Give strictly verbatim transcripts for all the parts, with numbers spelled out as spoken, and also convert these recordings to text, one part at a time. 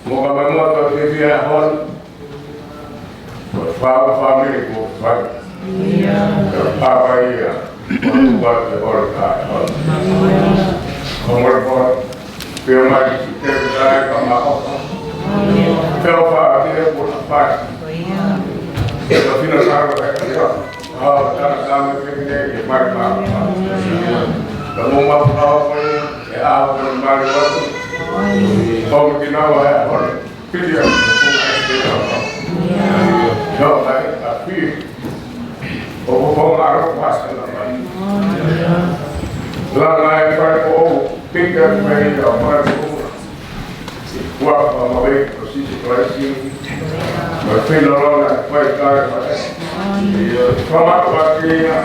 Mo ka mai mo tau te fia hon. Ko e fā fāmili ko fai. Ka papa ia. Ko tuwa te hori ka hon. Ko mori ko. Pio mai ki te kai ka ma o. Pio fā te ko na fai. Ka fina ka ka ka. Au, tana tana ke ne, ke mai ma. Ka mo ma pa o ko e, e au ko mai wa. Ko mo ki na wa e hore. Pili a ko mai ke na wa. Ka mai a pi. O ko ko ma ro ma sa na mai. La la e pa ko o, pika mai a mai ko. Ua pa ma we ko Sīsū Kalaisi. Ma fina lo na pa ka pa. Ia, pa ma pa ke ia.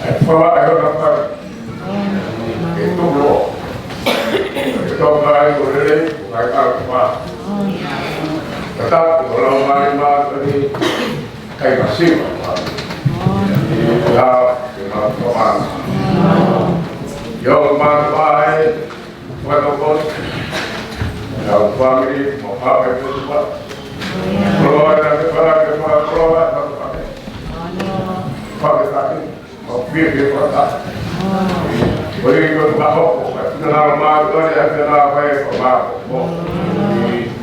Ai, pa ma ai o na pa. E to lo. E to ka ai o lele, ai ka pa. Ka ta, o la mai ma ni. Kai masiva. Ia, ke ma pa ma. Ia, ma pa e. Wano kos. Ia, family, mo pa e ko pa. Koloa, ia, ke pa, ke pa, koloa, pa, pa. Pa, ke pa, ke. Mo pia, ke pa, pa. Ko e ko pa ko. Ia, na ma ko, ia, ke na pa e ko pa ko.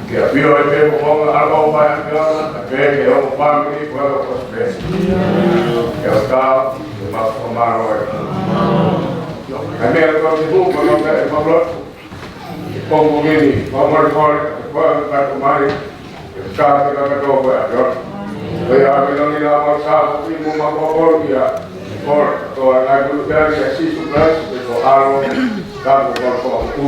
Ke a pio e pe ko, a ko pa e ko. Pe ke o family, wano kos pe. Ia, ka. Ke ma ko ma ro e. Ka mea ko te hu, ko no ka e ma ro. Ko mo meni, ko mo ro, ko mo ro, ko mo ro. Ka te ka ka to ko a ro. Ko ia me no ni la ma sa ko ki mo ma ko ko ia. Ko to a na ku ka ia Sīsū Kalaisi ko alo. Ka ko ko ko.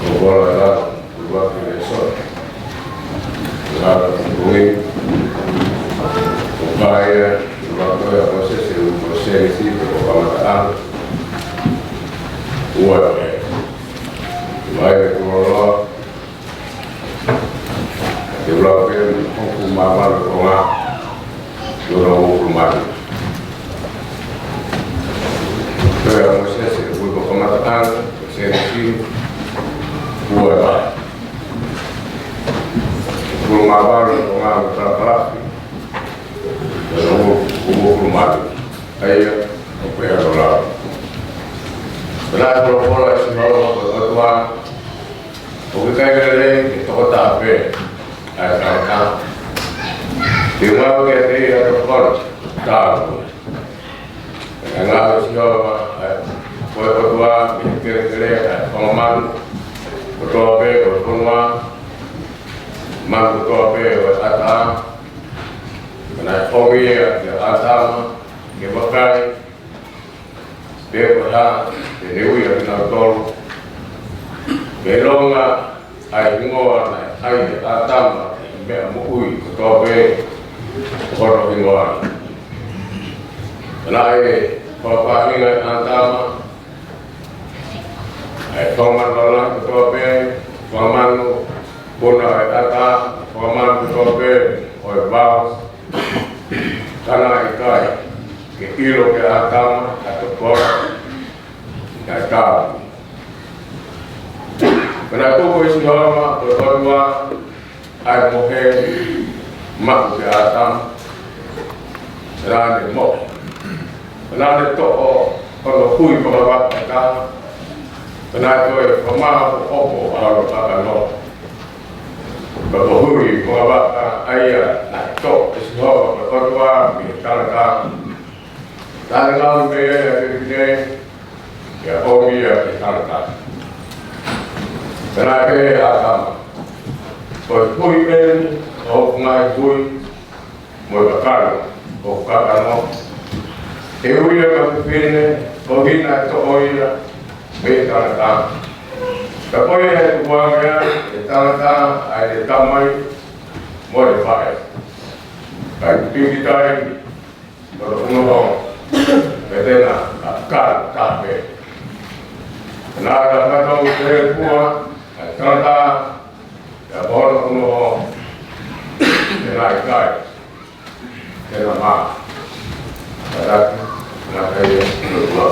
Ko kola la, ua ki le so. La la kui. Ko paia, ua ko ia ko se se u ko se ni si ko kamata a. Ua e. Mai le ko lo. Te ula pē mo hoku mamalu ko ngā. Te ula o hoku mamalu. Te ula mo se se, ui ko kamata anga, se se, ua e vai. Hoku mamalu ko ngā mo kalakalafi. Te ula o hoku mamalu. Aia, o pē ano lau. Pela ko lo kola si malo ko tua. ʻOku ʻikai lelei ke toko taha pē ʻa e tangata. Ke ngāue kiate ia ʻa e tokoni, tāu. Kae ngāue ʻa Sihova, ʻa e, ko e ʻOtua, mei he kelekele ʻa e fanga manu kotoa pē ʻo e fonua, manu kotoa pē ʻo e ʻatā. Naʻe ʻomi ia kia ʻĀtama ke vakai, pe ko e hā te ne ui ʻa kinautolu. Pea ʻilonga ʻa e hingoa naʻe ʻai ʻe ʻĀtama ʻi he meʻa moʻui kotoa pē ʻo hono hingoa. Naʻe fakafaʻahinga ʻe ʻĀtama ʻa e fanga manu lalahi kotoa pē, fanga manu puna ʻo e ʻatā, fanga manu kotoa pē ʻo e vao. Ka naʻe ʻikai ke ʻilo kia ʻĀtama ʻa e tokoni, naʻe tāu. Pea naʻe tuku ʻe Sihova ko e ʻOtua ʻa e mohe maʻu kia ʻĀtama. Pea naʻa ne mohe. Pea naʻa ne toʻo hono hui fakavaka ʻe taha. Pea naʻe toe fakamāʻopoʻopo ʻa hono kakano. Pea ko e hui fakavaka ʻa ia naʻe toʻo ʻe Sihova ko e ʻOtua mei he tangata, naʻa ne ngaohi mei ai ʻa e fefine, pea ʻomi ia ki he tangata. Pea naʻe pehē ʻe ʻĀtama, ko e hui eni ʻo hoku ngaahi hui, mo e kakano ʻo hoku kakano. ʻE ui ia ko e fefine, koeʻuhi naʻe toʻo ia mei he tangata. Ka ko ia ʻe tukuange ʻe he tangata ʻa ʻene tamai mo ʻene faʻē. Kae pīkitai hono ʻunoho, pea te na kakano taha pē. Naʻa na fakatau te pua ʻa e tangata, pea mo hono ʻunoho, pea naʻe ʻikai te na mā. Pea naʻe ʻikai te na mā.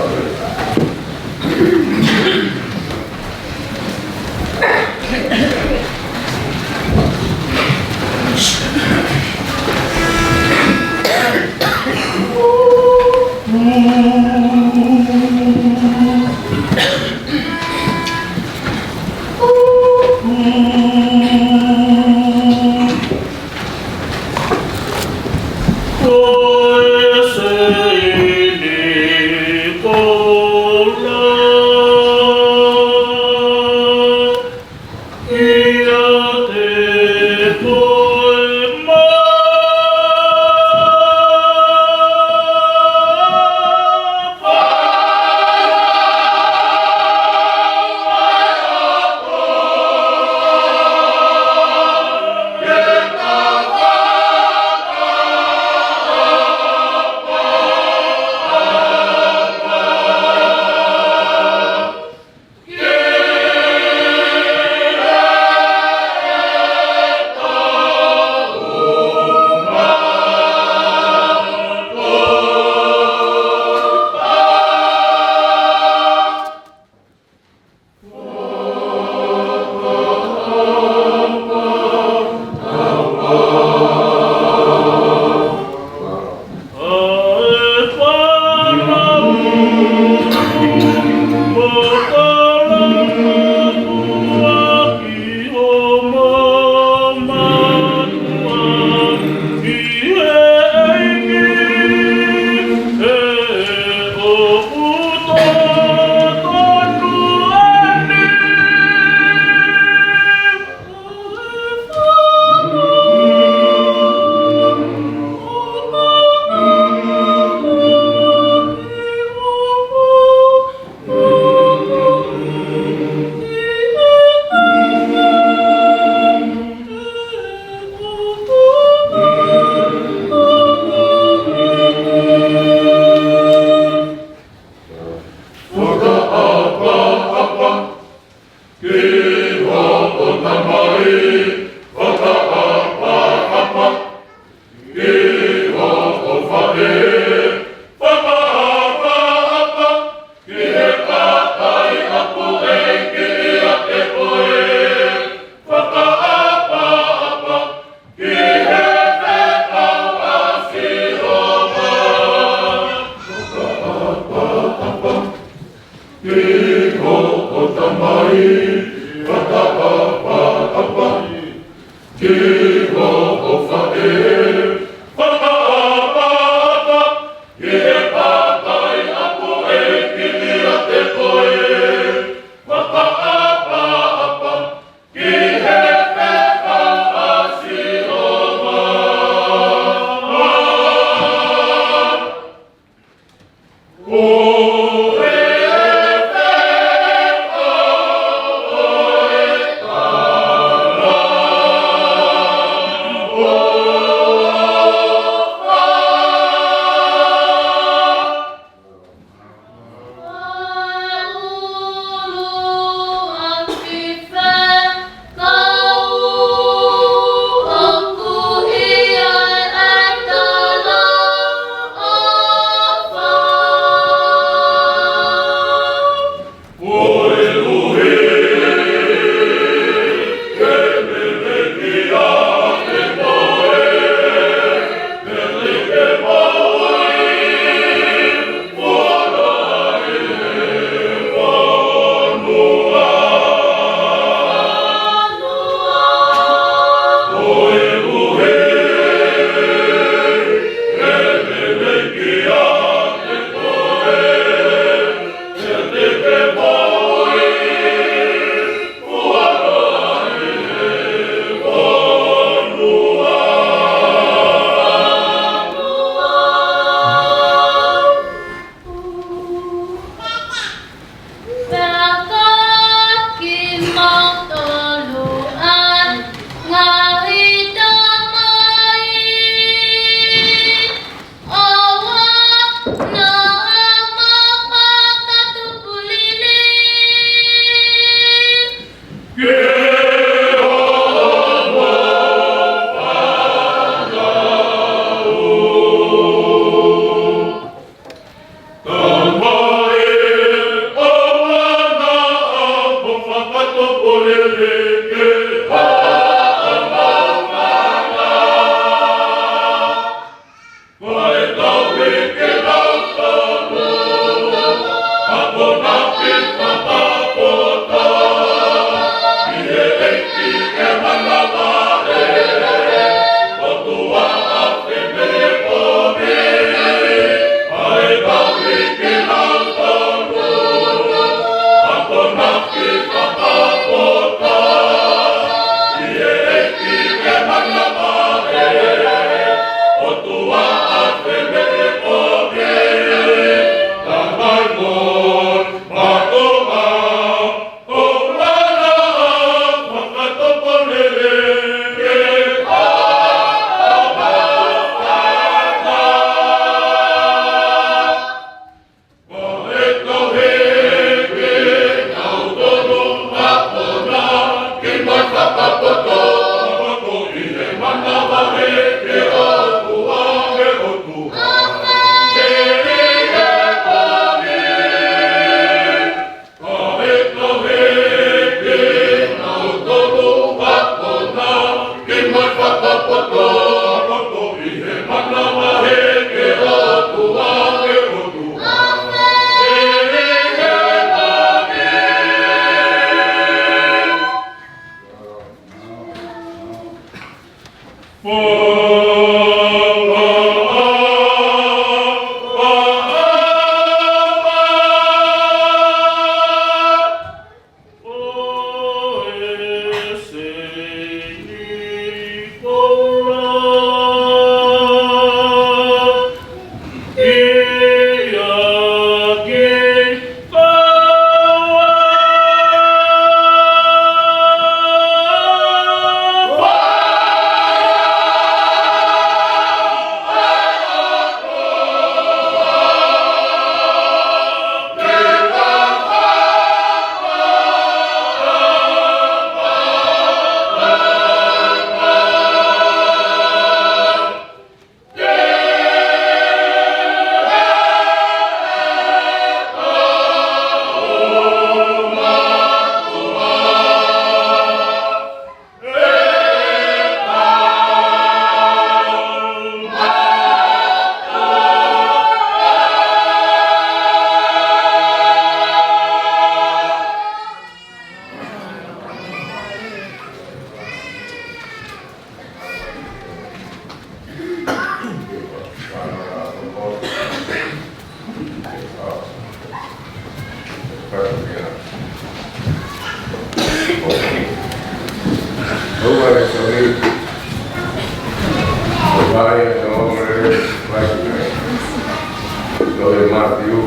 Tohi Mātiu,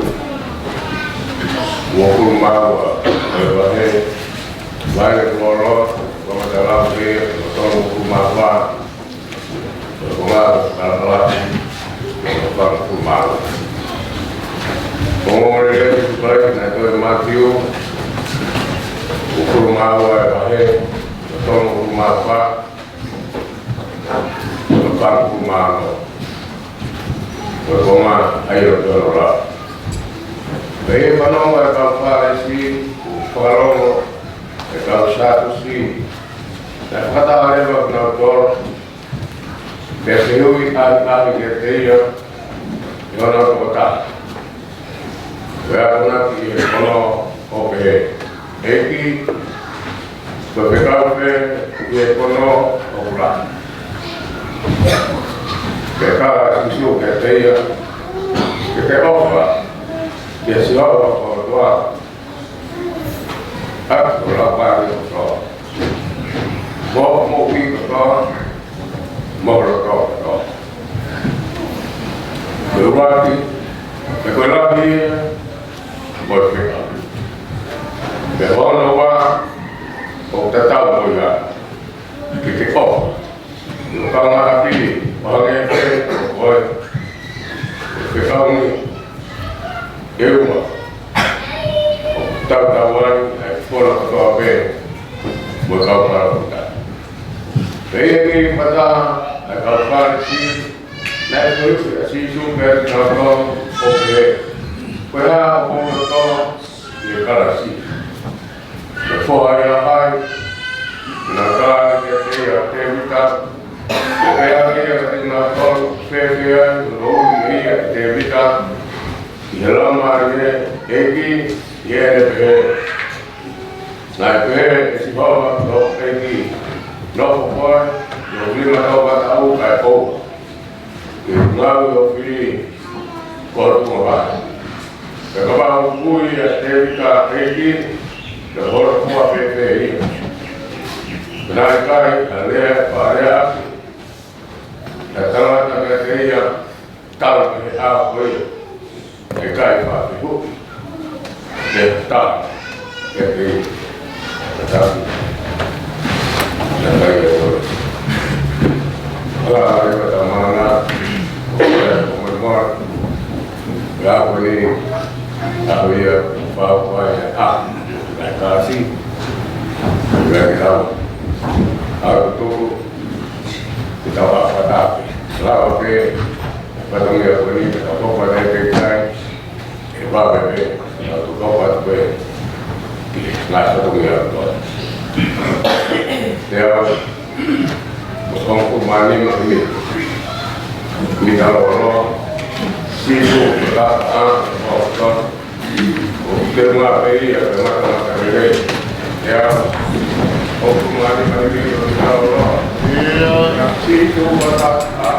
uofulu mā ua, ʻa e vahe, vahe ua, ʻoku mau lau pē, ʻo tolu uofulu mā fā, ʻo ʻoku mau lau, ʻo fā uofulu mā ua. Ko e ongoongolelei ʻoku ʻi he tohi Mātiu, uofulu mā ua ʻa e vahe, ʻo tolu uofulu mā fā, ʻo fā uofulu mā ono. Ko e konga ʻa ia ʻoku tau lau. Pea ʻi he fanongo ʻa e kau Fālesi, kuo fakalongo ʻa e kau Sātusi, naʻe fakataha leva kinautolu, pea fehuʻi ʻahiʻahi kiate ia ʻe honau tokotaha. Pea akonaki ʻi he fono ʻo pehē, ʻEiki, ko e fekau fē ʻi he fono ʻoku lahi? Pea tala ʻe Sīsū kiate ia, Ke ke ʻofa kia Sihova ko ho ʻOtua ʻaki ho laumālie kotoa, mo hoʻo moʻui kotoa, mo ho loto kotoa. Ko e ʻuluaki, pea ko e lahi ia, mo e fekau. Pea ko hono ua, ʻoku tatau mo ia, ke ke ʻofa ki ho kaungāʻapi ʻo hangē pē ko koe. Ko e fekau ni ʻe ua ʻoku tautau ai ʻa e fola kotoa pē mo e kau palōfita. Pea ʻi he kiʻi fakataha ʻa e kau Fālesi, naʻe fehuʻi ʻa Sīsū kiate kinautolu ʻo pehē, Ko e hā ʻoku mou loto ʻi he kalasi? Ko e foha ia ʻa hai? Naʻe tala kiate ia, Tēvita. Pea pehē ange ia kiate kinautolu, Fēfē ai hono ui ʻe ia ʻe Tēvita ʻi he Laumālie, ʻEiki? ʻI heʻene pehē, Naʻe pehē ʻe Sihova ko hoku ʻEiki, Nofo koe ʻi hoku nima tauʻatāina kae ʻoua ke u ngaohi ho fili ko ho tuʻunga vahe. Pea kapau ʻoku ui ʻa Tēvita ʻEiki, te u holofola fēfē ia? Pea naʻe ʻikai ha lea, ha lea ʻa e tangata kiate ia, Talu mei he ʻaho ko ia ʻe ʻikai fakafehuʻi, ʻe tau, ʻe pehē, ʻe tau, ʻe tau ia ʻo. ʻAla, ʻe ʻikai tau maʻana, ʻo ʻe, ʻo mai mai, ʻe ʻaho ni, ʻaho ia, pau ko ia, ʻa, ʻe kasi, ʻe ʻikai tau, ʻa, tuku, ke tau ʻa fatape. Lava pē, fatongia ko eni, ka tau topa nei pē kai, ʻe vave pē, ka tau topa atu pē, ki he ngaahi fatongia ko eni. Te au, mo tong ku mani ma imi. Mi talo lo, si tu, ka, a, o, o, ʻOku te mā pē ia, pea matamata lelei. ʻIo, ʻoku mani mani mei o te tau loa. ʻIo, na si tu mata, a.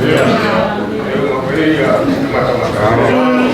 ʻIo, ʻoku mā pē ia, matamata lelei.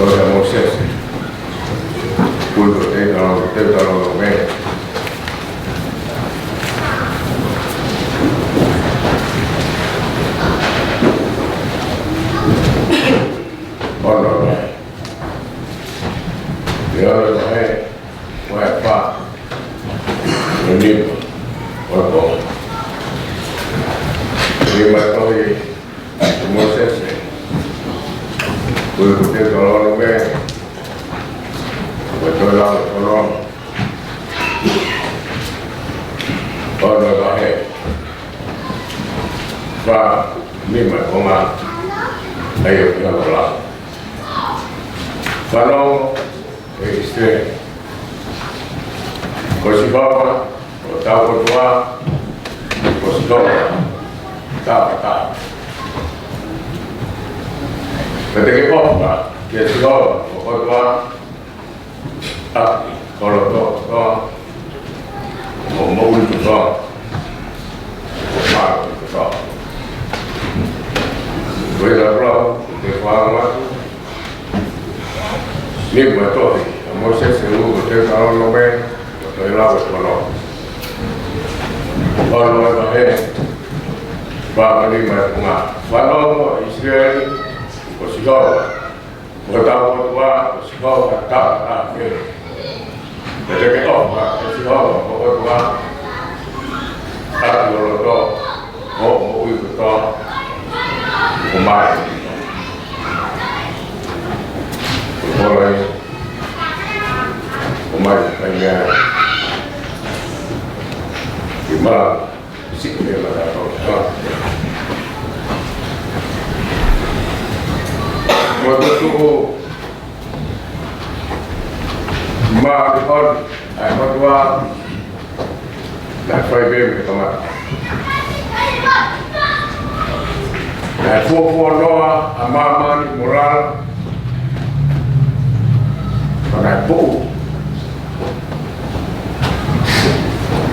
Tolu ʻa Mōsese. Kuo teuteu, teuteu mei. Ono. Ia, ono, ʻe. Ua, ʻe fā. Ua, nima. Ua, ko. Nima tohi ʻa Mōsese. Kuo teuteu mei. Kuo teuteu. Ono, ʻe. Fā, nima, konga. ʻAi ʻo ki hano la. Fanongo, ʻe ʻIsileli. Ko Sihova hotau ʻOtua, ko Sihova taʻengata. Pea te ke ʻofa kia Sihova ho ʻOtua ʻaki ho loto kotoa, mo ho moʻui kotoa, mo ho fāmili kotoa. Ko ia ʻoku ou fakaʻamu atu, nima tohi ʻa Mōsese, kuo teuteu mei, kuo teuteu ʻe Sihova. Ono, ʻe. Fā, nima, konga. Fanongo, ʻIsileli, ko Sihova hotau ʻOtua, ko Sihova taʻengata. Pea te ke ʻofa kia Sihova ho ʻOtua ʻaki ho loto, mo ho moʻui kotoa, mo ho mali. Ko ia, ko mai, kai mea. Ki mala. Siʻi pē mata tau. Mo tuʻu. Māʻoniʻoni ʻa e ʻOtua naʻe fai pē mei he kamata. Naʻe fuofuoloa ʻa māmani mo lalo, pea naʻe puʻu.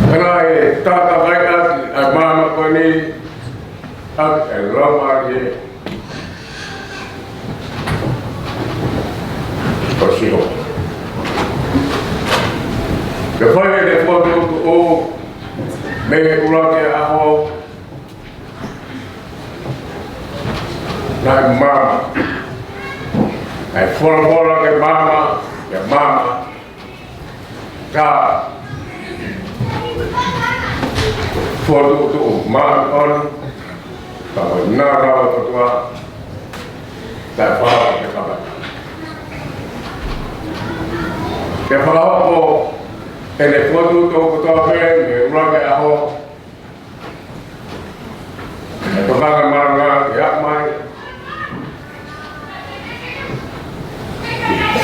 Pea naʻe tatavaʻi ʻaki ʻa e māmani ko eni ʻaki ʻa e Laumālie ʻo Sihova. Pea fai ʻene fokotuʻutuʻu mei he ʻuluaki ʻaho, naʻe maama. Naʻe folofola ke maama, ke maama. Ka fokotuʻutuʻu māʻoniʻoni, ka mo e nāunau ʻo e ʻOtua, naʻe fakahoko ke kamata. Ke fakahoko ʻene fokotuʻutuʻu kotoa pē mei he ʻuluaki ʻaho, ʻa e tokanga malanga ke aʻu mai.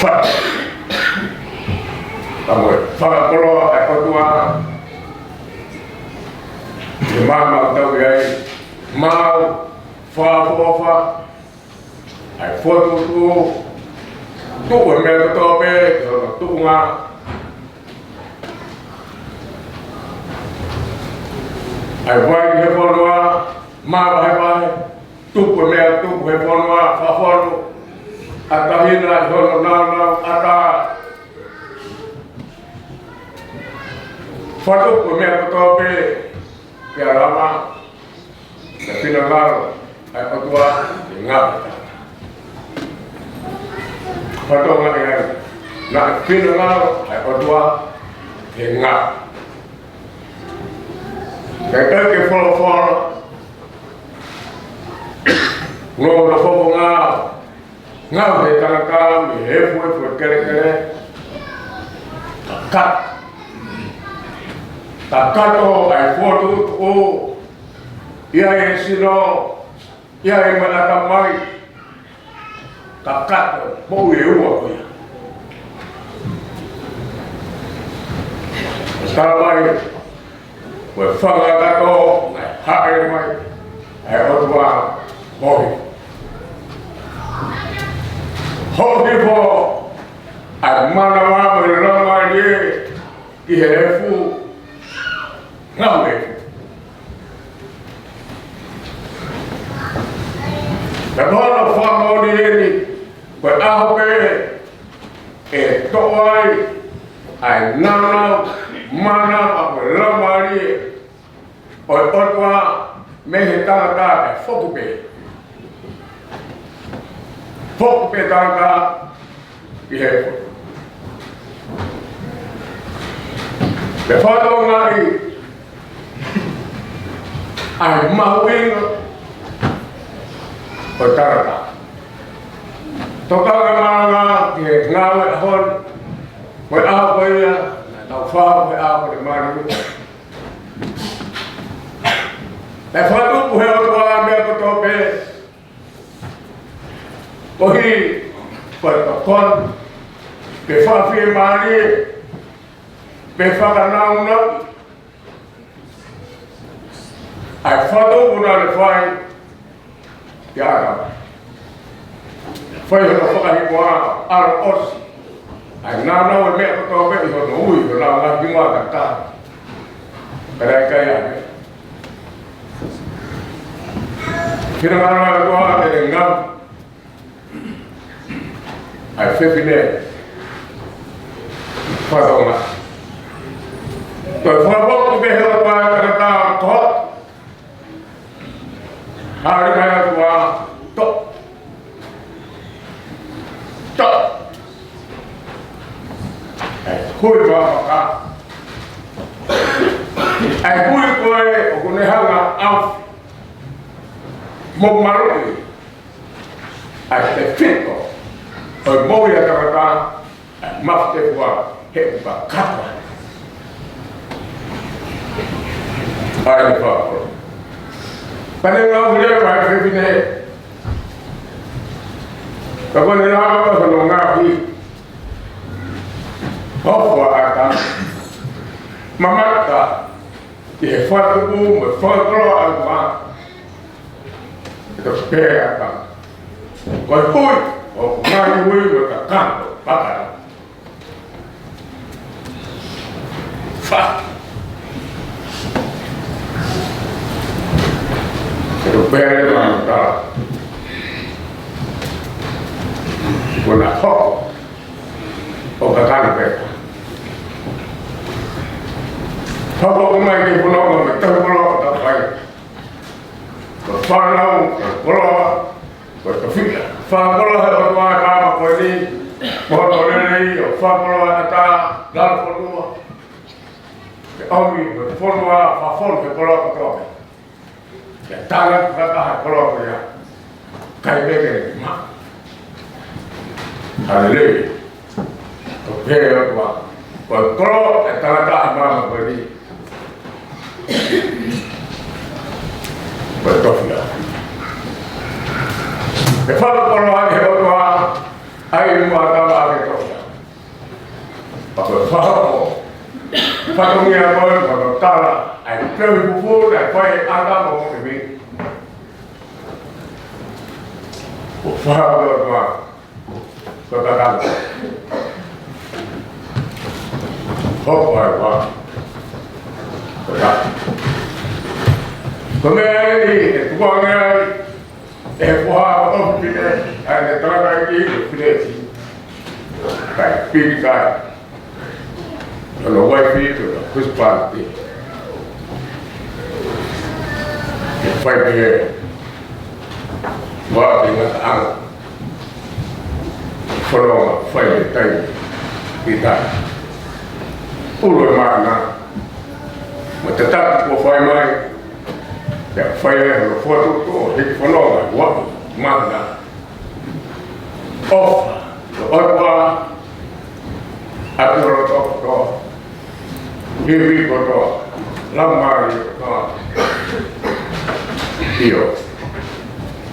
Fa-, ka mo e fakakoloa ʻa e ʻOtua ʻi he maama ʻoku tau ʻi ai. Maau, Fakaʻofoʻofa, ʻa e fokotuʻutuʻu, tuʻu e meʻa kotoa pē ki hono tuʻunga. ʻA e vai he fonua, māvahevahe, tupu e meʻa tupu he fonua, fakafonu, ʻatā hina ʻi hono naunau, ʻatā. Fakatupu e meʻa kotoa pē, pea lava, ʻa e finangalo ʻa e ʻOtua ke ngāue. Fakatokangaʻi ange, naʻe finangalo ʻa e ʻOtua ke ngāue. Kae ʻikai ke folofola, ngāue ʻa e fofonga, ngāue ʻa e tangata mei he efuefu ʻo e kelekele. Kakato. Kakato ʻa e fokotuʻutuʻu. ʻI ai e sino, ʻi ai e ʻatamai. Kakato, moʻui ʻe ua ko ia. Tala mai, ko e fanga kakato, naʻe haʻele mai ʻa e ʻOtua, hoʻi. Hoʻi pē ʻa e manava mo e laumālie ki he efu, ngāue. Pea ko hono fakamoʻoni eni, ko e ʻaho pē ʻe toʻo ai ʻa e naunau, manava mo e laumālie ʻo e ʻOtua mei he tangata, pea foki pē. Foki pē tangata ki he efu. Pea fakatokangaʻi ʻa e mahuʻinga ʻo e tangata. Tokanga malanga ki he ngāue ʻaho ni, ko e ʻaho ko ia naʻa tau fai, ko e ʻaho ko e mālie. Naʻe fakatupu he ʻOtua e meʻa kotoa pē, koeʻuhi ko e tokoni, ke fakafiemālie, ke fakanāunau ʻa e fakatupu naʻe fai kia ʻAtama. Fai hono fakahinohino ʻaloʻosi ʻa e naunau e meʻa kotoa pē ʻi hono ui, hono lau ngaahi hingoa kātoa. Ka naʻe ʻikai ʻa e meʻa. Finangalo ʻa e ʻOtua ke ngāue ʻa e fefine. Fakatonga. Toe fakafoki pē he ʻOtua ʻa e tangata ko Hāʻele mai ʻa e ʻOtua, toʻo. Toʻo. ʻA e hui vavaka. ʻA e hui ko ē ʻoku ne hanga ʻo ʻave mo maluʻi ʻa e tefito ʻo e moʻui ʻa e tangata, ʻa e mafu tefua he ʻupa kapa. ʻA e fakapolo. Pane ngau hile mai fefine. Ka ko ʻene lava hono ngaahi. Hoko ʻa e ʻAtama. Mamata. ʻI he fakatupu mo e fakakoloa ʻa e ʻOtua. ʻE toki pehē ʻa e ʻAtama. Ko e hui, ʻoku ngaahi hui mo e kakano, pakano. Fa. ʻE toki pehē ʻa e ʻAtama. Ko ʻena hoko. ʻO kakano pē. Hoko mai ki he fononga mo e tohi koloa ʻoku tau fai. Ko e fānau, ko e koloa, ko e tofiʻa. Fakakoloa he ʻOtua ʻa e māmani ko eni, mo hono lelei, ʻo fakakoloa ʻa e ʻatā, lalo fonua. Ke ʻomi, mo e fonua, fakafonu he koloa kotoa pē. Ke tala ki he koloa ko ia. Ke tala ki he koloa ko ia. Kai peke ma. Haleluia. Ko e pehē ʻa e ʻOtua. Ko e koloa ʻe tala ki he māmani ko eni. Ko e tofiʻa. ʻE fakakoloa ʻe he ʻOtua ʻa e ʻi muʻa ʻa e ʻatama ʻaki e tofiʻa. Pea ko e fakahoko. Fatongia ko ē, ko e tala, ʻa e kau fufū, ʻa e fai ʻe ʻAtama mo ʻIvi. Ko e fakaʻotua, ko e kakano. Hopo ai ʻa e ʻOtua. Ko e kakano. Ko e meʻa eni ʻe tukuange ai ʻe he foha ʻo e fefine, ʻa ʻene tangataʻeiki ko Finesi. Kai pili kai. Ko hono uaifi, ko hono husband. Ke fai pē ʻa e ngataʻanga. Fononga fai ʻi he taimi ʻi tahi. ʻUlu e māhina. Mo e tataki kuo fai mai. Pea fai ai hono fokotuʻutuʻu ʻo e hiki fononga ʻi he uaʻi māhina. ʻOfa ʻa e ʻOtua ʻaki hono tokoto. Ivi kotoa, laumālie kotoa. ʻIo.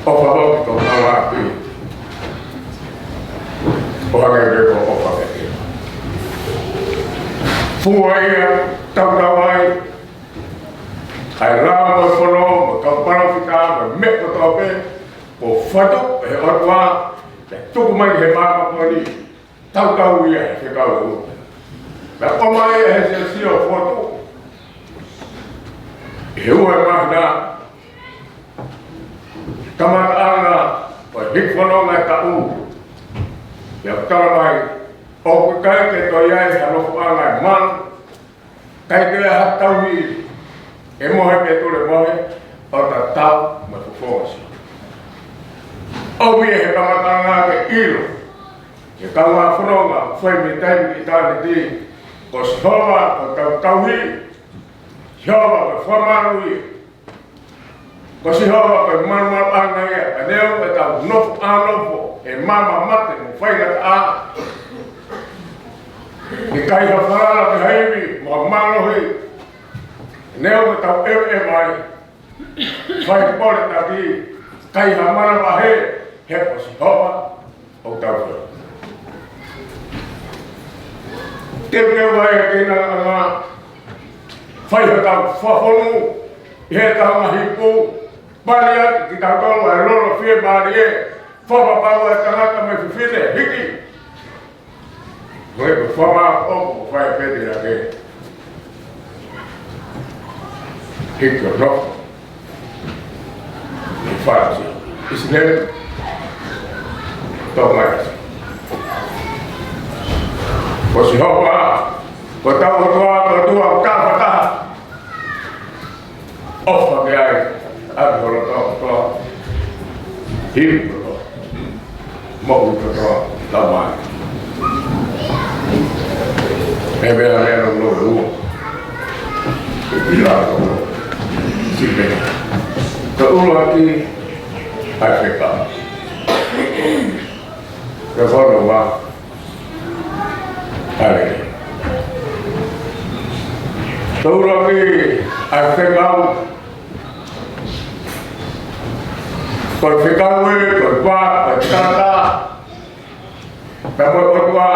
ʻOfa vau ki ho kaungāʻapi ʻo hangē pē ko hoʻo ʻofa kiate au. Fua ia, tautau ai ʻa e lao mo e fono, mo e kau palōfita, mo e meʻa kotoa pē kuo fakatupu ʻe he ʻOtua, pea tuku mai ki he māmani ko eni. Tautau ia he fekau ʻe ua. Naʻe ʻomai ʻe he siasi ʻo e fokotuʻu ʻi he ua e māhina, kamataʻanga ʻo e hiki fononga e taʻu. Pea tala mai, ʻoku ʻikai ke toe ʻi ai ha nofoʻanga ʻe malu, ʻikai ke ʻi ai ha tauhi ʻe mohe pe tulemohe, ʻo tatau mo e fofonga ʻo Sihova. ʻOmi ʻe he kamataʻanga ke ʻilo ʻe he kaungā fononga ʻoku fai mei taimi ki ʻitāniti, ko Sihova ko hotau tauhi, Sihova ko e fakamaluʻi, ko Sihova ko e malumaluʻanga ia, pea neongo ʻetau nofo ʻanofo he maama mate mo faingataʻa, ʻikai ha falala pe ha ivi mo ha mālohi, neongo ʻetau ʻeveʻeva ai, fai pole taki, ʻikai ha manavahē, he ko Sihova ʻoku tau fai. Teuteu ai ʻa e keinanga, fai hotau fakafonu ʻi heʻetau ngaahi ipu, pali atu kitautolu ʻa e lolo fiemālie, fakapapau ʻa e tangata mo e fefine, hiki. Ko e ko fama o ko fai pete ake. Hiki ʻo nofo. Ni fasi. ʻIsileli. Tō mai. Ko Sihova, ko hotau ʻOtua, ko e ʻOtua ʻoku tafataha. ʻOfa ki ai, ʻaki hono tokoto, hili kotoa, moʻui kotoa, tau mai. He meʻa meʻa no no ua. Pila no no. Sipe. Ko e ʻuluaki, ʻa e fekau. Ko e hono ua. ʻAle. Ko e ʻuluaki ʻa e fekau. Ko e fekau ē, ko e pā, ko e tata. Pea ko e ʻOtua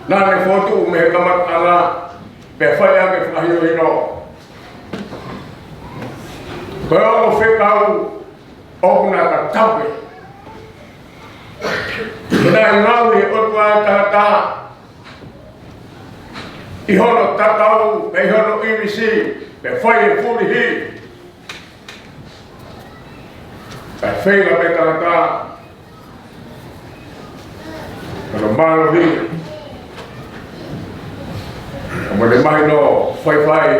naʻa ne fokotuʻu mei he kamataʻanga, pea fai ʻaki e fakahinohino. Ko e ongo fekau ʻoku na tatau pē. He naʻe ngaohi ʻe he ʻOtua ʻa e tangata ʻi hono tatau, pea ʻi hono ʻīmisi, pea fai e fulihi. Pea feinga pē ʻa e tangata, hono mālohi, ka mo ʻene mahino faifai,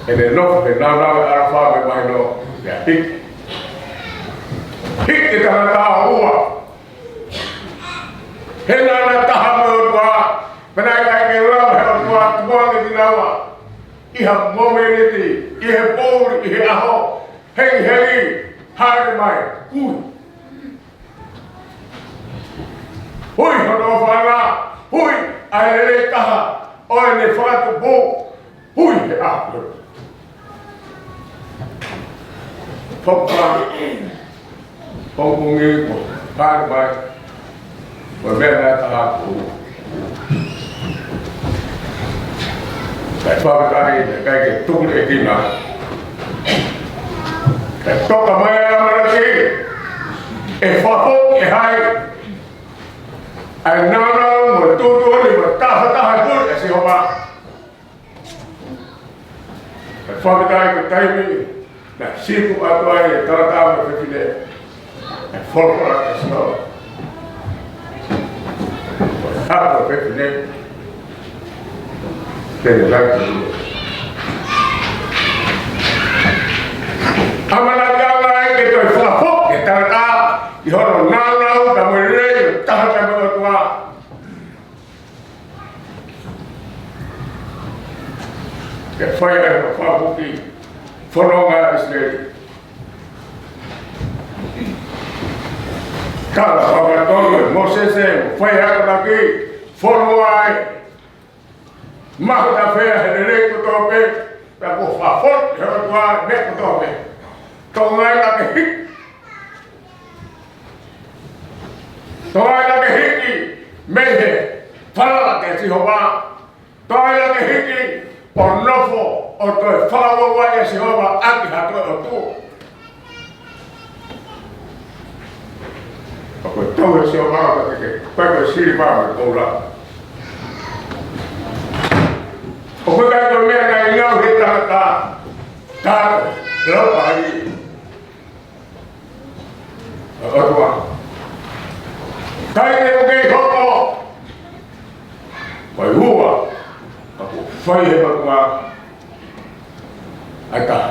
ʻene nofo he naunau ʻe ʻalafa mo e mahino, pea hiki. Hiki e tangata ʻo ua. He naʻa na taha mo e ʻOtua, pea naʻe ʻikai ke lava he ʻOtua ʻo tukuange kinaua ʻi ha momeniti, ʻi he poʻuli, ʻi he ʻaho, hei, hei, hale mai, kui. Hui hono ʻofaʻanga, hui ʻa e lelei taha ʻo ʻene fakatupu, hui he ʻaho. Fokpa, pongipongi ko e hale mai, ko e meʻa naʻe taha ko. Kae fakatahi, kae ke tuku le kina. Kae toka mai ʻa ʻAmaleki. ʻe fakafoki ʻe hai ʻa e nāunau mo e tuʻutuʻuni mo e tafataha ʻo e pule ʻa Sihova? ʻE fakafetaʻi ko e taimi naʻe siku atu ai e tangata mo e fefine, ʻe folofola ʻa Sihova, ko e hako ʻo e fefine, te ne laki. ʻAmanaki ange ai ke toe fakafoki e tangata ʻi hono nāunau pea mo e lelei ʻo e taha pea mo e ʻOtua. Ke fai ai e fakafoki fononga ʻa ʻIsileli. Tala fakatonga ʻe Mōsese, fai akonaki, fonua ē, mahutafea he lelei kotoa pē, pea kuo fakafoki ʻe he ʻOtua e meʻa kotoa pē. Toenga ka ke hiki. Toenga ka ke hiki mei he falala kia Sihova. Toenga ka ke hiki ʻo nofo ʻo toe fakauaua ʻia Sihova ʻaki ha toe ʻotua. ʻOku tau ʻe Sihova ka ke ke, ko e siliva mo e koula. ʻOku ʻikai ko e meʻa naʻe ʻikai he tangata, tato, lau pali. ʻOtua. Kai te u kei hoko. Mai ua. Ka kuo fai ʻe he ʻOtua ʻa e taha.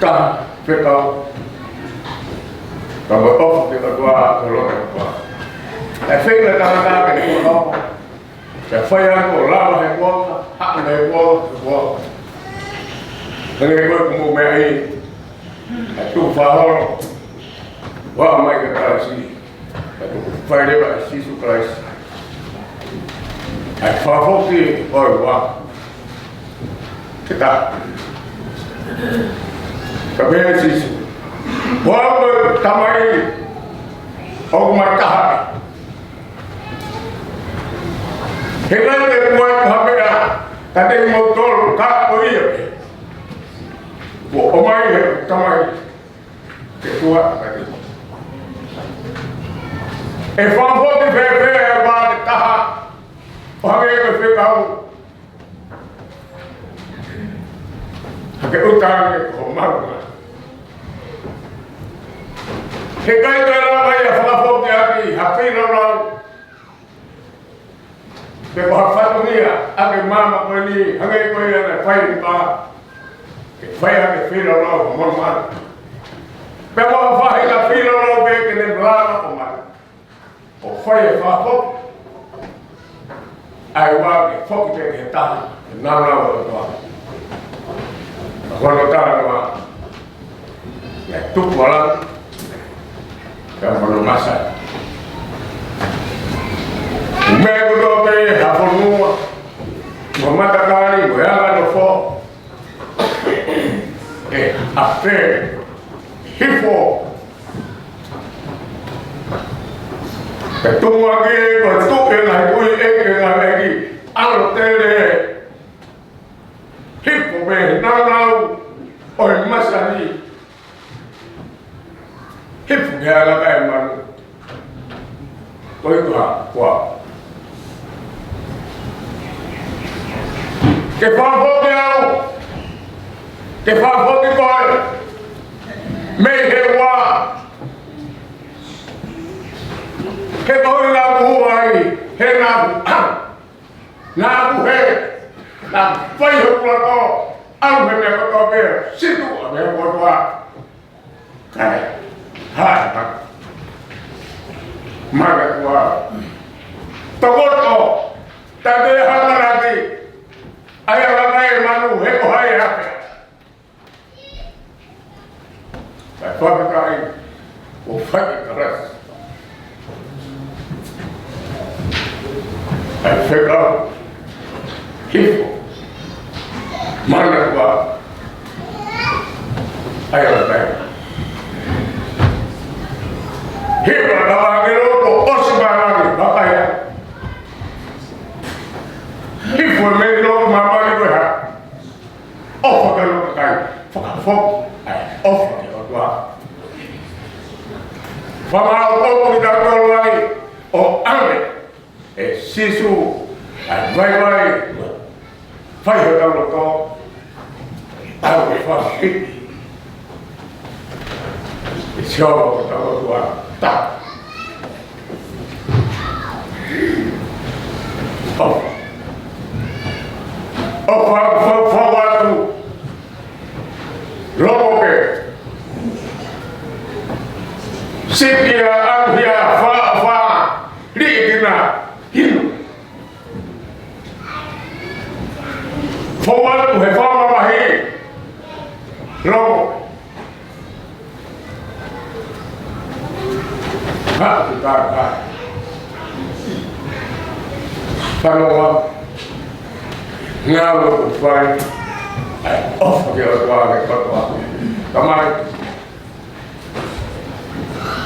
Taha, fekau. Ka mo e ʻofa ki he ʻOtua, ko e loto ʻOtua. ʻE feinga e tangata ke ne hoko. Pea fai atu ʻo lava he kuonga, haʻu he kuonga, he kuonga. Hangē ko e kumu meʻa ʻi, ʻa e tuʻu fakaholo. Ua mai kia Kalaisi. Ka tuku fai leva ʻe Sīsū Kalaisi ʻa e fakafoki ʻo e ua. Ke ta. Ka pehē ʻe Sīsū, ko au ko e Tamai, ʻoku ma taha. He ʻikai te u ʻoatu ha meʻa kiate kimoutolu ka ko ia pē kuo ʻomai ʻe he Tamai ke tuʻu kiate au. ʻE fakafoki fēfē ʻa e ua ke taha ʻo hangē ko e fekau? Ka ke ʻuta ange ho maʻunga. He ʻikai toe lava ia ʻo fakafoki ʻaki ha feilaulau. Pe ko ha fatongia ʻa e maama ko eni, hangē ko ia naʻe fai ʻi Lipa, ke fai ʻaki e feilaulau ʻo Molomona. Pe ko ha faʻahinga feilaulau pē ke ne lava ʻo malu. ʻO fai e fakafoki. ʻA e ua ke foki pē ki he taha, ke nāunau ʻa e ʻOtua. Ka ko hono talanoa, naʻe tupu ʻa langi, pea mo hono masani. Meʻa kotoa pē ha fonua, mo e matakali, mo e anga nofo, ʻe afe hifo. Pea tuʻu ange ko e tuʻi ʻa e ngaahi kui, ʻeke ʻe he ngaahi ʻeiki, ʻalu tele. Hifo mei he nāunau ʻo e masani. Hifo ki he anga kae manu. Ko e ʻuhinga, kuo ke fakafoki au, ke fakafoki koe mei he ua. He ko e ʻuhinga kuo u ʻai, he naʻa ku, naʻa ku hē, naʻa ku fai hoku loto, ʻalu he meʻa kotoa pē, situ ʻa e meʻa kotoa. Kae, hā, hā. Maka kua. Tokoto, tate hamanaki, ʻai ʻa e manu, he ko hai ake. Kae fakakaʻi, ʻo fai e kalasi. ʻAi fekau, hifo, mana kua, ʻai ʻa e kai. Hifo, ka ʻa e loto, ʻosi māmani, makaia. Hifo mei loto māmani ko e hā. ʻOfa ka loto kai, fakafoki, ʻai, ʻofa ki he ʻOtua. Fakamaʻopoʻopo kitautolu ai ʻo ʻave ʻe Sīsū ʻa e vaivai, fai hotau loto, ʻave fakahiki ʻi Sihova ko hotau ʻOtua. Ta. ʻOfa. ʻOfa, ʻofa, ʻofa atu. Loto pē. Sikia, ʻalu hia, fa, fa, liʻekina, hinu. Fou atu he fakamamahi. Loto. Haʻu ki he kākā. Fanongo. Ngalo ku fai. ʻOfa ke o tua ke kotoa. Tamai.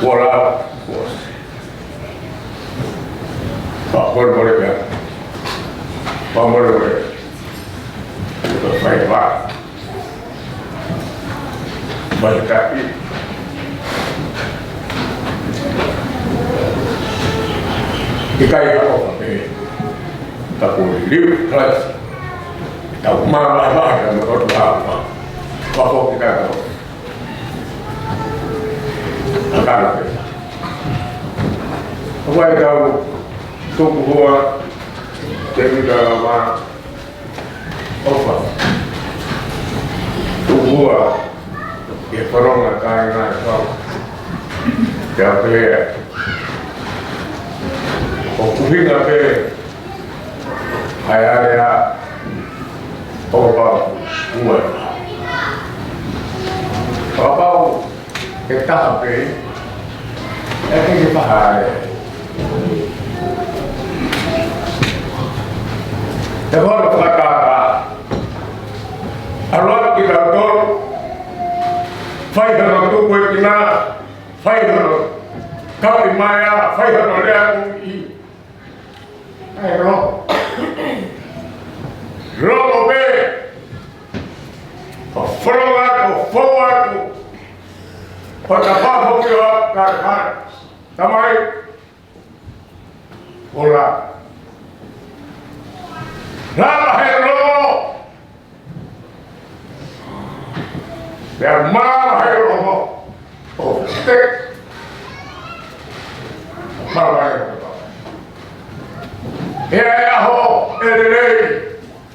Kuo lau. Kuo. Pea mole mole pea. Pea mole mole. Kuo fai pea. Mai taki. ʻIkai ha ʻofa pē. Ka ko e liliu ʻa Kalaisi. Tau māvaevae ka me kotu hapa. Ka ko kita ko. Akana pē. Ko e tau tuku hoa. Te kita lava. ʻOfa. Tuku hoa. Ke faronga kai ngai kau. Ke apelea. ʻOku hinga pē. Hai alea. ʻOku pau. Ua. Kapau ʻe taha pē, ʻe ʻikai ke pehē. Te holo fakataka. ʻAlu atu kitautolu. Fai hono tukuekina. Fai hono kauʻi mai ā. Fai hono lea kuʻi. ʻAi lo. Loto pē. ʻO folo atu, ʻo fou atu. ʻO tapa foki ʻo kākā. Tamai. Ola. Lava he loto. Pea māvae loto. ʻO te. Māvae loto. ʻE ai ʻaho ʻe lelei,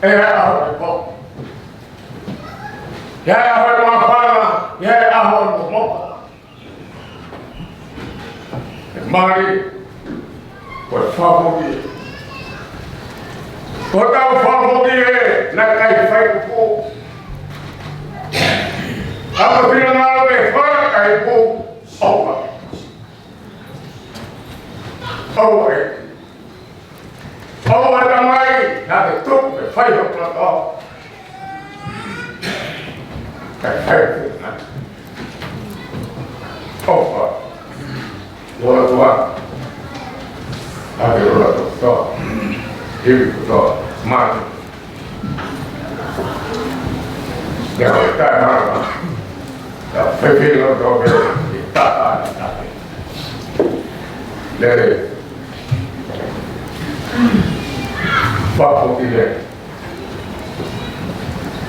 ʻe ai ʻaho ʻe pō. ʻE ai ʻaho ʻe māfana, ʻe ai ʻaho ʻe momoka. ʻE mali, ko e fakafoki. Ko hotau fakafoki ē, naʻe ʻikai fai kupu. ʻA ko e finangalo ʻe fai kai kupu. ʻOfa. ʻOfa ē. ʻOfa Tamai, naʻa ke tuku ke fai hoku loto. Kae fai hoku loto. ʻOfa. Lola tua. ʻAve lola tua. Hivi tua. Mate. Ia, ʻo tae mama. Ia, fefilo tō pē. Tata, tata. Lele. Papo ki le.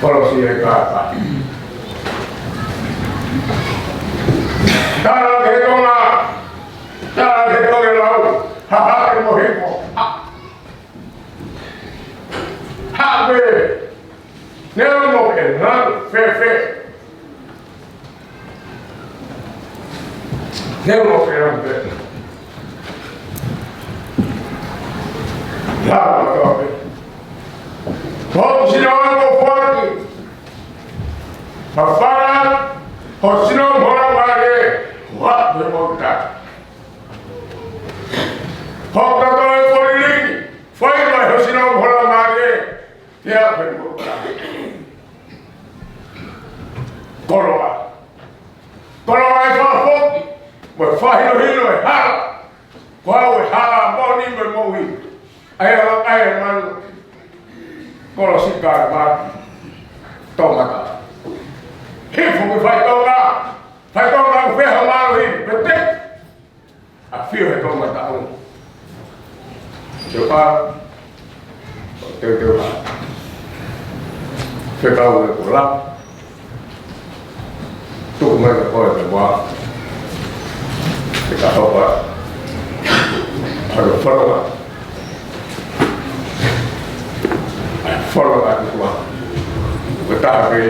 Kolosi e kākā. Tala ke tonga. Tala ke tonga lau. Haha ke mohiko. Ha. Hape. Neu mo ke ngalo fefe. Neu mo ke ngalo fefe. Ngalo fefe. Ko sino mo foti. Papara. Ko sino mo la vale. Wa mo ta. Ko ka ko e ko lili. Fai mai ho sino mo la vale. Te a fai mo ka. Koloa. Koloa e fakafoki. Mo e fakahinohino e hala. Ko au e hala moʻoni mo e moʻui. ʻAi ala ʻai e manu. Kolosi ka e manu. Tōmata. Hifo ke fai tonga. Fai tonga ʻo feha malu hi. Pete. ʻAfio he toʻomataʻu. Te u ʻā, te u, te u ʻā. Fekau e kula. Tuku mai ka koe te mua. Te ka hopa. Halo faloa. Ai, faloa atu kua. Ko taha pē.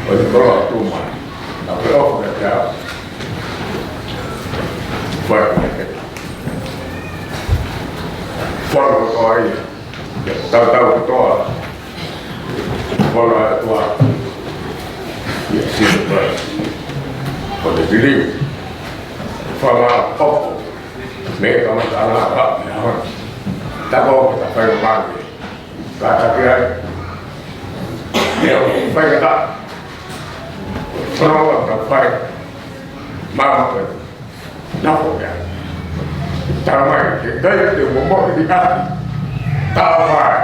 ʻO e koloa tuma. Na pe ofu ka te au. Fai mai ke. Faloa ko ia. Tautau kotoa. Faloa atu ā. Ia sino pai. Ko te pili. Fama opo. Mei kamata ʻana ʻa me hon. Tako ko ta fai mange. Kātaki ai. Ia, fai ka ta. Faloa ka fai. Mama ko. Nofo ia. Tala mai, ʻe ʻikai te u momoʻi ʻi ʻapi. Tala mai.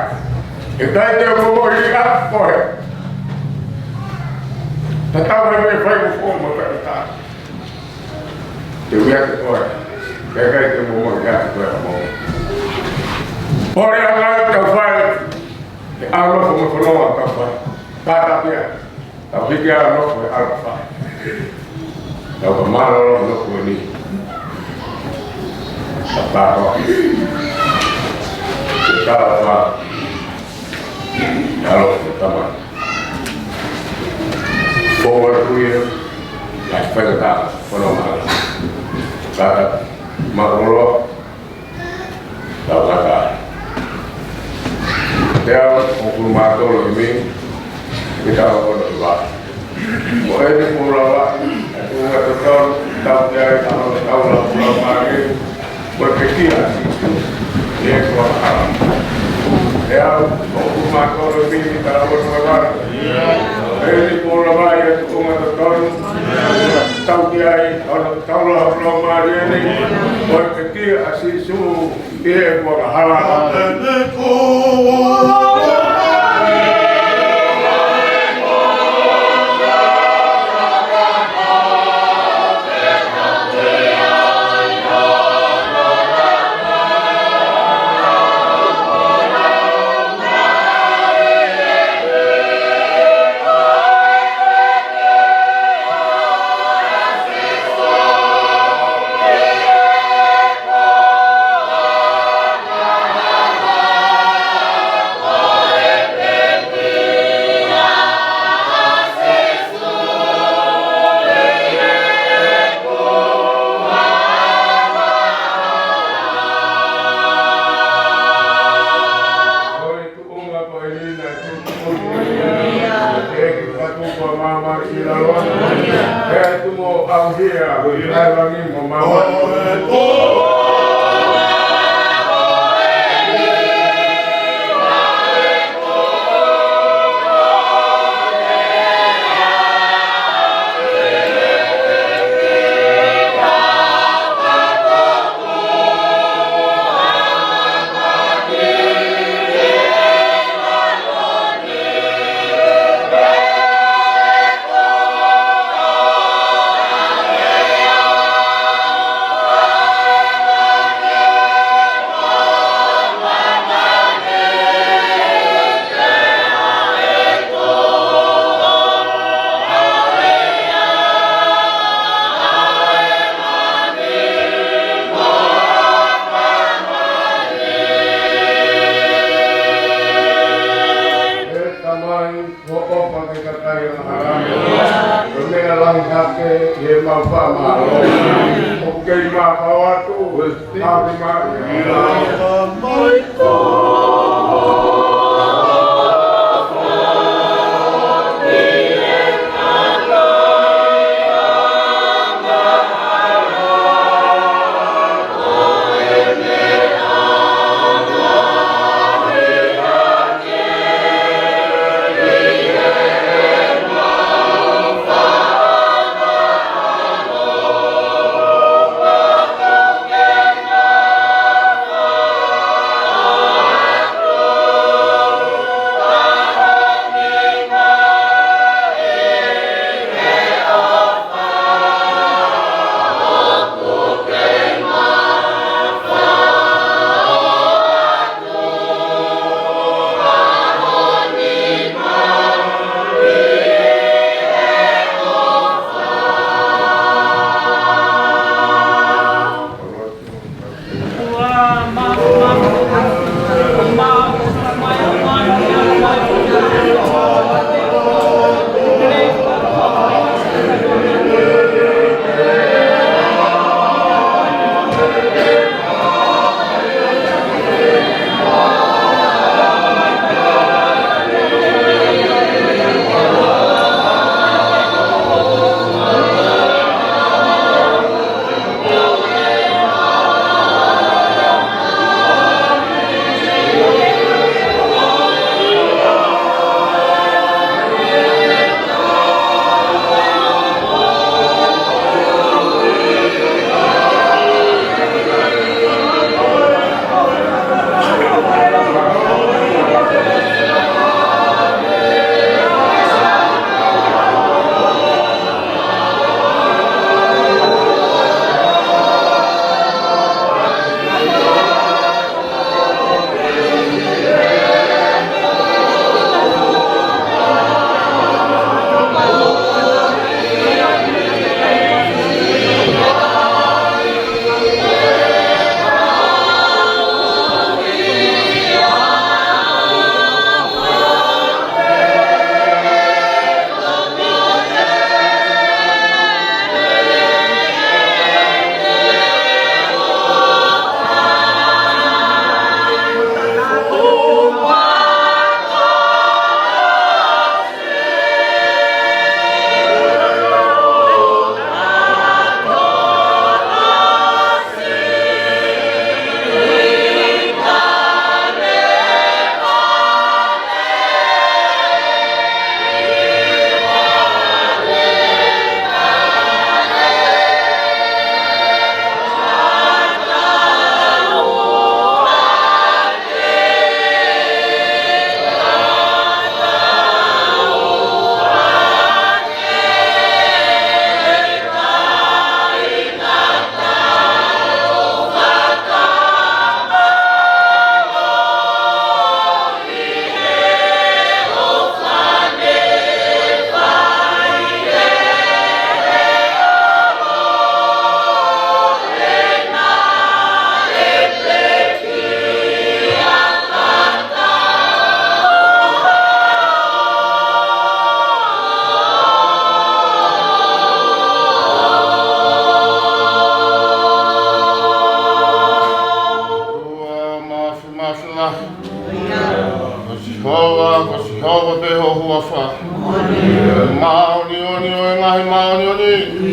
ʻE ʻikai te u momoʻi ʻi ʻapi koe. Tatau ai mei fai ko fō mo fai ka ta. Te u ia te koe. ʻE ʻikai te u momoʻi ʻi ʻapi koe mo. Pole anga ka fai. ʻE ʻalu ko mo faloa ka fai. Kātaki ai. Tau hiki ʻa nofo e ʻalu fai. Tau ka mālōlō nofo ni. Ka pāpā. Ka pāpā. ʻAlu ko tama. Forward, William. Lai fai ka ta. Kono mālō. Ka ta. Mālōlō. Tau kata. Te au, ʻo kuru mātolo i mi, mi tau kono i wa. Mo eni kula wa, atu nga to tau, tau te ai, tau, tau la kula mare, mo te kia, e kua kala. Te au, ʻo kuru mātolo i mi, mi tau kono i wa. Eni kula wa, atu nga to tau, tau te ai, tau, tau la kula mare ni, mo te kia, Sīsū, ʻi he kuonga hala. Tuʻunga ko eni naʻe tuʻu. ʻEiki, ka tuʻu ko māmani ʻi lalo. ʻE tuʻu mo au hia, ko i ai langi mo māmani. Tamai, ko ʻofa ke kakai ʻa Hālani. Ko e meʻa lahi hake ʻi he mau fakamālō. ʻOku kei mau pau atu, ʻoku kei mau.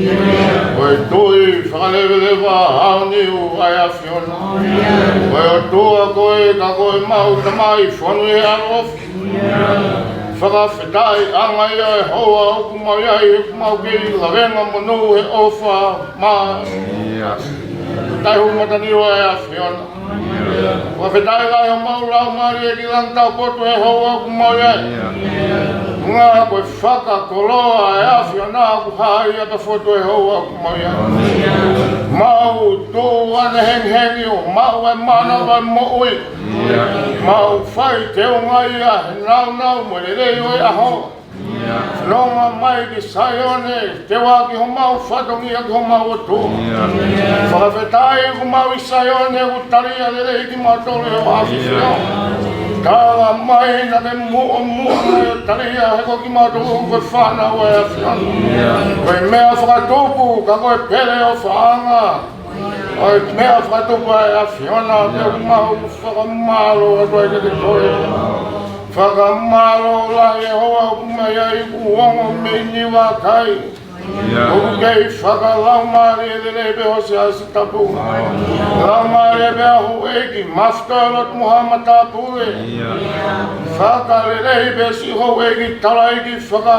Ko e Tuʻi fakaleveleva, aoniu ʻa e ʻAfiona. Ko e ʻOtua koe, ka ko e mau Tamai fonu ʻi he ʻaloʻofa. Fakafetaʻi ange ia ʻe houa ʻoku mau ʻi ai, ʻoku mau kei lavengamonū he ʻofa mā. Taihu mataniu ʻa e ʻAfiona. Fakafetaʻi lahi homau laumālie ki langi taupotu he houa ʻoku mau ʻi ai. Ngā ko e fakakoloa ʻa e ʻAfiona ʻoku hā ia tafotu he houa ʻoku mau ʻi ai. Mau tuʻu ʻanehengihengi ʻo maʻu e mānava moʻui. Mau fai teunga ia he nāunau mo e lelei ʻo e ʻaho. Nonga mai ki Saione, teuaki homau fatongia ki homau ʻOtua. Fakafetaʻi ʻoku mau ʻi Saione, ʻoku talia lelei kimautolu ʻe ho ʻAfio. Tala mai naʻa ke muʻomuʻa ʻo talia he ko kimautolu ko e fānau ʻa e ʻAfiona. Ko e meʻa fakatupu, ka ko e pele ʻofaʻanga. Ko e meʻa fakatupu ʻa e ʻAfiona, pea ʻoku mau fakamālō atu ai kiate koe. Fakamālō lahi ʻe houa ʻoku mau ʻi ai, ʻoku ongo mei Niua kai. ʻOku kei fakalaumālie lelei pē ho Siasi Tapu. Laumālie pē ʻa houʻeiki, Mafutolo mo Haʻa Matāpule. Fakalelei pē siʻi houʻeiki, tala ʻeiki faka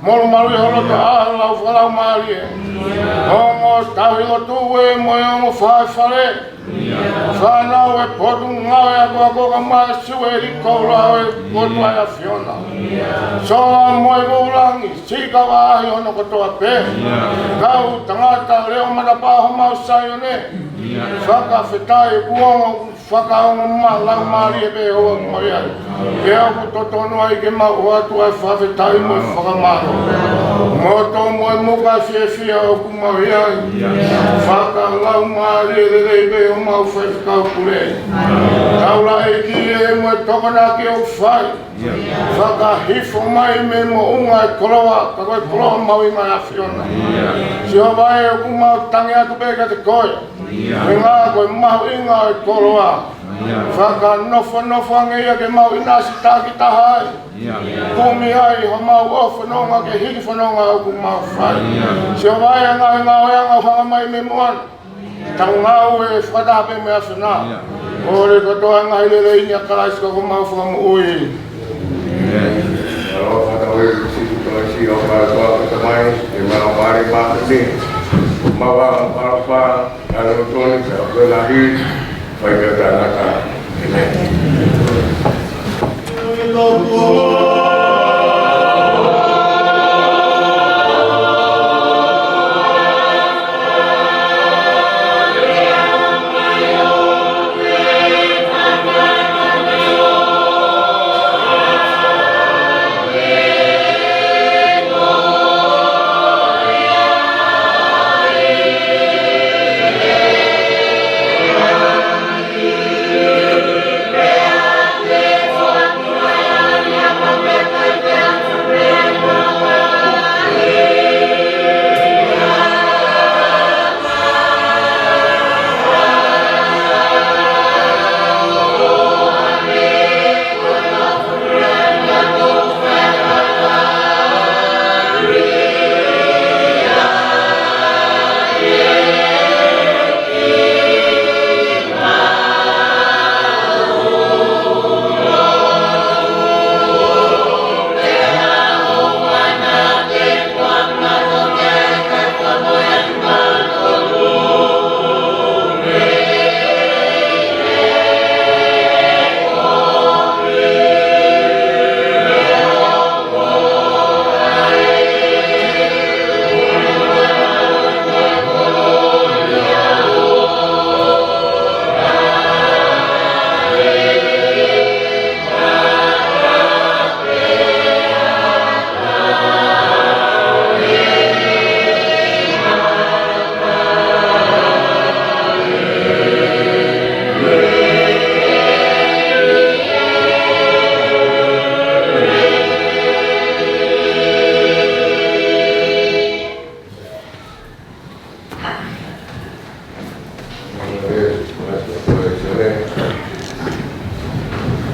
Molumalu ʻi ho loto ʻa e lau fakalaumālie. Ongo tauhi lotu ē mo e ongo faʻē fale. Fānau ʻa e Potungāue Akoako ka mai siʻi ʻEiki koula ʻo e Potungāue ʻAfiona. Sola mo e Voulangi, sika vahi hono kotoa pē. Kau tangata leʻo matapā homau Saione. Fakafetaʻi ʻoku ongo Fakaongo ma laumālie pē ʻoku mau ʻi ai. Pea ʻoku totonu ai ke mau ʻoatu ʻa e fakafetaʻi mo e fakamālō. Mo tō mo e muka fiefia ʻoku mau ʻi ai. Fakalaumālie lelei pē ʻo mau faifekau pule. Taulaʻeiki ē mo e tokonaki ʻoku fai. Fakahifo mai mei moʻunga e koloa, ka ko e koloa mahuʻinga ʻa e ʻAfiona. Sihova ē ʻoku mau tangi atu pē kiate koe. He ngā ko e mahuʻinga e koloa. Fakanofonofo ange ia ke mau ʻinasi takitaha ai. Kumi ai homau ʻofononga ke hiki fononga ʻoku mau fai. Sihova ē ngā ngā ʻoeanga ʻoku hanga mai mei muʻa. Tau ngāue fakataha pē mo e ʻAfiona. ʻO le kotoa ngaahi lelei ni ʻa Kalaisi ko homau Fakamoʻui. ʻAlo fakatau e Sīsū Kalaisi ʻo fakatau e Tamai, ʻe mau pare mātani. Mau ʻa mau pare. Ka lo toni ka ko la hi, fai ka ka na ka. Amen.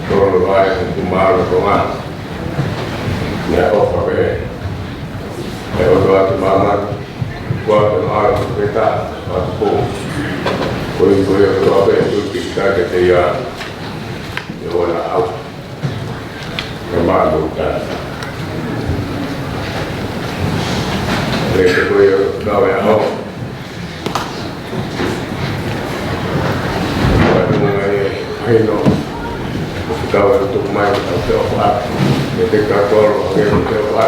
Tolo vai ku malu ko ma. Ia ʻofa pē. ʻE ʻOtua ʻa māmani. Kuo ke noa ala ko peta, atu ko. Ko i ko ia ko pē tu ki ta ke te ia. Ia wana au. Ke maʻa mo ta. Ke te ko ia kau e au. Kua tunga e mahino. Kau e tuku mai, kau te ofa. Ke te kau tolo, ke te ofa.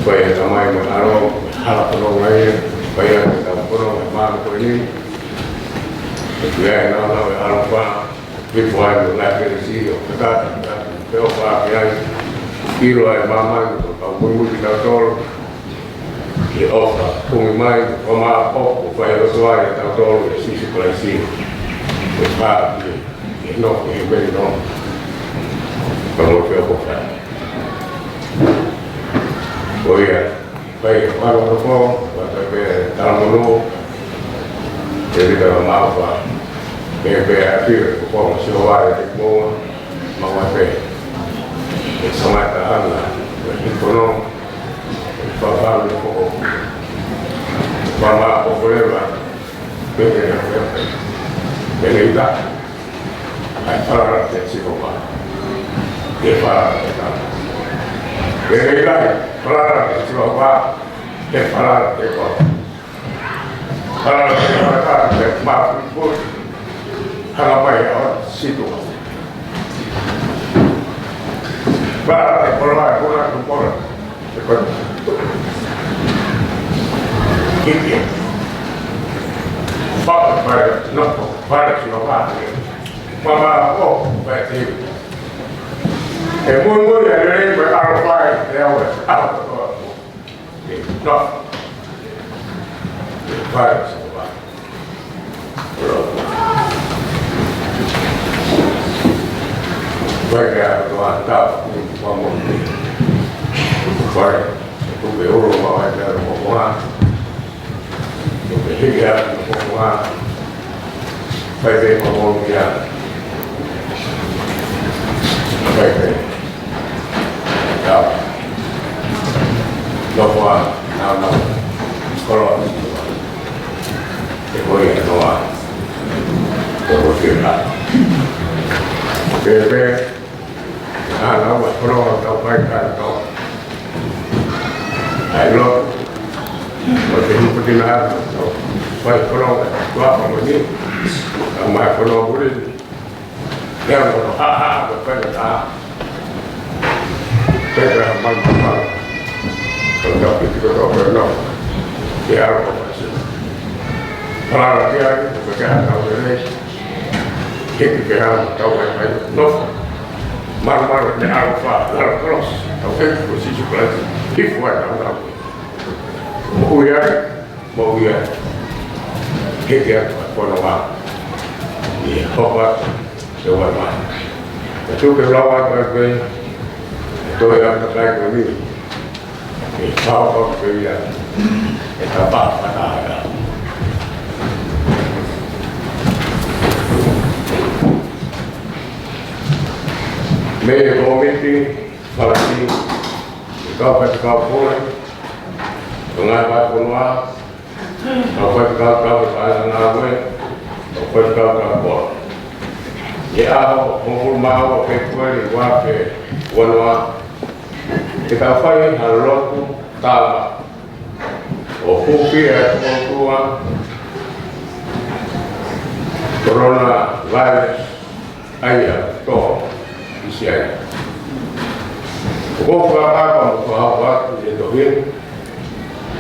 Fai e tamai mo e ʻAlo, hala fononga ia, fai ʻa e tau fononga ʻi māmani ko eni. ʻOku ʻi ai e nāunau ʻa e ʻAlo Fā, hifo ai mo e ngaahi kelesi ʻo e Tamai, ʻo feʻofaʻaki ai, ʻilo ai māmani, ʻo kau muimui kitautolu, ke ʻofa, kumi mai, ʻo mā ʻo, ʻo fai ʻo tuai ʻa tautolu, ʻia Sīsū Kalaisi, ʻo fā, ke, ke no, ke he mei no, ka mo ke ʻofa. Ko ia, fai e fānau no ko, ʻoatu pē talamonū, ke rita ka mau fa, ke pē a pira, ko ko ma sio ware te moa, ma wa pē. E samata ana, e hikono, e fāfānau no ko, fāma ko koleva, pē pē na pē, pē ne ita. ʻAi, falala ki he Sihova. Ke falala ki he Tamai. Ke ʻikai, falala ki he Sihova. Ke falala ki he Sihova. Falala ki he Tamai, ke mapuipui. Hanga mai ʻo situ. Falala ki he Sihova, puna ki he Sihova. Ke kona. Kikia. Faka, faka, no, faka, Sihova. Mama, oh, baik, eh. Eh, muimui ʻa e lelei mo e ʻAlo Fā, eh, awe, ʻAlo Fā. Eh, no. Eh, fai, so, fai. Fai, eh, ʻa e ʻOtua ta, eh, fai. Tuku ke ʻulu mai, eh, ʻa e ʻOtua. Tuku ke hiki atu, ʻa e ʻOtua. Fai pē ko mo kia. Fai pē. Tau. Nofo ā, nau nau. Kolo. Te ko ia noa. Te ko ia. Pē pē. ʻA, lau ʻa e fononga ʻoku tau fai ka tau. ʻAi lo. ʻO te hipo te nā ʻoku tau fai fononga ʻoku tau fai ni. Ka mai fononga muri. Ia ko ha ha ko fai ka. Fai ka mai mai. Ko tau piti ko tau fai no. Ke aro ko fai si. Palala ke ai, ko ke aro ko fai. Ke ke ke aro tau fai fai. No. Maru maru te ʻAlo Fā, ʻAlo Kolosi, tau fai ko Sīsū Kalaisi, hifo ai tau tau. Moʻui ai, moʻui ai. Heke atu ʻa e fononga. ʻI he hopa, te ua mai. Ka tuku ke lau atu ai pē, ʻe toe ʻa e takai ko eni. ʻE tau pau pē ia, ʻe tau pau pē ia. Mei he kōmiti, palasi, ʻe kau faifekau pule, ʻo e ngaahi vahefonua, kau faifekau kau he paʻanga ngāue, kau faifekau kau koa. ʻI he ʻaho hongofulu mā ua ʻo Fēpueli ua afe ua noa, ʻe tau fai ha lotu tāmaki ʻo hūfia e fokoutua coronavirus ʻa ia ʻoku tō ʻi Siaina. ʻOku ou fakapapau mo fakahoko atu ʻi he tohi ni,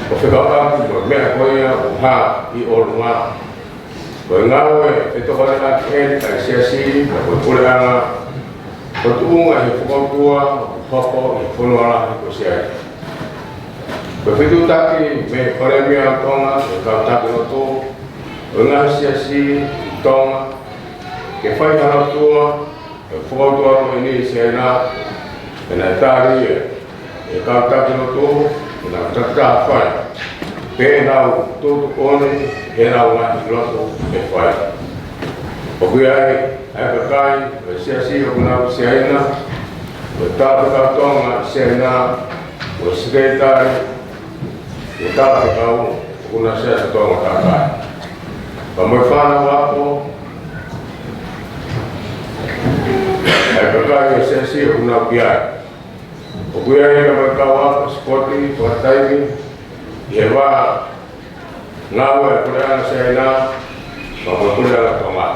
ʻo fekauʻaki mo e meʻa ko ia ʻoku hā ʻi ʻolunga. Ko e ngāue ʻe tokoni ʻaki eni ʻa e Siasi, mo e puleʻanga, ko e tuʻunga ʻi he fokoutua ʻoku hoko ʻi he fonua lahi ko Siaina. Ko e fetuʻutaki mei he Palēmia ʻo Tonga, ʻo e kau taki lotu, ʻo e ngaahi siasi ʻi Tonga, ke fai ha lotu ʻa e fokoutua ko eni ʻi Siaina, pea naʻe tali ia ʻe he kau taki lotu, ʻo nau takitaha fai. Pea nau tuʻutuʻuni ʻenau ngaahi lotu ʻe fai. ʻOku ʻi ai ʻa e kakai ʻo e siasi ʻoku nau ʻi Siaina, ʻo e Tauhi Tonga ʻi Siaina, ʻo e Sekelitali, Talafekau ʻoku na sea ʻi Tonga takai. Pea mo e fānau ako, ʻa e kakai ʻo e Siasi ʻoku nau ʻi ai. ʻOku ʻi ai ʻa e kau ako sipoti fakataimi ʻi he vā ngāue ʻa e Puleʻanga Siaina, pea mo e Puleʻanga Tonga.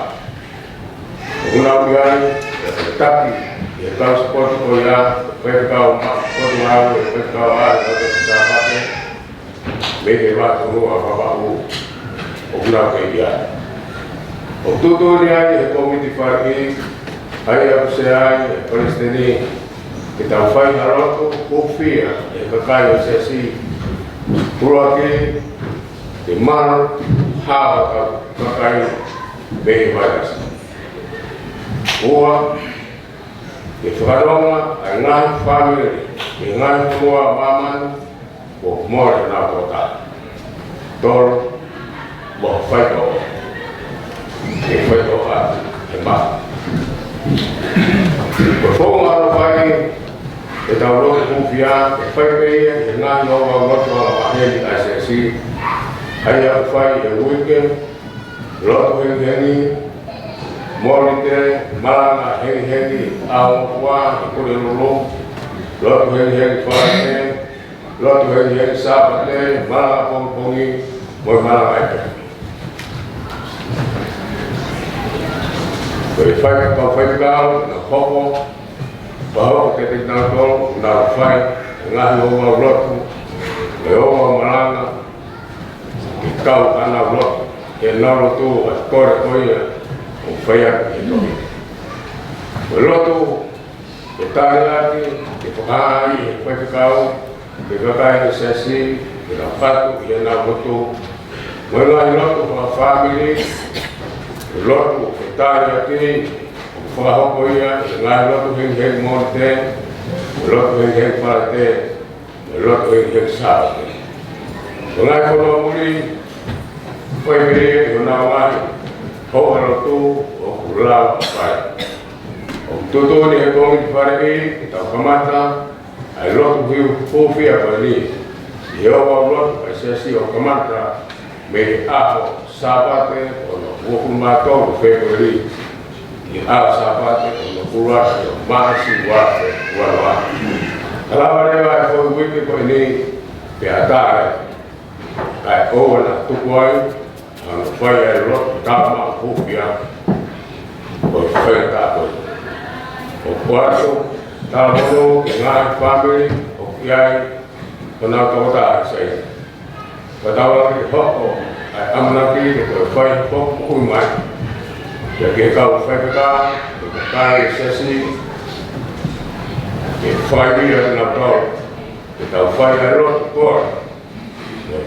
ʻOku nau ʻi ai, ʻa e taki ʻi he kau sipoti ko ia, faifekau ma-, sipoti ngāue, faifekau ʻa e, ʻa e Sāpate, mei he vā tonu ʻa Vavaʻu, ʻoku nau kei ʻi ai. ʻOku tuʻutuʻuni ai ʻe he kōmiti faleʻi, ʻa ia ʻoku sea ai ʻe he Palesiteni, ke tau fai ha lotu hūfia ʻa e kakai ʻo e Siasi, ʻuluaki, ke malu hao ʻetau kakai mei he vailasi. Ua, ke fakanonga ʻa e ngaahi fāmili, ʻi he ngaahi fonua ʻo māmani, kuo mole ʻenau tokotaha. Tolu, mo e faitoʻo. Ke faitoʻo ʻa e mā. Ko e founga ʻo e fai ʻetau lotu hūfia, ʻe fai pē ia ʻi he ngaahi ouau lotu angamaheni ʻa e Siasi, ʻa ia ʻoku fai he uike, lotu hengihengi Mōnite, malanga hengihengi ʻaho ua ʻi Pulelulu, lotu hengihengi Falaite, lotu hengihengi Sāpate, malanga pongipongi, mo e malanga ʻaho. Ko e fai, kau faifekau, naʻa hoko, pea hoko kiate kinautolu, naʻa fai, ngaahi ouau lotu, mo e ouau malanga, ke kau ʻenau lotu, ke nau lotu ʻa e kole ko ia, ʻo fai atu ʻi he tohi. Ko e lotu, ke taliaki, ke fakahā ʻe he faifekau, ki he kakai ʻo e Siasi, ke nau ʻatu ʻi heʻenau lotu. Mo e ngaahi lotu fakafāmili, lotu ke taliaki, ʻo fakahoko ia, ʻi he ngaahi lotu hengihengi Mōnite, lotu hengihengi Falaite, mo e lotu hengihengi Sāpate. Ko e ngaahi fonua muli, ko e mele ʻi honau ngaahi houa lotu ʻoku lava ʻo fai. ʻOku tuʻutuʻuni ʻe he kōmiti faleʻi ke tau kamata ʻa e lotu hū-, hūfia ko eni. ʻI he ouau lotu ʻa e Siasi ʻoku kamata mei he ʻaho Sāpate hono uofulu mā tolu Fēpueli, ki he ʻaho Sāpate hono ua ʻo Māʻasi ua afe ua noa. Ka lava leva e foʻi uike ko eni, pea tā ai. Kae ʻoua naʻa tuku ai, ʻa hono fai ʻa e lotu tama hūfia, ʻo fai tā ko ē. ʻOku ʻoatu, talamonu, ki he ngaahi fāmili, ʻoku ʻi ai, ʻenau tokotaha sai. Ka tau ʻalu ki he hoko ʻa e ʻamanaki ke toe fai hoko moʻui mai. Pea ki he kau faifekau, ki he kakai Siasi, ke fai ia ʻenau tau, ke tau fai ʻa e lotu ko ē.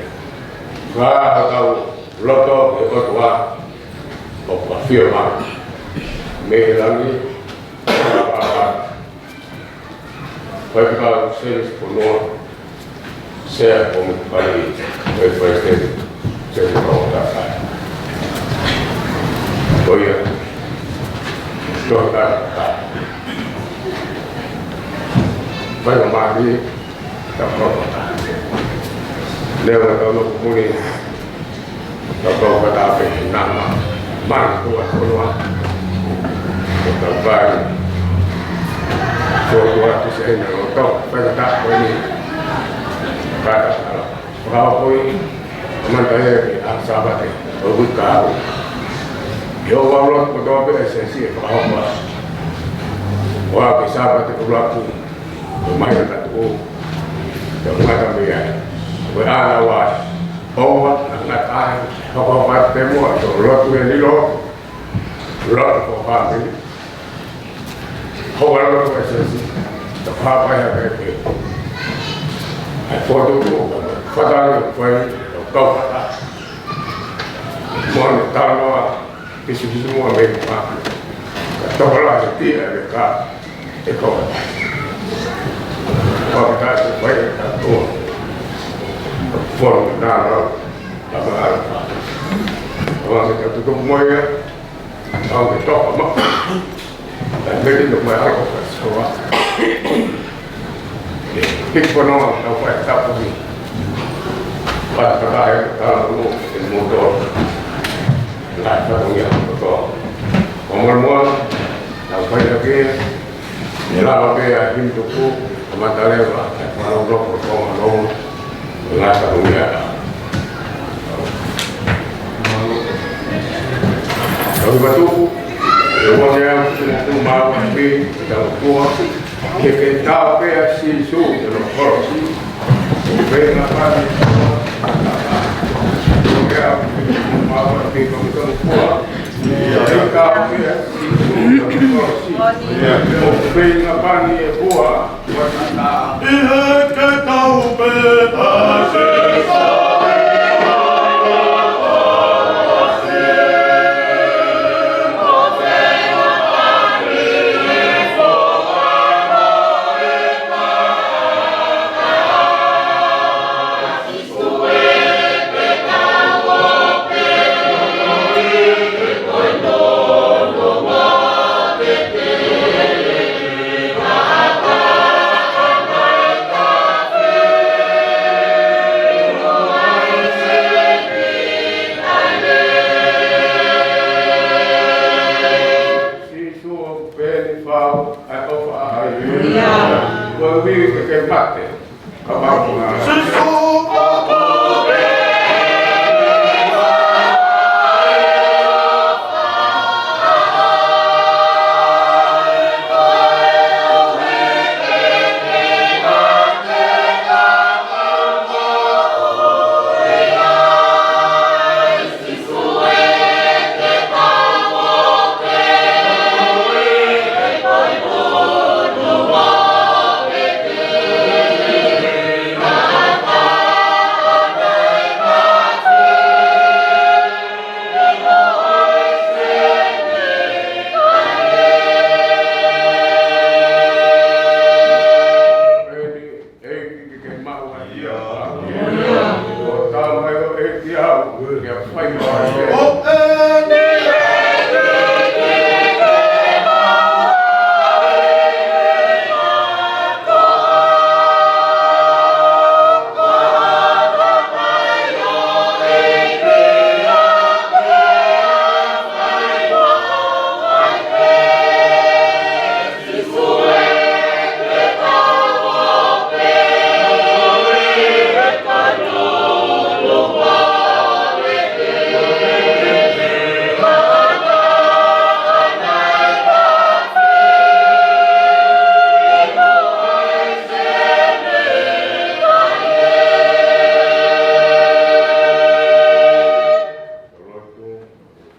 Ka tau lotu ki he ʻOtua, ʻoku ʻafio mai mei he langi, Faifekau Sēnesi Ponoa, Sea ʻo e Palesiteni, Faifekau Sēnesi Ponoa. Ko ia, tohi ka, ka. Faifekau Māʻi, ka, ka, ka. Leo na kau no kumuni, Ka ko ka tafe na ma, ma ko a ko a. Ko ka pai. Ko ko a tu se na lo to, pa ka ta ko ni. Ka ta ka. Ka ko i, ma ta e ki a Sāpate, ʻo ku ka. Yo wa lo ko to pe se si ka ko. Wa ki Sāpate ko la ku. Ko mai ka tu. Ko ma ta me ya. Ko a la wa. ʻOua naʻa ngata ai, hoko atu pē muʻa, ʻo lotu e lilo, lotu ko fāmili. Hoko lotu e sesi, ta pāpai a pē pē. ʻAi fotu ko, fata ni, fai, ʻo kau fata. Mo ne tanoa, Pisipisimoa mei ka. Ka tokolahi tia e ka e ko. Ko ka ta ko pai ka ko. Fono na na. Ka ma ala pa. Ko ka ta tuku moia. Ka me toka ma. Ka me no mai ala ko ka sawa. Hiki pono ka pai ka ko ni. Fakataha e tala ʻo e motuʻa. Ngaahi fatongia kotoa. Ko e muʻomuʻa, tau fai ʻaki, ʻe lava pē ʻa e himi tuku, kamata leva, ʻa e fānau loko, ko e ngaahi fatongia. Tau himi tuku, ʻe ua nea, ʻe ua nea, ʻe ua nea, ʻe ua nea, ke ke tau pē ʻa Sīsū ʻi hono kolosi. ʻOku feinga pani e fua. ʻOku feinga pani e fua. ʻOku feinga pani e fua. ʻI he ke tau pē ʻa Sīsū. Sīsū ʻoku pehē ni fau, ʻa e ʻofa ʻa e ʻOtua. Ko e ui ke ke mate. Ka mau ko ngā. ʻEiki ke ke maʻu ai. ʻIo. ʻO tau mai ʻo ʻEiki au, ke fai mai. ʻO ʻEiki.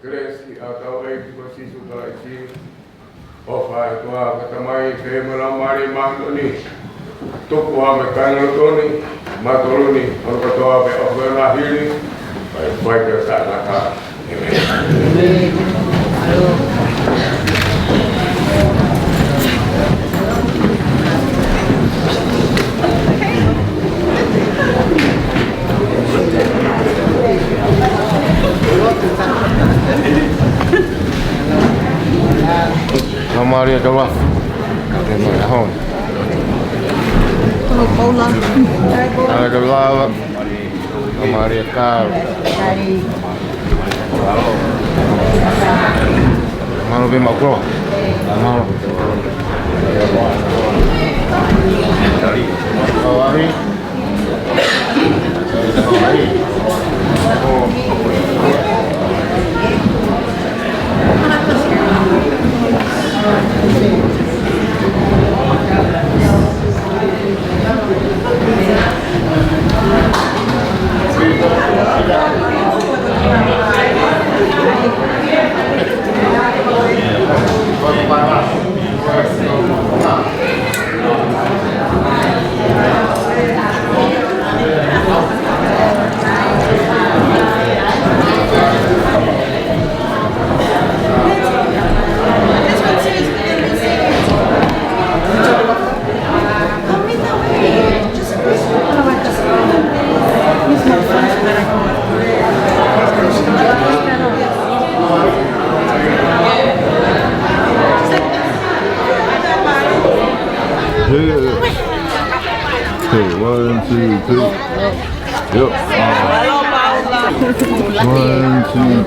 Kelesi ʻa hotau ʻEiki ko Sīsū Kalaisi, ʻofa ʻa e ʻOtua ko e Tamai, feohi mo e Laumālie Māʻoniʻoni, tuku ā mei he kāingalotú ni, mautolu ni, ʻo kotoa pē ʻoku nau hili, ʻo fai pē ʻo taʻengata. ʻĒmeni. Ave Maria, ka ua. Ave Maria, hon. Paula. Ave Maria, ka ua. Ave Maria, ka ua. Mālō pē maʻu koloa. Mālō. Ka ua.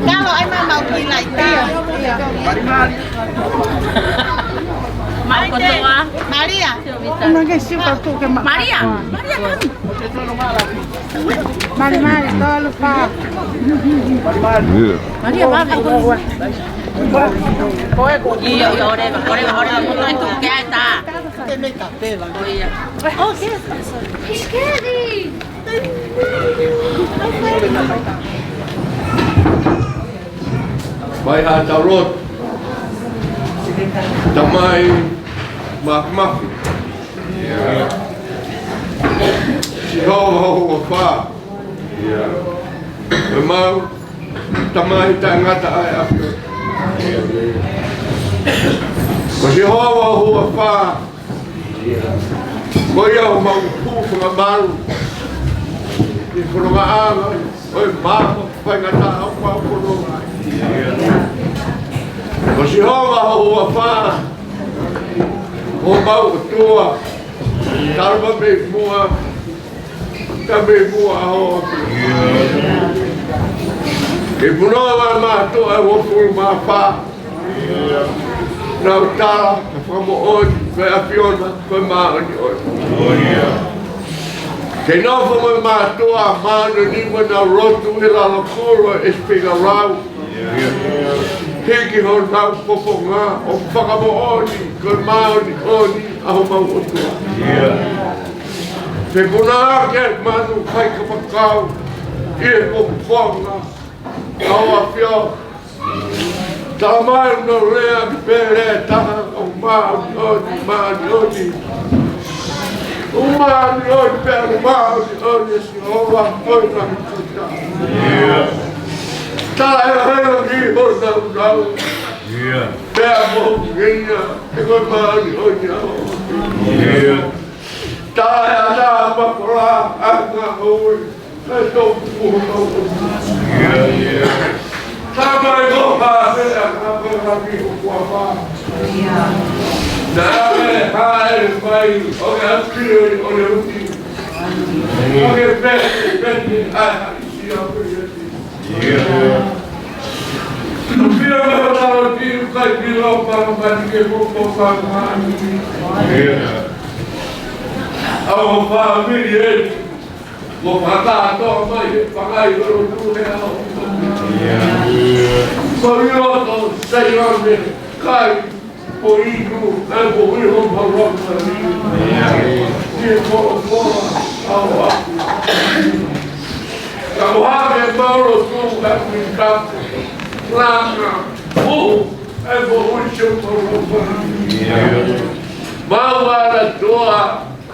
Kalo ai mama o ki lai te. Mau kotoa. Malia. Una ke sipa tu ke ma- Malia. Malia, kami. Mali, mali, tolu, fā. Malia, vave. Ia, ia, ʻoleva, ʻoleva, ʻoleva, mo toi tu ke ai tā. ʻIo. Oh, yes. He's scared. Mai ha taurot. Tamai Makamafi. Sihova ho huafa. Ko e mau tamai taʻengata ʻa e ʻAfiona. Ko Sihova ho huafa. Ko ia ʻoku mau tuʻu fakamalu ʻi he fonongaʻanga ʻo e maama faingataʻa ʻoku mau fononga ai. Ko Sihova ho huafa, ko homau ʻOtua, talu mei muʻa, ka mei muʻa hoʻo ʻAfiona. Ke punoa ʻa e mātuʻa ʻe uofulu mā fā, nau tala, ka fakamoʻoni, ko e ʻAfiona, ko e māʻoniʻoni. Ke nofo mo e mātuʻa māʻoniʻoni mo nau lotu ʻi he lalo kolo ʻo e ʻEsipinga Lau. Hiki honau fofonga ʻo fakamoʻoni, ko e māʻoniʻoni ʻa homau ʻOtua. Ke punoa ʻa e manu faikapakau ʻi he fofonga ʻo e ʻAfiona. Tala mai ʻenau lea ki he pele taha ʻo māʻoniʻoni, māʻoniʻoni. ʻO māʻoniʻoni pē, ʻo māʻoniʻoni ʻa Sihova, ko e māʻoniʻoni. Taʻeʻaonga ki honau lau. Pea mo e ngeia, he ko e māʻoniʻoni ʻa e ʻAfiona. Taʻeʻaonga ki he mafola ʻa e ngaahi ʻofa. Ka tau kuo tau. Ka mai ko ka mea ka ko ka ki ho kuafa. Na me ka e mai o ke ʻAfiona ʻo e uti. O ke pē, pē, a, si a pē. Pia me o tau ki kai pilo pa ma ke ko ko ka ma. Au fāmili ē. Mo fakatō mai he pangai lolo tu he ao. Ko i loto Saione kai, ko i nu, e ko i ho paulok na ni. Ni ko ko awa. Ka ko hake mauro tu e kui kapu. Langa, o, e ko i ho paulok na ni. Mau ala toa,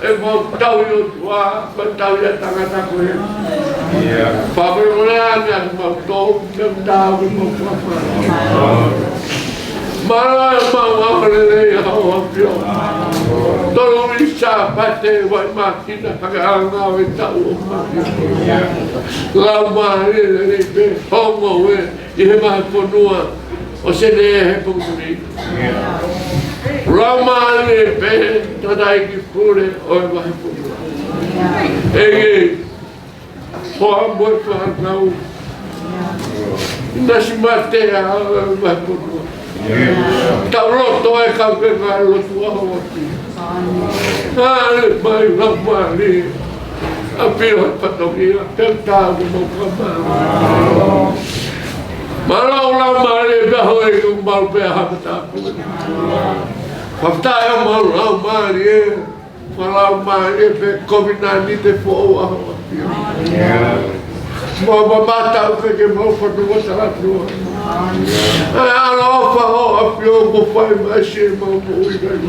ʻe mau tauhi ʻOtua, mau tauhi ʻa e tangata ko ē. Fakamolemole ange ʻa mau tō, mau tau, mau fakamolemole. Mālō e mau ʻaho lelei ʻa ho ʻAfio. Tolu ʻi Sāpate, vai mākina, hake anga ʻo e taʻu ʻo mau. Laumālie lelei pē, hongo ē, ʻi he vahefonua ʻo Senē he pongipongi ni. Laumālie pē, tangataʻeiki pule ʻo e vahefonua. ʻEiki, hoa mo e fānau. Nasi mate ʻa e vahefonua. Tau loto e kau ke ngā lotu ʻa ho ʻAfio. ʻAle mai Laumālie. ʻAfio he fatongia, te u tau mo kamau. Mālō Laumālie pea hoi ku mau pea hapata. Fakafetaʻi ʻa mau Laumālie, fakalaumālie pē kovinānite foʻou ʻa ho ʻAfio. Mau mamata uke ke mau fanongo talatua. ʻE ʻaloʻofa ho ʻAfio mo fai mai si mau moʻui kai.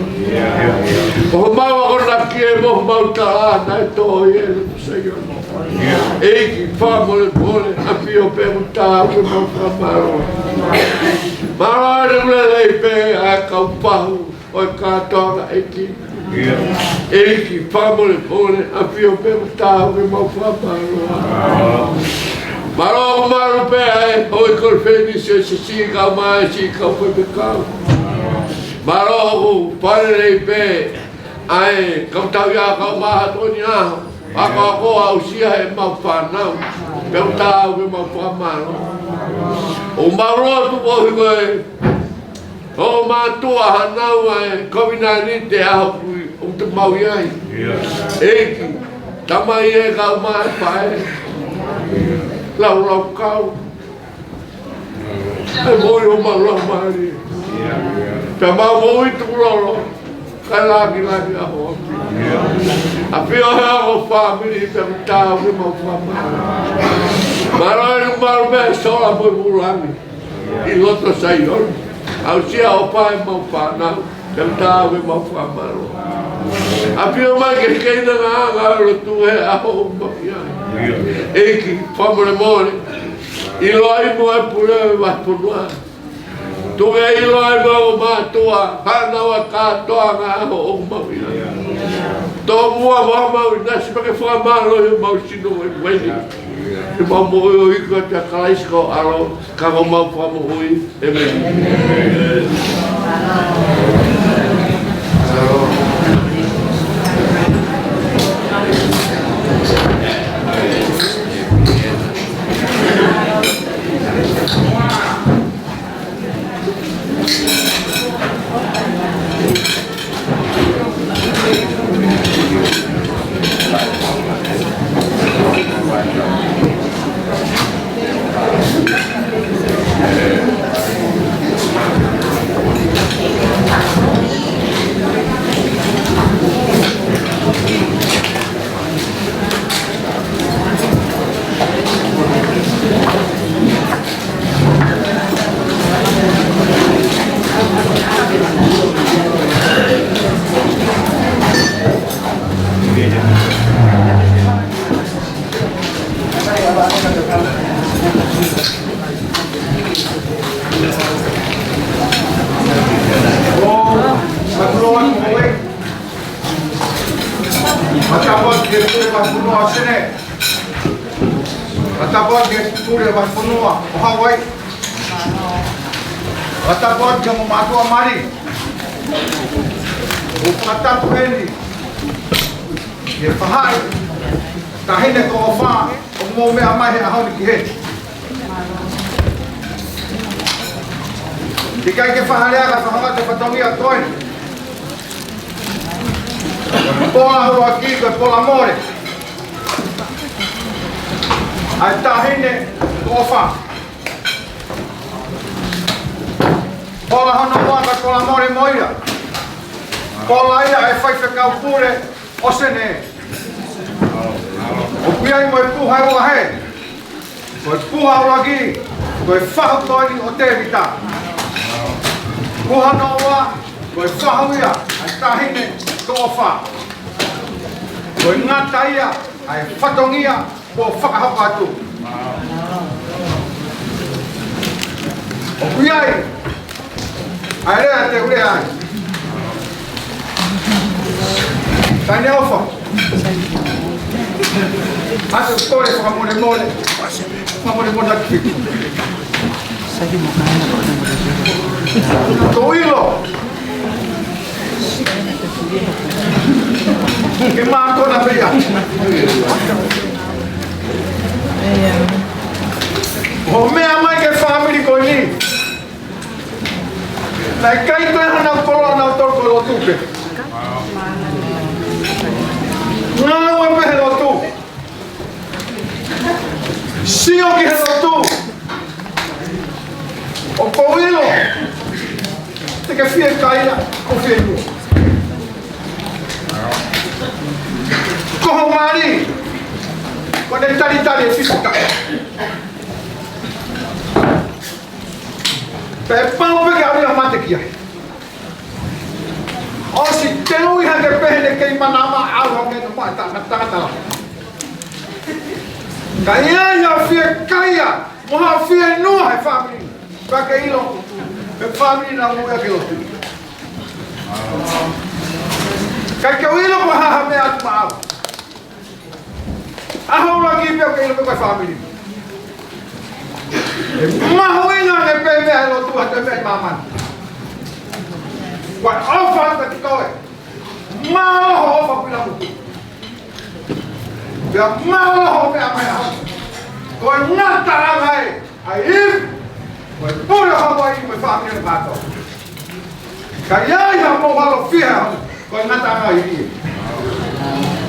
ʻO mau akonaki ē mo mau tala naʻe tō ʻi he lotu Saione. ʻEiki fakamolemole, ʻAfio pē mo tau ke mau fakamālō. Mālō e lelei pē ʻa e kau pahu ʻo e kātoanga ʻEiki. ʻEiki fakamolemole, ʻAfio pē mo tau ke mau fakamālō. Mālō, mālō pē ʻa e houʻeiki konifelenisi ʻo e siʻi kau mai, siʻi kau faifekau. Mālō ʻoku fai lelei pē ʻa e kau tauʻi ʻa e kau maha toni ʻaho. Akoako aʻusia ʻemau fānau, pea ʻoku tau ke mau fakamālō. ʻOku mau lotu koeʻuhi ko e ʻo mātuʻa hanau ʻa e kovinānite ʻaho kui ʻoku te mau ʻi ai. ʻEiki, tamai ē, kau mai faʻē, laulaukau. ʻE moʻui ʻo mau lau mali. Pea mau moʻui tukulolo. Kae lāngilangi ʻa ho ʻapi. ʻAfio he ʻaho fāmili pea ʻoku tau ke mau fakamālō. Mālō e malu mei he sola mo e vūlangi. ʻI loto Saione. Aʻusia ʻofa ʻemau fānau. Pea ʻoku tau ke mau fakamālō. ʻAfio mai ke kei na ngā ngā lotu he ʻaho ʻoku mau ʻi ai. ʻEiki, fakamolemole. ʻIloa ai mo e pule ʻo e vahefonua. Tuku ke ʻiloa ai mo e mātuʻa, fānau ʻa e kātoanga ʻaho ʻoku mau ʻi ai. Tomuʻa mo mau ʻi ai, siʻi pea ke fakamālō ʻi homau sino ʻi he ʻaho ni. ʻEmau moʻui ʻo iku ʻa Kalaisi ko ho ʻAlo, ka ko homau Fakamoʻui. ʻĒmeni. Fakatapu atu ki he Pule Vahefonua ʻo Senē. Fakatapu atu ki he Pule Vahefonua ʻo Hauaiʻi. Fakatapu atu ki he mātuʻa mali. ʻOku fakatapu heni ki he faʻahi, taʻahine ko ʻOfa, ʻoku mou meʻa mai he ʻaho ni ki heni. ʻIkai ke fakalea ka fakahoa atu e fatongia ko eni. Pola ʻuluaki ko e pola mole ʻa e taʻahine ko ʻOfa. Pola hono ua ko e pola mole mo ia. Pola ia ʻa e faifekau pule ʻo Senē. ʻOku ʻi ai mo e puha ʻe ua hē. Ko e puha ʻuluaki, ko e fahu ko eni ʻo Tēvita. Puha hono ua, ko e fahu ia ʻa e taʻahine ko ʻOfa. Ko e ngata ia ʻa e fatongia kuo fakahoko atu. ʻOku ʻi ai ʻa e lea te u lea ai. Taʻahine ʻOfa. ʻOatu e kole fakamolemole. Fakamolemole atu ki he ʻOtua. Ko e ʻilo ke mākona pē ia. Hoʻo meʻa mai ki he fāmili ko eni. Naʻe ʻikai toe hanga ʻo koloa nautolu ko e lotu pē. Ngāue pē he lotu. Sio ki he lotu. ʻOku ou ʻilo te ke fiekaia, ʻo fieinua. Ko ho mali, kuo ne talitali e fisika. Pea pau pē ke ʻalu ia ʻo mate ki ai. ʻOsi teuteu hake pē heʻene kei manava ʻo ʻalu hake ʻo maʻu e tangata, tangata lahi. Ka ʻi ai ha fiekaia mo ha fieinua he fāmili, pea ke ʻilo, he fāmili naʻa mo ia ke lotu. ʻIkai ke u ʻilo ko e hā ha meʻa atu maʻau. ʻAho ʻuluaki pē ʻoku ke ʻilo pē ko e fāmili. ʻE mahuʻinga ange pē meʻa he lotu ʻi ha toe meʻa ʻi māmani. Ko e ʻofa atu kiate koe. Mālō hoʻo ʻofa kuila muku. Pea mālō hoʻo meʻa mai ʻaho ni. Ko e ngataʻanga ē ʻa e ivi, ko e pule ʻo Hauaiʻi mo e fāmili ʻo e kātoa. Ka ʻi ai haʻamou ʻalu fiha, ko e ngataʻanga ʻa e ivi.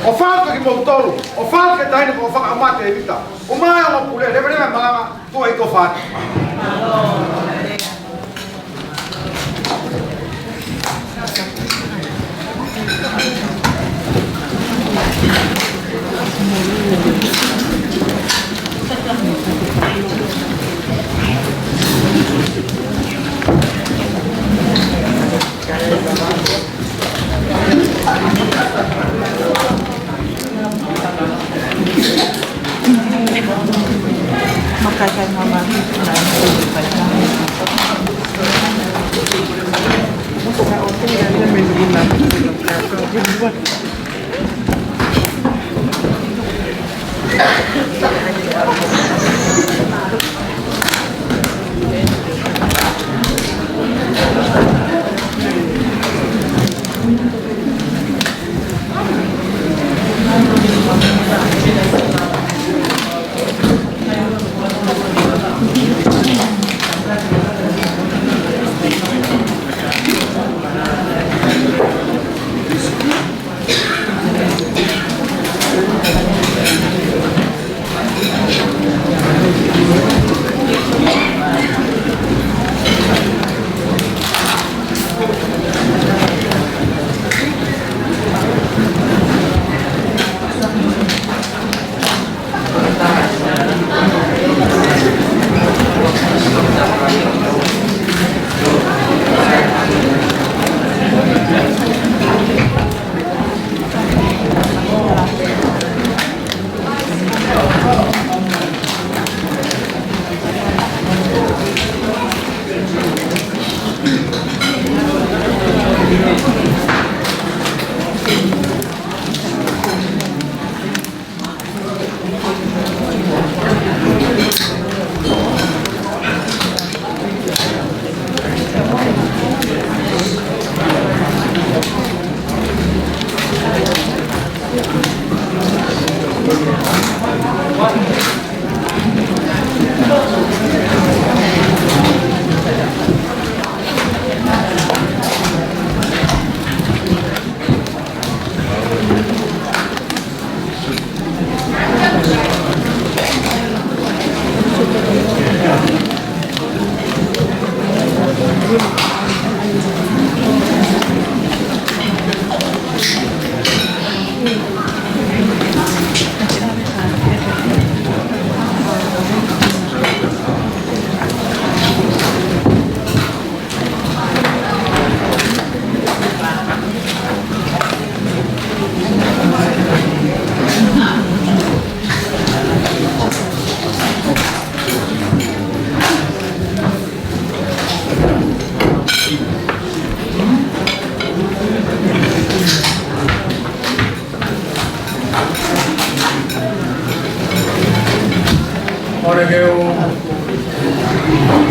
ʻOfa atu kimoutolu, ʻofa atu ki he taʻahine ko Fakaʻaumate ʻEvita. ʻUmaʻā e ongo pule, leveleva e malanga, tuʻa ʻi Tofa atu. ʻOku ou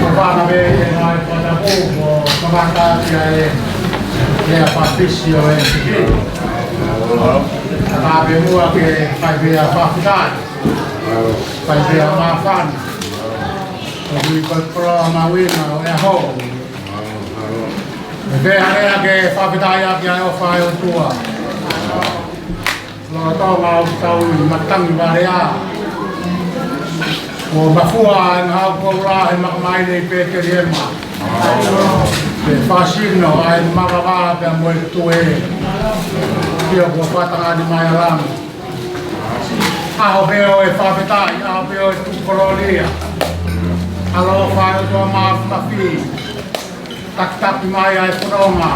ʻofa atu pē ʻi he ngaahi fakatapu ʻo kamata ʻaki ʻa e lea fakafisi ʻo e M C P. Ka pehē muʻa ke fai pē ʻa e fakafetaʻi, fai pē ʻa e māfana. ʻOku ʻi he koloa mahuʻinga ʻo e ʻaho. ʻE pehē ʻa e lea ke fakafetaʻi ʻaki ʻa e ʻofa ʻa e ʻOtua. Lolotonga ʻetau matangi valeʻa, kuo mafua ʻa e ngaahi koula ʻi he makamaile ʻi Petelihema. Pea fakasino ʻa e makavā pea mo e tuʻe. Pea kuo fakatangani mai ʻa langi. ʻAho pē ʻo e fakafetaʻi, ʻaho pē ʻo e tuʻu kolōlia. ʻAloʻofa ʻa e ʻOtua Māfimafi. Takitaki mai ʻa e fononga.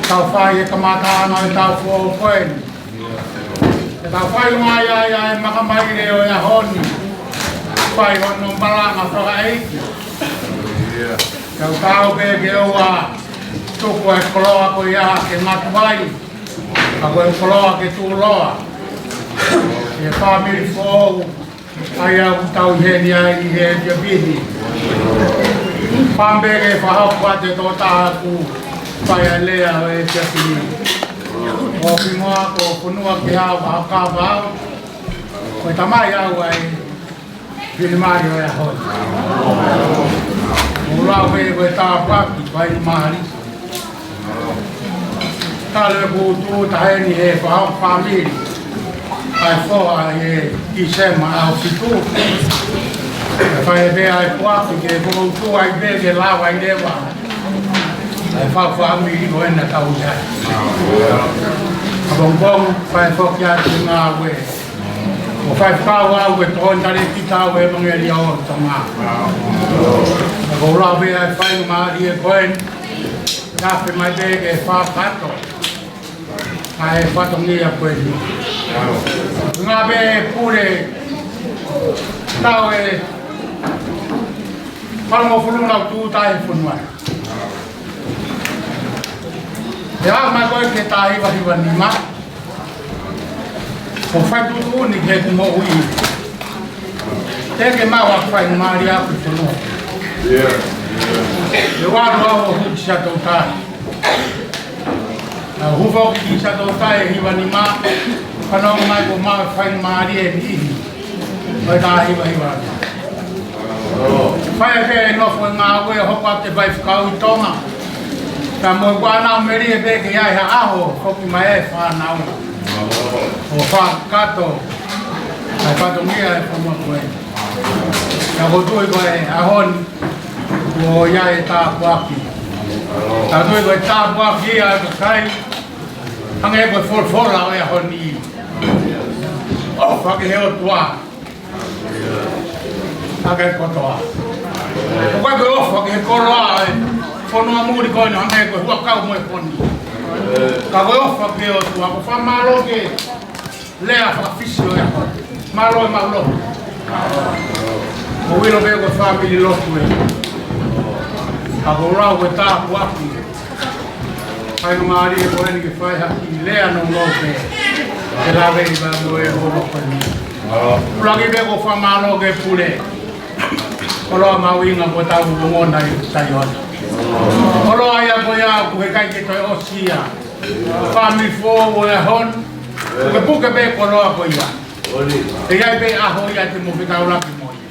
Tau fai e kamataʻanga ʻo ʻetau foʻou ko eni. Ke tau fai mai ai ʻa e makamaile ʻo e ʻaho ni. Fai hono malanga fakaʻeiki. Tau tau pē ke ʻoua tuku e koloa ko ia ke ngatu ai. Ka ko e koloa ke tuʻuloa. Ki he fāmili foʻou. ʻA ia ʻoku tau ʻi heni ai ʻi he efiafi ni. Pea pehē ke fakahoko atu e tokotaha ʻoku fai ʻa e lea ʻo e efiafi ni. Ko e hingoa ko Fonuakeha Vahakava. Ko e tamai au ʻa e finemālie ʻo e ʻaho ni. ʻOku ou lau pē ko e tāpuaki, faingamālie. Talu ʻeku tuʻu taha eni he faʻahinga fāmili. ʻA e foha ʻi he Tīsema ʻaho fitu. ʻE fai pē ʻa e puaki ke fokotuʻu ai pē ke lava ai leva ʻa e faʻahinga fāmili ko ena ʻoku tau ʻi ai. ʻApongipongi, fai foki atu e ngāue. ʻO fai fakau au ke tokoni talēkita ʻo e ʻevangeliō ʻo Tonga. ʻOku ou lau pē ʻa e faingamālie ko eni. Tafe mai pē ke fakakakato ʻa e fatongia ko eni. Ngā pē pule tau e palongo fulu nau tū tai fonua. ʻE aʻu mai ko ē ki he taha hiva hiva nima. ʻO fai tuʻutuʻuni ki heʻeku moʻui. Te ke maʻu ʻa e faingamālie ʻaku fonua. ʻE ua noa ʻo huki Siaʻatoutai. ʻA, hū foki ki Siaʻatoutai ʻe hiva nima. Fanongo mai ko e maʻu faingamālie ʻe niʻihi. ʻO e taha hiva hiva. Fai pē nofo e ngāue ʻo hoko atu e faifekau ʻi Tonga. Ka mo e kuo nau melie pē ke ʻi ai ha ʻaho, foki mai e fānau. ʻO fakakakato ʻa e fatongia e fonua ko ē. Ka ʻoku ou tui ko e ʻaho ni, kuo ʻi ai e tāpuaki. Ka ʻoku ou tui ko e tāpuaki ia ʻa e kakai. Hangē ko e folofola ʻo e ʻaho ni. ʻOfa ki he ʻOtua ʻaki e kotoa. ʻOku ʻikai ko e ʻofa ki he koloa ʻo e fonua muli ko eni hangē ko e huʻakau mo e poni. Ka ko e ʻofa ki he ʻOtua, ko e fakamālō ki he lea fakafisi ʻo e ʻaho. Mālō e mālō. ʻOku ou ʻilo pē ko e fāmili lotu ē. Ka ʻoku ou lau ko e tāpuaki. Faingamālie ko eni ke fai ha kiʻi lea nounou pē. Ke lave ʻi he ʻaho ni ʻo e ʻaho ko eni. ʻUluaki pē ʻoku ou fakamālō ki he pule. Koloa mahuʻinga ko ʻetau ongona ʻi Saione. Koloa ia ko ia ʻoku ʻikai ke toe ʻosi ia. Fāmili foʻou ʻo e ʻaho ni. Pukepuke pē koloa ko ia. ʻE ʻi ai pē ʻaho ia te mo fetaulaki mo ia.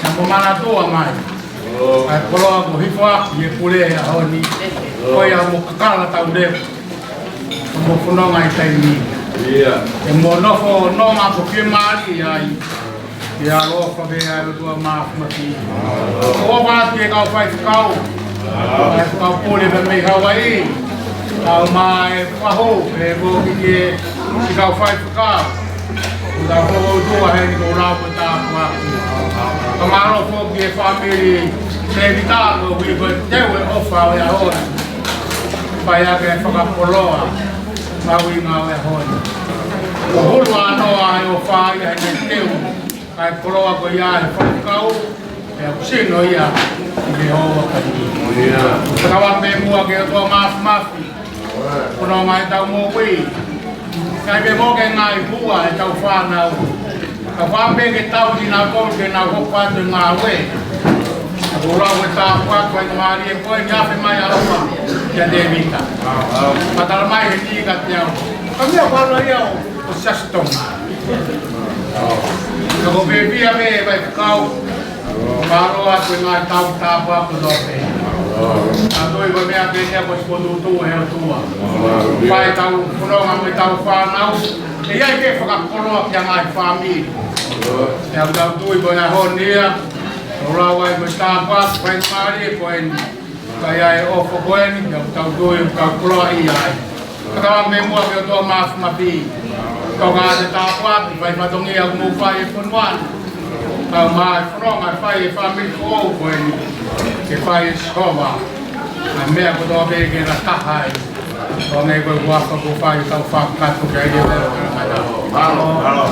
Naʻa mo manatua mai ʻa e koloa kuo hifo ʻaki ʻe he pule he ʻaho ni. Ko ia mo kakala tau leva. Mo fononga ʻi taimi ni. ʻE mo nofo nonga ko fiemālie ai. ʻIa ʻofa pē ʻa e ʻOtua Māfimafi. ʻOfa atu ki he kau faifekau. Faifekau pule pē mei Hauaiʻi. Kau mai fahu, pea mo e kiʻi kau faifekau. Ka ko e ʻOtua heni ʻoku ou lau ko e tāpuaki. Ka mālō foki e fāmili Tēvita, ko e ui ko e teu e ʻofa ʻo e ʻaho ni. Fai ʻaki e fakakoloa mahuʻinga ʻo e ʻaho ni. Ko e hulu ʻa noa e ʻofa ia he teu ʻa e koloa ko ia he faifekau, pea ʻoku sino ia ʻi he houa ko eni. Ka ʻoku ou pehē muʻa ki he ʻOtua Māfimafi. Ko hono ngaahi tau moʻui. Kae pehē mo e ngaahi hua ʻetau fānau. Ka ʻoku ou pehē ke tau kinautolu ke nau hoko atu e ngāue. ʻOku ou lau e tāpuaki faingamālie ko eni, afe mai ʻa e ʻofa kia Tēvita. Ka tala mai heni kiate au. Ka meʻa falo ia ʻo, ʻo Siaʻatoutai. Ka ko e pehē pē ʻe faifekau. Mālō atu e ngaahi tau tāpuaki kotoa pē. Ka ko e meʻa pē ia ko e sikotutu ʻe ʻOtua. Fai tau fononga mo ʻetau fānau. ʻE ʻi ai pē fakakoloa ki he ngaahi fāmili. ʻE au tau tui ko e ʻaho ni ia. ʻOku ou lau ai ko e tāpuaki faingamālie ko eni. Ka ʻi ai e ʻofa ko eni, ʻoku tau tui, ʻoku tau koloaʻia ai. Ka tau pehē muʻa ki he ʻOtua Māfimafi. Tau ka te tāpuaki, fai fatongia ʻoku mou fai ʻi he fonua ni. Tau mai fononga fai e fāmili foʻou ko eni. Ke fai ʻe Sihova ʻa e meʻa kotoa pē ke na taha ai. Ko e meʻa ko e huafa ko e fai tau fakakakato ki ai ʻi he ʻaho ni. Mālō, mālō.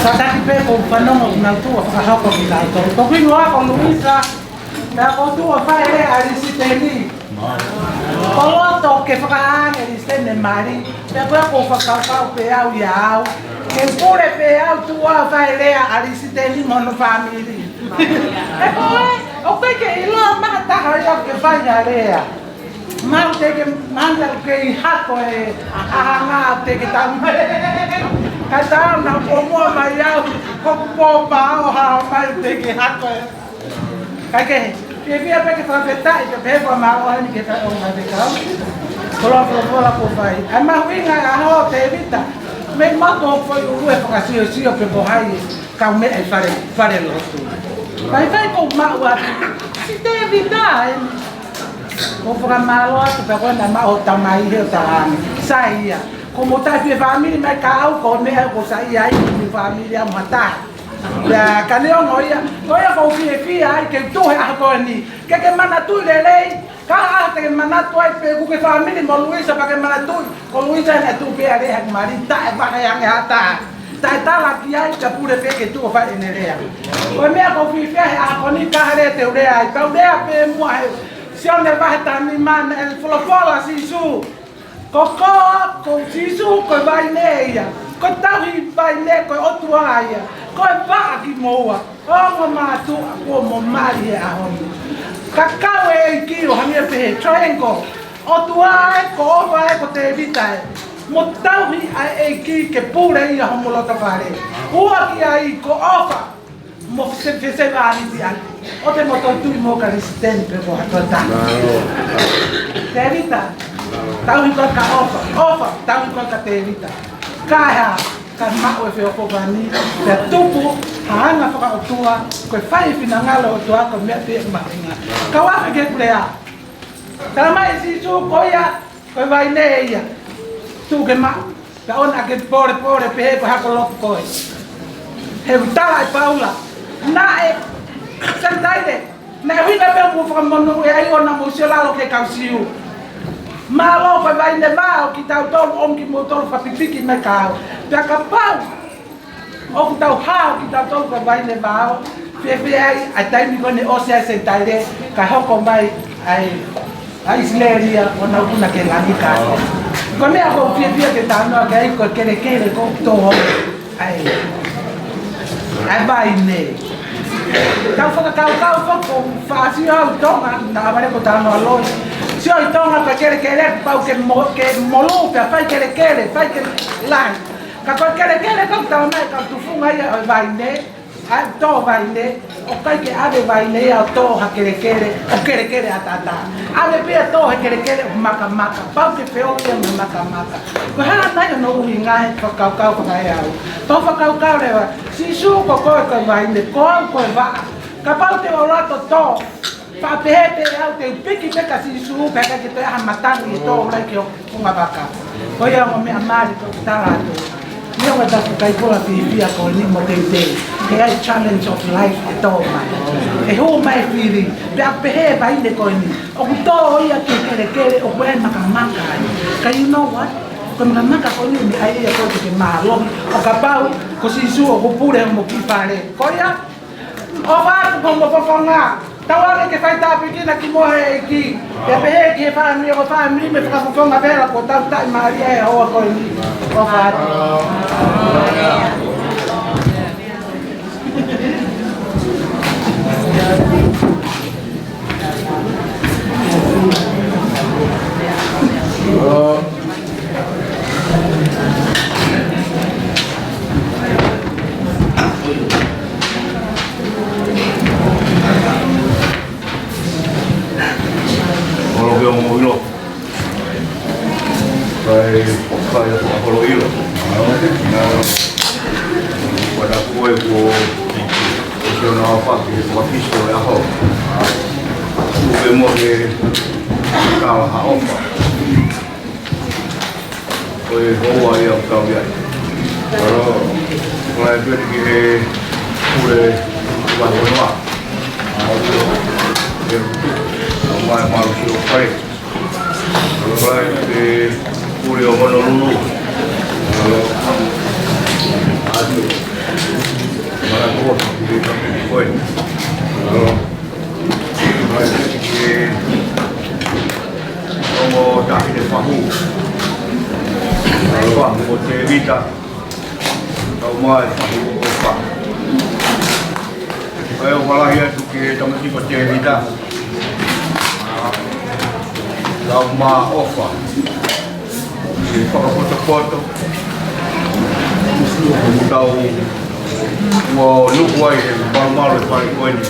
Kātaki pē ʻoku ou fanongo ʻoku nau tuʻu ʻo fakahoko kinautolu. Ko hoku hingoa ko Luisa, pea ʻoku ou tuʻu ʻo fai e lea ʻa Lisiteni. Ko loto ke fakaange Lisiteni e mali, pea ko ia ʻoku ou fakakaukau pē au ia au. Ke pule pē au tuʻu ʻo fai e lea ʻa Lisiteni mo hono fāmili. ʻE ko e, ʻoku ʻikai ke ʻiloa mai ha taha ia ke fai ha lea. Mau te ke mana ke ʻi hako e ʻaʻanga te ke tau mai. Ka tau na ko mua mai au, ko kupo pa o ha mai te ke hako e. Ka ke, ke fia pē ke fakafetaʻi, ke pehē pea mau ʻohani ke fai ʻo mai te kau. Koloa folofola ko fai. ʻAi mahuʻinga e ʻaho Tēvita. Mei mato fai ʻulu e fakasiosio pe ko hai. Kau meʻa ʻi fale, fale lotu. Mai fai ko maʻu atu. Si Tēvita, ʻe. Ko fakamālō atu pē ko ena maʻu tamai he o taʻane. Sai ia. Ko mo tai pē fāmili mai ka au ko meʻa ko sai ia ʻi fāmili a mata. Ia, ka neongo ia. Ko ia ʻoku ou fiefia ai ke tuʻu he ʻaho ko eni. Ke ke manatuʻi lelei. Ka ʻa te ke manatu ai pē ʻoku ke fāmili mo Luisa pea ke manatuʻi. Ko Luisa ʻene tuʻu pē ʻa lea he mali taʻe vahe ange ha taha. Taʻe tala ki ai ka pule pē ke tuʻu ʻo fai ʻene lea. Ko e meʻa ʻoku ou fiefia he ʻaho ni ka hale te u lea ai. Tau lea pē muʻa he Sione vahe taha nima naʻe folofola Sīsū. Ko koe, ko Sīsū, ko e vaine ia. Ko e tauhi vaine, ko e ʻOtua ia. Ko e vaʻa ki moua. Ongo mātuʻa kuo mo mali he ʻaho ni. Ka kau e ʻEiki ʻo hangē pē he triangle. ʻOtua ē, ko ʻOfa ē, ko Tēvita ē. Mo tauhi ʻa e ʻEiki ke pule ia homo loto fale. Ua ki ai ko ʻOfa. Mo se, se, se vāliti ai. ʻO te mo tau tui mo ka Lisiteni pe ko ha tau tā. Tēvita. Tauhi ko ka ʻOfa. ʻOfa, tauhi ko ka Tēvita. Ka ea, ka maʻu e feʻofoʻofani, pea tupu, ha anga fakaʻotua, ko e fai finangalo ʻOtua, ko e meʻa pē mahinga. Ka ua ke ke kulea. Tala mai Sīsū ko ia, ko e vaine ia. Tuʻu ke maʻu. Ka ʻoua ke pōlepole pehē ko e hako lotu koe. He ʻoku tala ʻe Paula. Naʻe, Sanitaile. Naʻe ʻuhinga pē ʻoku fakamonūʻia ai ʻo na mo sio lalo ki he kau Siu. Mālō ko e vaine vao kitautolu ʻomi kimoutolu fakapipiki mai ka au. Pea kapau ʻoku tau hao kitautolu ko e vaine vao. Fiefia ai, ʻa e taimi ko eni ʻosi ai Sanitaile, ka hoko mai ai ʻa ʻIsileli ia ʻo na ʻuhinga ke langi ka. Ko e meʻa ʻoku ou fiefia ke talanoa ki ai ko e kelekele ko e tō. ʻAi. ʻAi vaine. Tau fakakaukau fo ko fāsio au Tonga, naʻa vale ko talanoa loi. Sio ʻi Tonga ko e kelekele, pau ke mo-, ke molū, pea fai kelekele, fai ke lahi. Ka ko e kelekele ko tau mai, ka tufunga ia ʻo e vaine. ʻAi tō vaine, ʻoku ʻikai ke ʻave vaine ia ʻo tō ha kelekele, ʻo kelekele ʻataʻatā. ʻAve pē ia tō he kelekele ʻo makamaka, pau ke feohi ia mo makamaka. Ko e hā nai hono ʻuhinga he fakakaukau fakaeau. Tō fakakaukau leva, Sīsū ko koe ko e vaine, ko au ko e vaʻa. Kapau te u ʻalu atu ʻo tō, faʻa pehē pē au te u piki pē ka Sīsū, pea ʻikai ke toe ʻi ai ha matangi ʻe tō ʻo ʻalu ki hoku funga vaka. Ko ia mo e meʻa mali ko e tala atu. Ia ʻoku tau fukai kola fiefia ko eni mo teuteu. He ʻai challenge of life ʻe tō mai. ʻE hū mai fili. Pea pehē vaine ko eni. ʻOku tō ia ki he kelekele ʻoku ʻi ai e makamaka ai. Ka you know what? Ko e makamaka ko eni ʻoku ʻi ai ia ko e ke mālohi. ʻO kapau, ko Sīsū ʻoku pule mo ki fale. Ko ia, ʻofa atu ko mo fofonga. Tau ake ke fai tāpuekina ki mo e ʻEiki. Pea pehē ki he fāmili, ko e fāmili mo e fakafofonga pē la ko tau taʻimālie he ʻaho ko eni. ʻOfa atu. Holo ke ongo ʻilo. Kai, kai ʻa holo ʻilo. Nā, wana kue ko, ko se ona ʻofa ki he fakafisi ʻo e ʻaho. Kupe mo ke kala ha ʻofa. Ko e hoa ia ʻoku tau ia. Alo, ko e peni ki he pule ua honua. He, ʻo mai malu si o kai. Alo, ko e pule ʻo Honolulu. Alo, atu. Ko e ongo taʻahine fahu. Fahu ko Tēvita. Kae ʻumaʻā e fahu ko ʻOfa. Kae ʻofa lahi atu ki he tamasiʻi ko Tēvita. Kae ʻumaʻā ʻOfa. Ke fakapotopoto. Kuo tau ua nuku ai he malumalu e fale ko eni.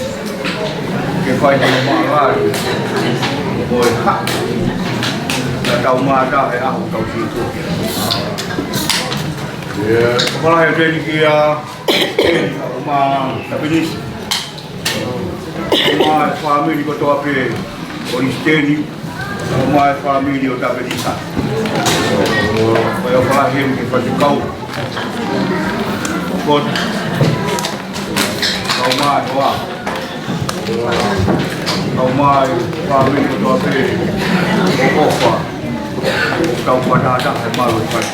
Ke fai ke maʻalali. Ko e hā. Ka tau mātā he ʻaho tau sītuʻa. Ia, ʻofa lahi atu eni kia Teni, ʻofa Tapinisi. ʻOfa e fāmili kotoa pē ʻo Lisiteni. ʻOfa e fāmili ʻo Tapinisi. Kae ʻofa lahi eni ki he faifekau. Kota. ʻOfa e hoa. ʻOfa e fāmili kotoa pē ʻo ʻOfa. Tau pātata he malu e fai.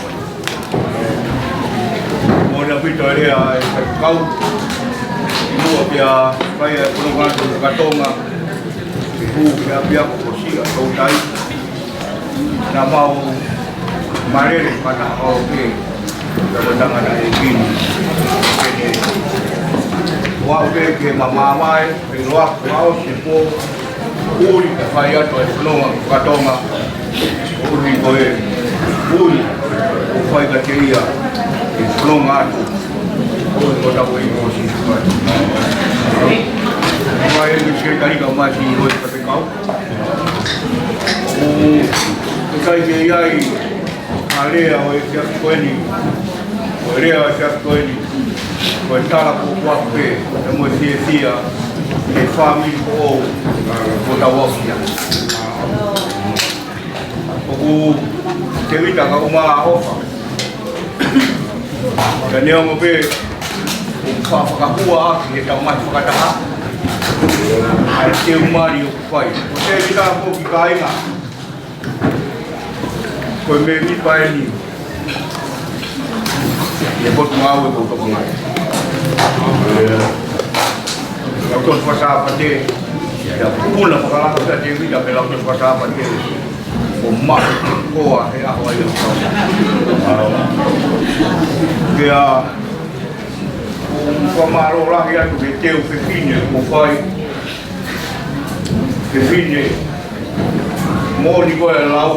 Mo na pita lea e faifekau. Mua pea fai e fononga atu ka Tonga. Ke hū ke ʻapiako ko Siʻa Toutai. Na mau malele pata o ke. Ka ko tangata e kini. Kene. Ua pē ke mamamae. Pei loa ko au se pō. Ui, ka fai atu e fononga, ka Tonga. Ui, ko e. Ui, ko fai ka te ia. E fononga atu. Ui, ko tau i ko si. Fai e misi ka rika masi i hoi ka te kau. Ui, ko kai ke iai. ʻA e lea ʻo e efiafi ko eni, ʻo e lea ʻo e efiafi ko eni, ko e tala ko ʻoku pē, ʻe mo e fiefia, e fāmili ko ʻou, ko tau aofia. ʻOku Tēvita kae ʻumaʻā ʻOfa. Ka neongo pē, ʻoku fa-, fakahua ʻaki he tau mai fakataha. ʻA e teu mali ʻoku fai. Ko Tēvita ko ki kāinga. Ko e mēmipa eni ʻi he Potungāue ko Tokangaʻi. Lau tohi fakasāpate, ia puna fakalaka kia Tēvita pe lau tohi fakasāpate. ʻO maʻu koa he ʻaho ai ʻo kau. Pea, ʻoku fakamālō lahi atu he teu fefine, ʻoku fai. Fefine, moʻoni ko e lau,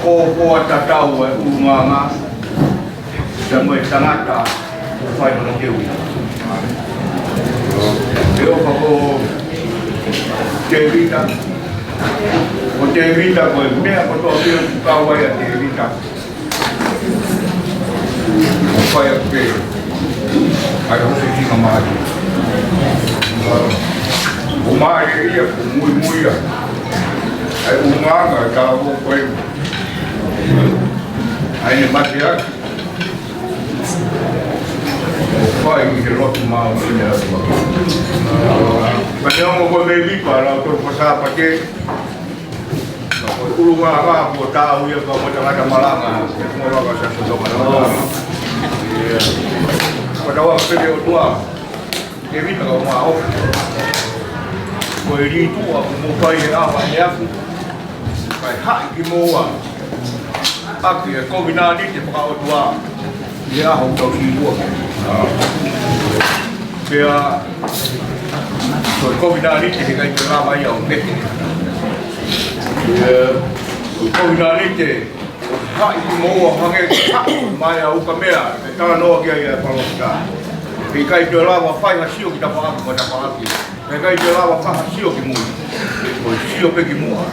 ko, ko a tatau e ʻulungaanga, pea mo e tangata, ʻoku fai hono teu ia. Pea ʻofa ko Tēvita, ko Tēvita ko e meʻa kotoa pē ʻoku kau ai ʻa Tēvita. ʻOku fai ʻaki pē. ʻAi, ʻoku ke tika mai. ʻO mai ia, ʻoku muimui ia. ʻAi, ʻulungaanga, talavou ko ē. ʻAi, ne mate ʻaki. ʻOku fai ʻi he lotu maʻu ʻi he atu. Ka neongo ko e mēmipa, lau tohi fakasāpate. Ko e ʻulungaanga kuo tau ia ka mo e tangata malanga, e kuo lava sa soto malanga. Ia. Ko tau ʻa pele ʻOtua, Tēvita kae ʻumaʻā ʻOfa. Ko e lī tuʻa, ʻoku mou fai he ʻaho he afu. Kae haʻi kimoua. ʻAki e kovinānite fakaʻotua. ʻI he ʻaho ʻoku tau sītuʻa. Pea, ko e kovinānite heʻikai toe lava ia ʻo meke. Ia, ko e kovinānite, ʻo haʻi kimoua hangē ko e haʻi mai ʻa ukamea, ʻe talanoa ki ai ʻa e palōfita. Heʻikai toe lava fai ha sio ki tafaʻaki, mo tafaʻaki. Heʻikai toe lava fai ha sio ki mui. Ko e sio pē ki muʻa.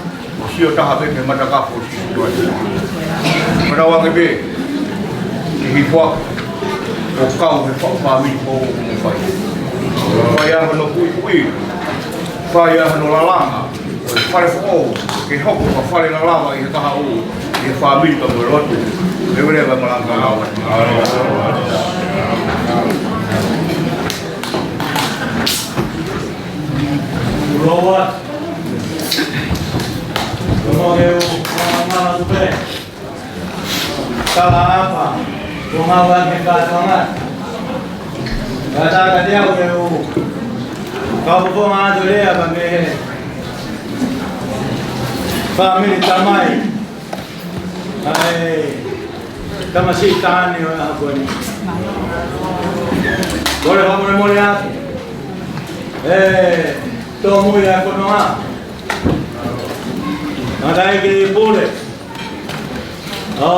ʻO sio taha pē ki he matakafo ʻo Sīsū Kalaisi. Manatuʻi pē, ʻi he hifo ʻoku kau he faʻu fāmili ko ē ʻoku mou fai. Fai ʻa hono puipuiʻi, fai ʻa hono lalanga, ʻo e fale foʻou, ke hoko ko e fale lalava ʻi he kahaʻu, ʻi he fāmili ka mo e lotu. Leveleva e malanga ka lava. Lord. Tolongi ʻo e ngaahi tupe. Tala apa. Tolongi ʻo e ngaahi kātoanga. Kātaki ʻo e u. Ka u fofonga atu lea pea mei he fāmili tamai. ʻAi, tamasiʻi taʻane ʻo e ʻaho ko eni. Kole fakamolemole atu. ʻE, tōmui ʻa e fononga. Ngata ai ki he pule. ʻO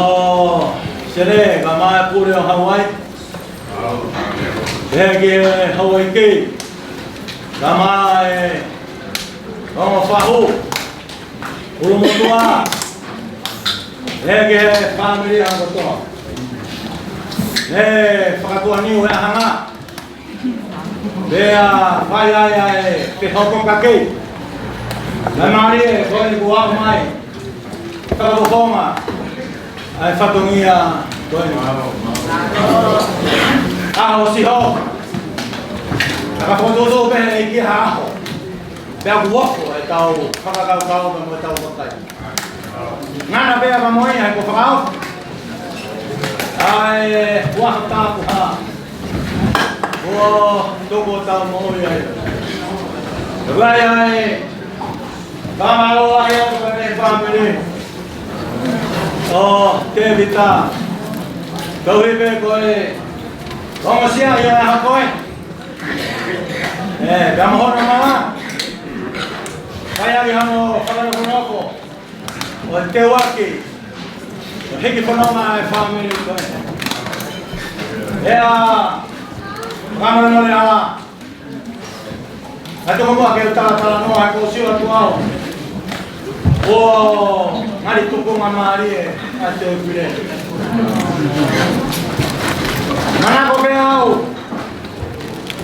Sele, kae ʻumaʻā e pule ʻo Hawaii. Pehē ki he Hawaii kei. Kae ʻumaʻā e ongo fahu. ʻUlumotuʻa. Pehē ki he fāmili ʻa kotoa. ʻE fakatuʻaniu he ʻahanga. Pea fai ai ʻa e fehoko kakei. Naʻe mālie ko eni kuo aʻu mai. Fakafofonga ʻa e fatongia ko eni. ʻAho Sihova. Ka fokotuʻutuʻu pē ʻe he ʻEiki ha ʻaho. Pea kuo ofo ʻetau fakakaukau pea mo ʻetau vakai. Ngana pea ka mo ia he kuo fakaofo ʻa e ʻaho tāpuhā. Kuo tuku ʻetau moʻui ai. Vai ai. Fakamālō ai ʻa e fāmili ʻo Tēvita. Tauhi pē ko e ongosia ia ʻa koe. ʻE, pea mo hono mala. Kai ai hono fakanokonoko. ʻO teuaki. ʻO hiki fononga e fāmili ko ē. ʻEa, fakamolemole ala. Ka toko mua ke u talatalanoa he kuo sio atu au. ʻO ngali tukunga mālie ʻa e tēpile. Manako pē au.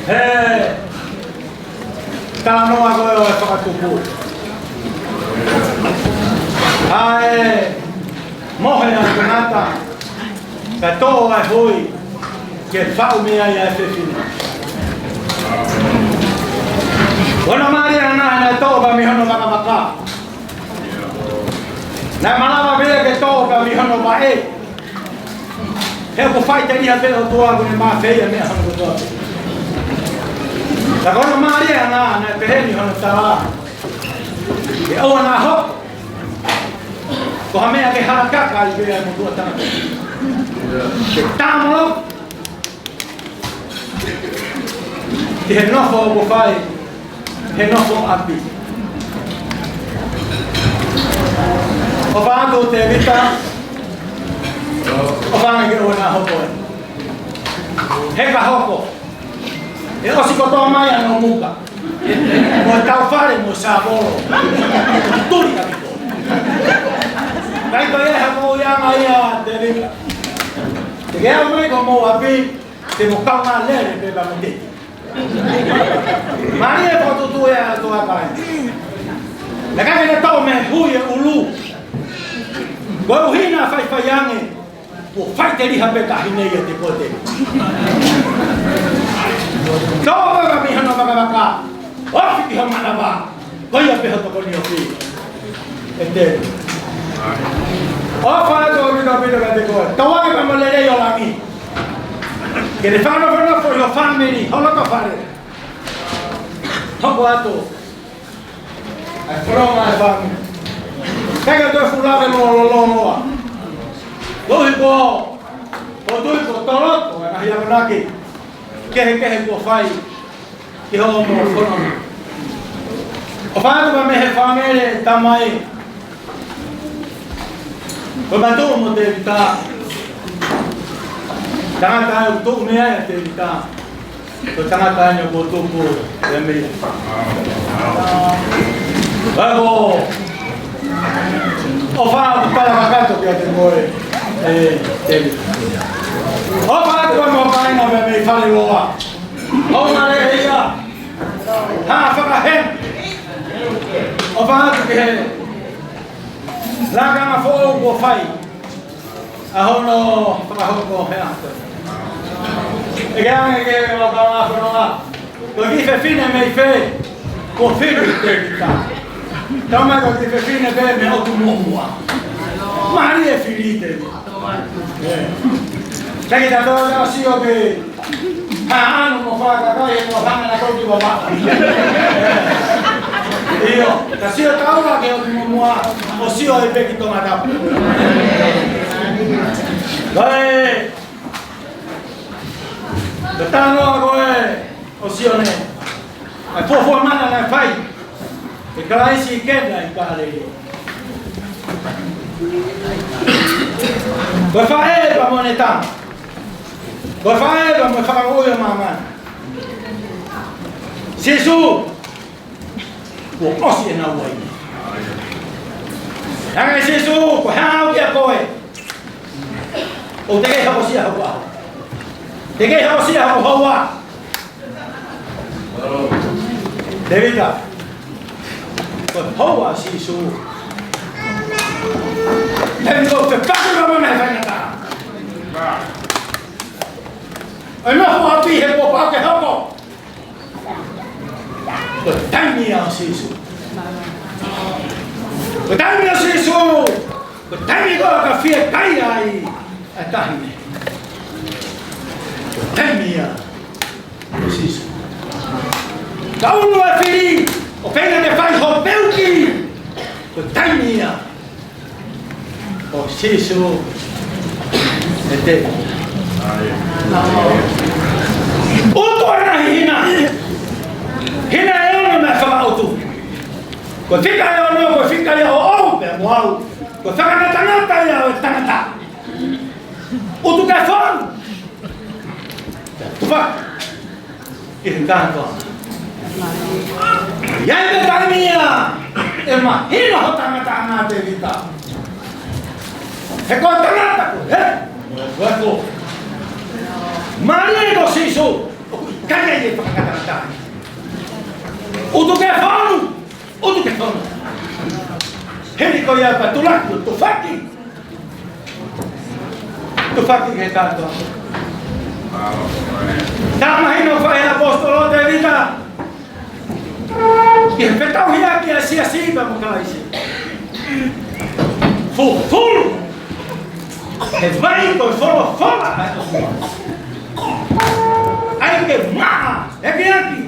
He talanoa ko ē ʻo e fakatupu. ʻA e mohe ʻa e tangata, ka toʻo ʻa e hui, ke faʻu mei ai ʻa e fefine. ʻOku mālie ʻa e ngaahi naʻe toʻo pē mei hono vakavaka. Naʻe malava pē ke toʻo pē mei hono vaʻe. He ʻoku faʻiteliha pē ʻOtua ʻoku ne mafeia meʻa hono kotoa pē. Ka ko hono mālie ʻa e ngaahi naʻe pehē ni hono tala. Ke ʻoua naʻa hoko. Ko ha meʻa ke halakaka ai pē ʻa e motuʻa tangata. Ke tāmolo. Ki he nofo ʻoku fai, he nofo ʻapi. ʻOfa atu Tēvita, ʻofa ange ke ʻoua naʻa hoko ē. He ka hoko, ʻe ʻosi kotoa mai ʻa Nomuka. Mo e tau fale mo e sāvolo. Tuli ka kiko. Kai ko ia ha ko ia mai ʻa Tēvita. Te ke aʻu mai ko mou ʻapi, te mo kaungā lele pē pea mo teti. Mālie e fokotuʻutuʻu ʻa e ʻOtua kai. Naʻe ʻikai ke ne toʻo mei he hui e ʻulu. Koeʻuhi naʻa faifai ange, kuo faʻiteliha pē taʻahine ia te koe te. Toʻo pē mei hono vakavaka. Ofi ki ho manava. Ko ia pē ho tokoni ofi. ʻE te. ʻOfa atu ʻaupito ʻaupito kiate koe. Tauange pē mo e lelei ʻo langi. Ke ne fakanofonofo ʻi ho fāmili, ho loto fale. Hoko atu. ʻA e fononga ʻa e fāmili. Kae ʻikai ke toe fuʻu lave mo lolonoa. Koeʻuhi ko, ko tui ko toloto, ʻa e ngaahi akonaki kehekehe kuo fai. Ki hoʻomo fononga. ʻOfa atu pē mei he fāmili tamai. Ko e matuʻu mo Tēvita. Tangata ʻoku tuʻu mei ai ʻa Tēvita. Ko e tangata eni ʻoku tupu ia mei. Ako. ʻOfa atu pē kakato kiate koe, ʻe Tēvita. ʻOfa atu pē mo e kāinga mei Faleloa. ʻOfa atu ia. Ha fakahē. ʻOfa atu ki he lakanga foʻou kuo fai. ʻA hono fakahoko he ʻaho. ʻE ke ange ke lau ka la fononga. Ko e kiʻi fefine mei fē. Kuo fili Tēvita. Tau mai ko e kiʻi fefine pē mei ʻOtumoʻua. Mālie e fili Tēvita. ʻIo. Kae ke tau sio ki Hā, ʻalu mo fakakakai e mo hanga na kau ki vava. ʻIo, ka sio taua ke ʻomi mo mua, ʻo sio e pē ki Tongatapu. Kae, ka tano ko e, ʻo sio ne. ʻA e fuofua mana naʻe fai ʻe Kalaisi ki he kau Kāleli. Ko e faʻē pea mo ʻene tama. Ko e faʻē pea mo e fakamoʻui ʻo māmani. Sīsū, kuo ʻosi ʻenau uaine. Hanga ʻe Sīsū, ko e hā au kia koe? ʻOku teʻeki hokosia hoku ʻaho. Teʻeki hokosia hoku houa. Tēvita, ko e houa ʻa Sīsū. Tēvita, ko e fepaki lama mei he faingataʻa. ʻE nofo ʻapi he kuo pau ke hoko. Ko e taimi ia ʻo Sīsū. Ko e taimi ʻo Sīsū. Ko e taimi ko ē ka fiekaia ai ʻa e taʻahine. Ko e taimi ia ʻo Sīsū. Ka ʻunu e fili, ʻo feinga ke fai hoʻo peuki. Ko e taimi ia ʻo Sīsū ʻe te. ʻUtu ʻa e ngaahi hina. Hina ʻe ono naʻe fakaʻutu. Ko e fika ʻe ono, ko e fika ia ʻoʻou pea mo au. Ko e fakangatangata ia ʻo e tangata. ʻUtu ke fonu. Tufaki ki he kātoa. ʻI ai e taimi ia ʻe mahino hoʻo tangataʻanga, Tēvita. He ko e tangata ko ē, ko e ko. Mālie ko Sīsū, ʻoku ʻikai ke fakangatangata. ʻUtu ke fonu, ʻutu ke fonu. Hili ko ia ka tulaki, tufaki. Tufaki ki he kātoa. Taʻemahino fai ʻe he ʻaposetolo Tēvita ki he fetauhiʻaki ʻa e siasi pea mo Kalaisi. Fufulu he vai ko e folofola ʻa e ʻOtua. ʻAi ke maʻa, ʻekeʻaki,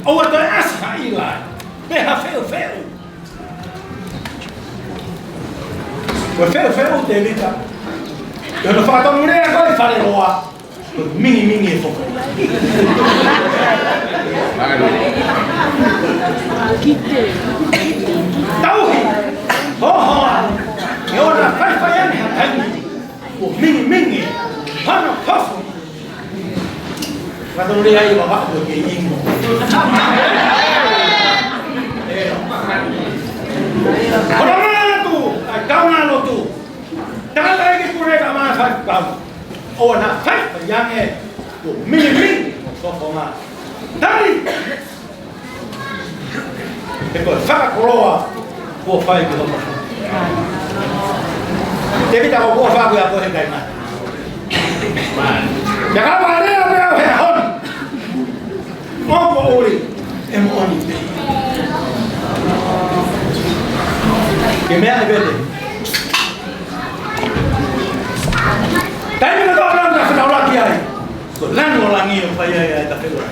ʻoua toe ʻasi ha ʻila, pe ha feufeu. Ko e feufeu Tēvita. ʻI hono fakatonulea ko e faleloa. Ko e mingimingi e fofo. Tauhi. Hohoa. ʻE ʻoua naʻa faifai ange ha taimi. Ko e mingimingi. Hano fofo. Ka tau lea ai ʻo vavaʻu ke ʻi mo. ʻE. Ko e ngaahi lotu, ʻa e kau ngaahi lotu. Tangataʻeiki pule ka mai fai kau. ʻOua naʻa faifai ange, ko e mingimingi ʻo e fofo. Tali. He ko e fakakoloa kuo fai ki hono. Tēvita, ko e fakaʻuhinga ko e he kainga. Ia ka ma lea pē au he ʻaho ni. Mo ko uli, ʻe moʻoni pē. Ke meʻa ʻe pete. Taimi ko ē ʻoku tau fetaulaki ai. Ko e lanu ʻo langi ʻoku fai ai ʻa e tafe ua.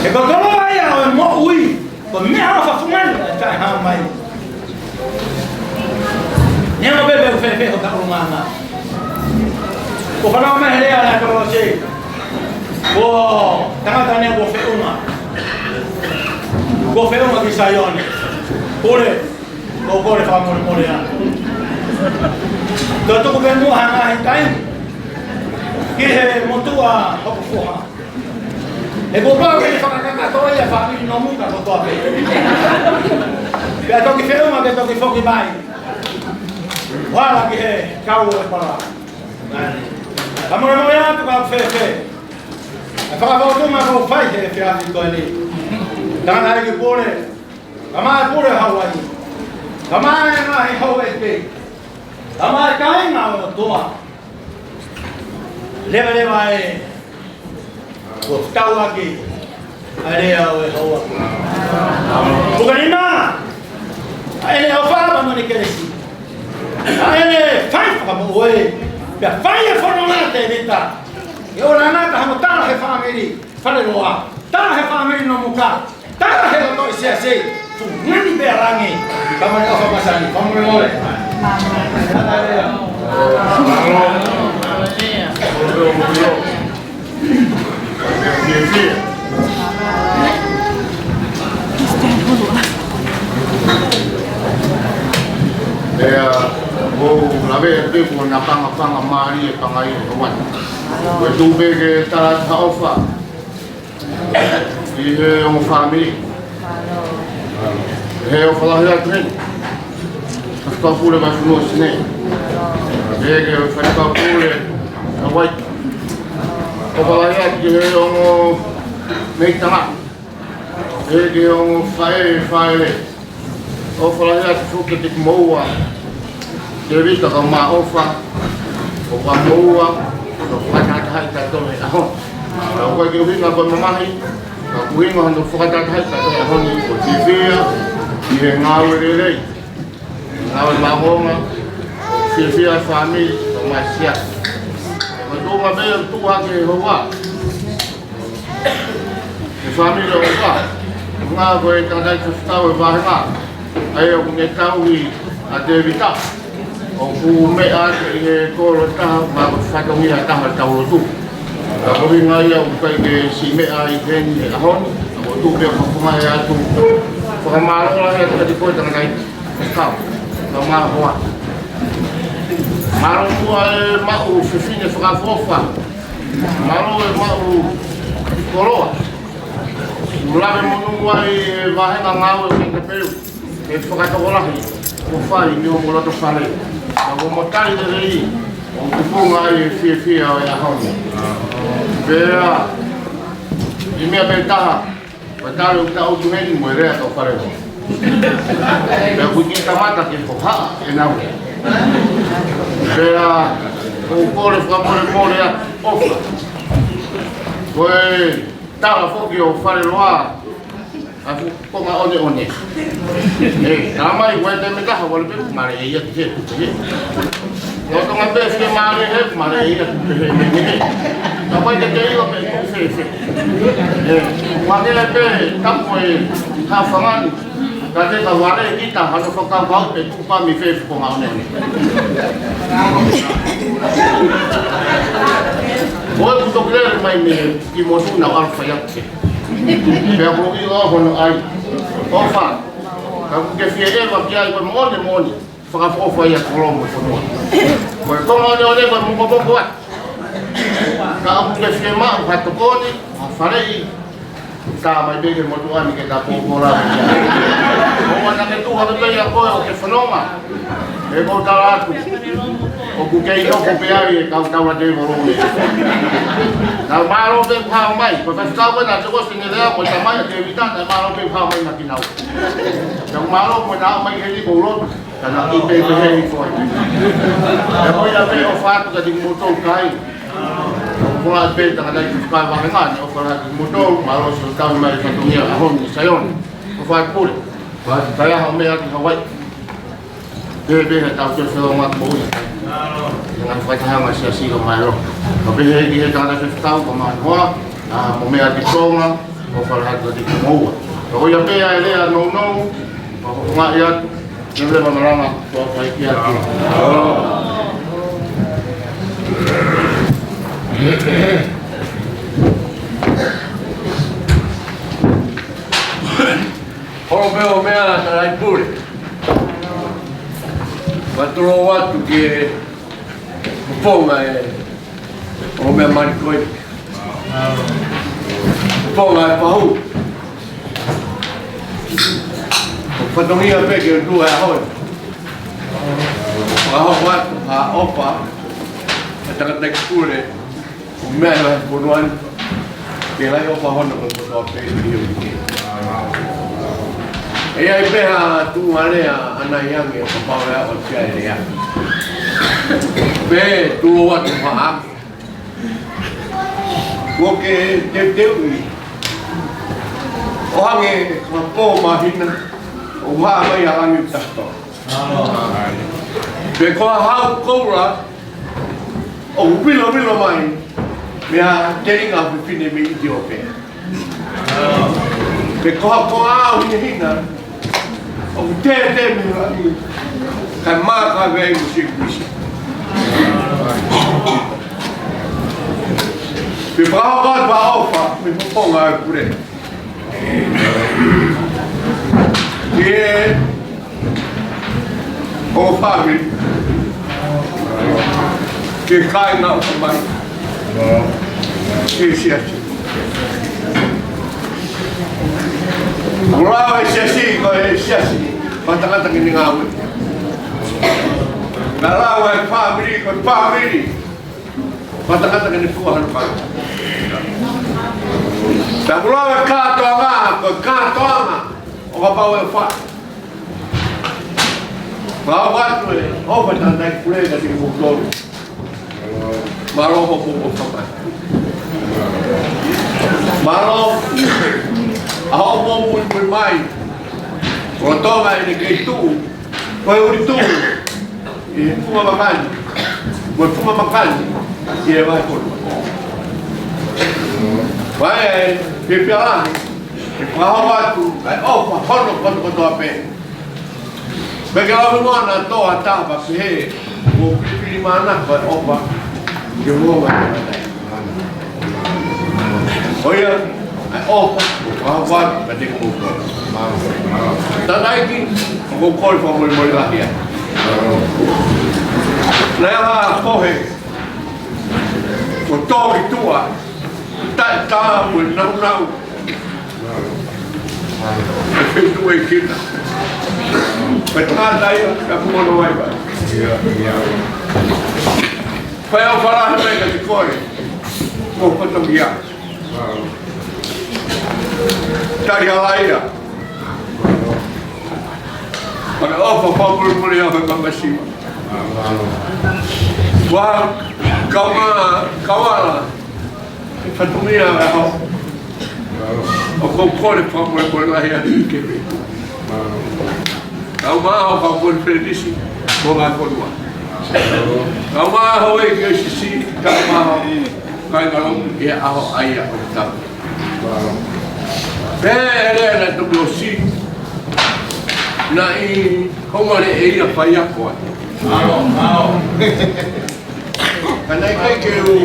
He ko e koloa ia ʻo e moʻui, ko e meʻaʻofa fungani ʻa e taʻehāmai. Neongo pē pe ʻoku fēfē hota ʻulungaanga. Ko e fanongo mai he lea ʻa e koloa se. Ko e tangata ne kuo feʻunga. Kuo feʻunga ki Saione. Pule. Ko e kole fakamolemole ā. Tau tuku pē muʻa ha ngaahi taimi ki he motuʻa hoku foha. He kuo pau ke ne fakakakato ia fāmili nomu ka kotoa pē. Pea toki feʻunga ke toki foki mai. Vala ki he kau ʻo e pala. Fakamolemole atu ka fēfē. ʻE fakafōtunga ko e fai he efiafi ko eni. Tangataʻeiki pule. Kae ʻumaʻā e pule Hauaiʻi. Kae ʻumaʻā e ngaahi houʻeiki. Kae ʻumaʻā e kāinga ʻo e ʻOtua. Levaleva ē. Kuo tau ʻaki ʻa e lea ʻo e houʻeiki. Puka nima. ʻA ʻene ʻofa pea mo ʻene kelesi. ʻA ʻene fai fakamoʻui. Pea fai e fononga Tēvita. ʻE ʻoua naʻa tala mo tala he fāmili Faleloa, tala he fāmili Nomuka, tala he loto ʻi Siasi, fuʻu ngeni pē ʻa langi. Ka mani ʻofa masani, fakamolemole. ʻIo, ʻoku ou lave atu pē kuo na pangapanga mālie e pangai ʻo Hawaii. Ko e tuʻu pē ke tala atu ha ʻofa ki he ongo fāmili. He ʻofa lahi atu heni. Faifekau Pule Vaifonua Sine. He ki he Faifekau Pule Hawaii. ʻOfa lahi atu ki he ongo meʻi tangata. He ki he ongo faʻē, faʻē. ʻOfa lahi atu foki kiate kimoua, Tēvita, kae ʻumaʻā ʻOfa, ʻofa moua, ʻo fakatahatahaʻi tautolu he ʻaho ni. Ka ʻoku ʻikai ke ʻuhinga ko e mamahi, ka ʻoku ʻuhinga hono fakatahatahaʻi tautolu he ʻaho ni, ko e fiefia ʻi he ngāue lelei, ngāue māʻolunga, fiefia fāmili, kae ʻumaʻā Siasi. Ko e tuʻunga pē ʻoku tuʻu hake he houa. He fāmili ʻo ʻOfa, ʻuhinga ko e tangataʻeiki faifekau e vāhenga, ʻa ia ʻoku ne tauhi ʻa Tēvita, ʻoku meʻa atu ʻi he kolo ʻe taha, mo e fatongia ʻe taha ʻetau lotu. Ka ko e ʻuhinga ia ʻoku ʻikai ke siʻi meʻa ai heni he ʻaho ni, ka ʻoku ou tuʻu pē ʻo fakafofongaʻi atu, fakamālō lahi atu kiate koe tangataʻeiki faifekau, kae ʻumaʻā ho hoa. Mālō muʻa e maʻu fefine fakaʻofoʻofa. Mālō e maʻu koloa. Kuo lave monū ai e vāhenga ngāue ʻo e Kapelu, e fakatokolahi kuo fai mei homo loto fale. Ka ko homo tali lelei ʻoku tupunga ai e fiefia ʻo e ʻaho ni. Pea, ʻi he meʻa pē taha, ʻoku tali ʻoku tau tuʻu heni mo e lea ʻa e kau fale. Pea ʻoku ʻikai ke kamata ke hohaʻa ʻenau lea. Pea ʻoku ou kole fakamolemole atu ʻOfa. Ko e tala foki ʻo Faleloa, ʻa e fuʻu konga ʻoneʻone. ʻE, tala mai, ko e taimi ʻe taha, ʻoku ʻalu pē, male ia ki he tupe he. Lolotonga pē fiemālie he, male ia ki he meʻa he. Ka ʻoku ʻikai ke te ʻilo pe tuʻu fēfē. ʻE, ʻoku ʻalu pē, tapu e hafangani. Ka te ka vale kita, hano fakavau pe tuʻu pē mei fē fuʻu konga ʻoneʻone. Ko e kuto kele mai mei ki motu na alfa ia ke. Pea ko e ʻilo hono ʻai. ʻOfa. Ka ʻoku ke fie ʻeva ki ai ko e moʻoni moʻoni. Fakaʻofoʻofa ia kolo mo fonua. Ko e konga ʻoneʻone ko e mokopoko atu. Ka ʻoku ke fie maʻu ha tokoni, ha faleʻi. Tā mai pē ki he motuʻa ni ke ta pōpola. ʻOua naʻa ke tuha pē ia koe ʻo ke fanonga. He ʻoku ou tala atu, ʻoku kei hoko pē ai e kau tauʻatāina ʻo e lolo ni. Naʻa mālō pē kuo haʻu mai, ko e faifekau ko ē naʻa te ʻosi ne lea mo e tamai ʻa Tēvita, naʻa mālō pē kuo haʻu mai na kinaua. Naʻa mālō mo naʻa mai heni ko lotu, ka naʻa ki pē pē heni foʻi. Pea ko ia pē ʻofa atu kiate kimoutolu kāinga. ʻOku ou kole pē tangataʻeiki faifekau vāhenga ni, ʻofa lahi atu kimoutolu, mālō siʻo tauhi mai e fatongia ʻaho ni ʻi Saione. ʻOfa atu Pule. Ko e ʻaho meʻa ki Hawaii. Pea pē he tau te feo ngā moʻui. Ngā fakatahaʻanga Siasi ka mai lo. Ka pehē ki he tangataʻeiki faifekau ka mai hoa. ʻA, mo meʻa ki Tonga, ʻofa lahi atu kiate kimoua. Ka ko ia pē ʻa e lea nounou, ka ko ngā ia, ne leva malanga, ko fai ki atu. Holo pē ʻo meʻa la ta lai pule. Ka tolo atu ke ponga e, ʻo meʻa mali koe. Ponga e pahu. Fatongia pē ke tua e ʻaho ni. Ka hoko atu, ha ʻofa, ha tangataʻeiki pule. ʻO meʻa ʻi he fonua ni, ke lahi ʻofa hono ko kotoa pē ʻi he ʻikai. ʻE ʻi ai pē ha tuʻunga lea ʻanai ange ʻo kapau ʻe aʻu atu ki ai e lea. Pea tolo atu ha ʻa. Kuo ke teuteuʻi. ʻO hangē ko e pō māhina, ʻo hā mai ʻa langi tato. Pea ko e hau koula, ʻoku vilovilo mai, Meʻa telinga ʻo e fefine mei ʻItiopea. Pea ko ha koa au hinehina ʻoku tētē mei langi, kae maka vei mo Sīsū Kalaisi. Pea fakahoko atu ʻa e ʻofa mei he fofonga ʻo e pule ki he ongo fāmili, ki he kāinga ʻoku ʻomai, ki he siasi. Ko e lau ʻa e siasi, ko e siasi ko e tangata ke ne ngāue. Pea lau ʻa e fāmili, ko e fāmili ko e tangata ke ne fua hano kāinga. Pea lau ʻa e kātoanga, ko e kātoanga ʻo kapau ʻe ʻofa. Pea ʻoatu ʻe he ʻofa ʻa e Tamai Hēvani kiate kimoutolu. Mālō hoʻomou ʻofa mai. Mālō ʻa hoʻomou muimui mai. Ko e tōʻonga ʻene kei tuʻu, ko e ʻuli tuʻu ʻi he funga makani, mo e funga makani ʻi he vahefonua. Pea ʻe, ʻe pehē ʻe he ʻOtua, ʻe fakahoko atu ʻa e ʻofa hono kotokotoa pē. Pea ke lau mo na toa tapa pehē, mo filifilimānako ʻa e ʻofa ki he moʻunga. ʻO ia, ʻa e ʻofa, ʻofa, ʻofa, ka te ko ko. Tanaiki, ʻoku ou kole fakamolemole lahi atu. Naʻe ʻi ai ha pohe, ʻo tō ki tuʻa, taʻetā mo e naunau. ʻE feituʻu ʻe kina. Pea tangata ia, ka kumono ai ba. Pea ʻofa lahi mai kiate koe, mo e fatongia. Tali hala ia. Pea ʻofa fakamolemole ʻa e mamasiva. Ua, kau ma, kau ala. Fatongia ʻa e ʻaho. ʻOku ou kole fakamolemole lahi atu ki he feituʻu. Kau ma ʻo kau kole felisi mo ngā konua. Kau ma ʻo e ki sisi, kau ma ʻo kāinga lotu ki he ʻaho ʻa ia ʻoku tau. Pea ʻe lea na toki ʻosi. Naʻe ʻi homale ʻe ia faiako ai. Ka naʻe ʻikai ke u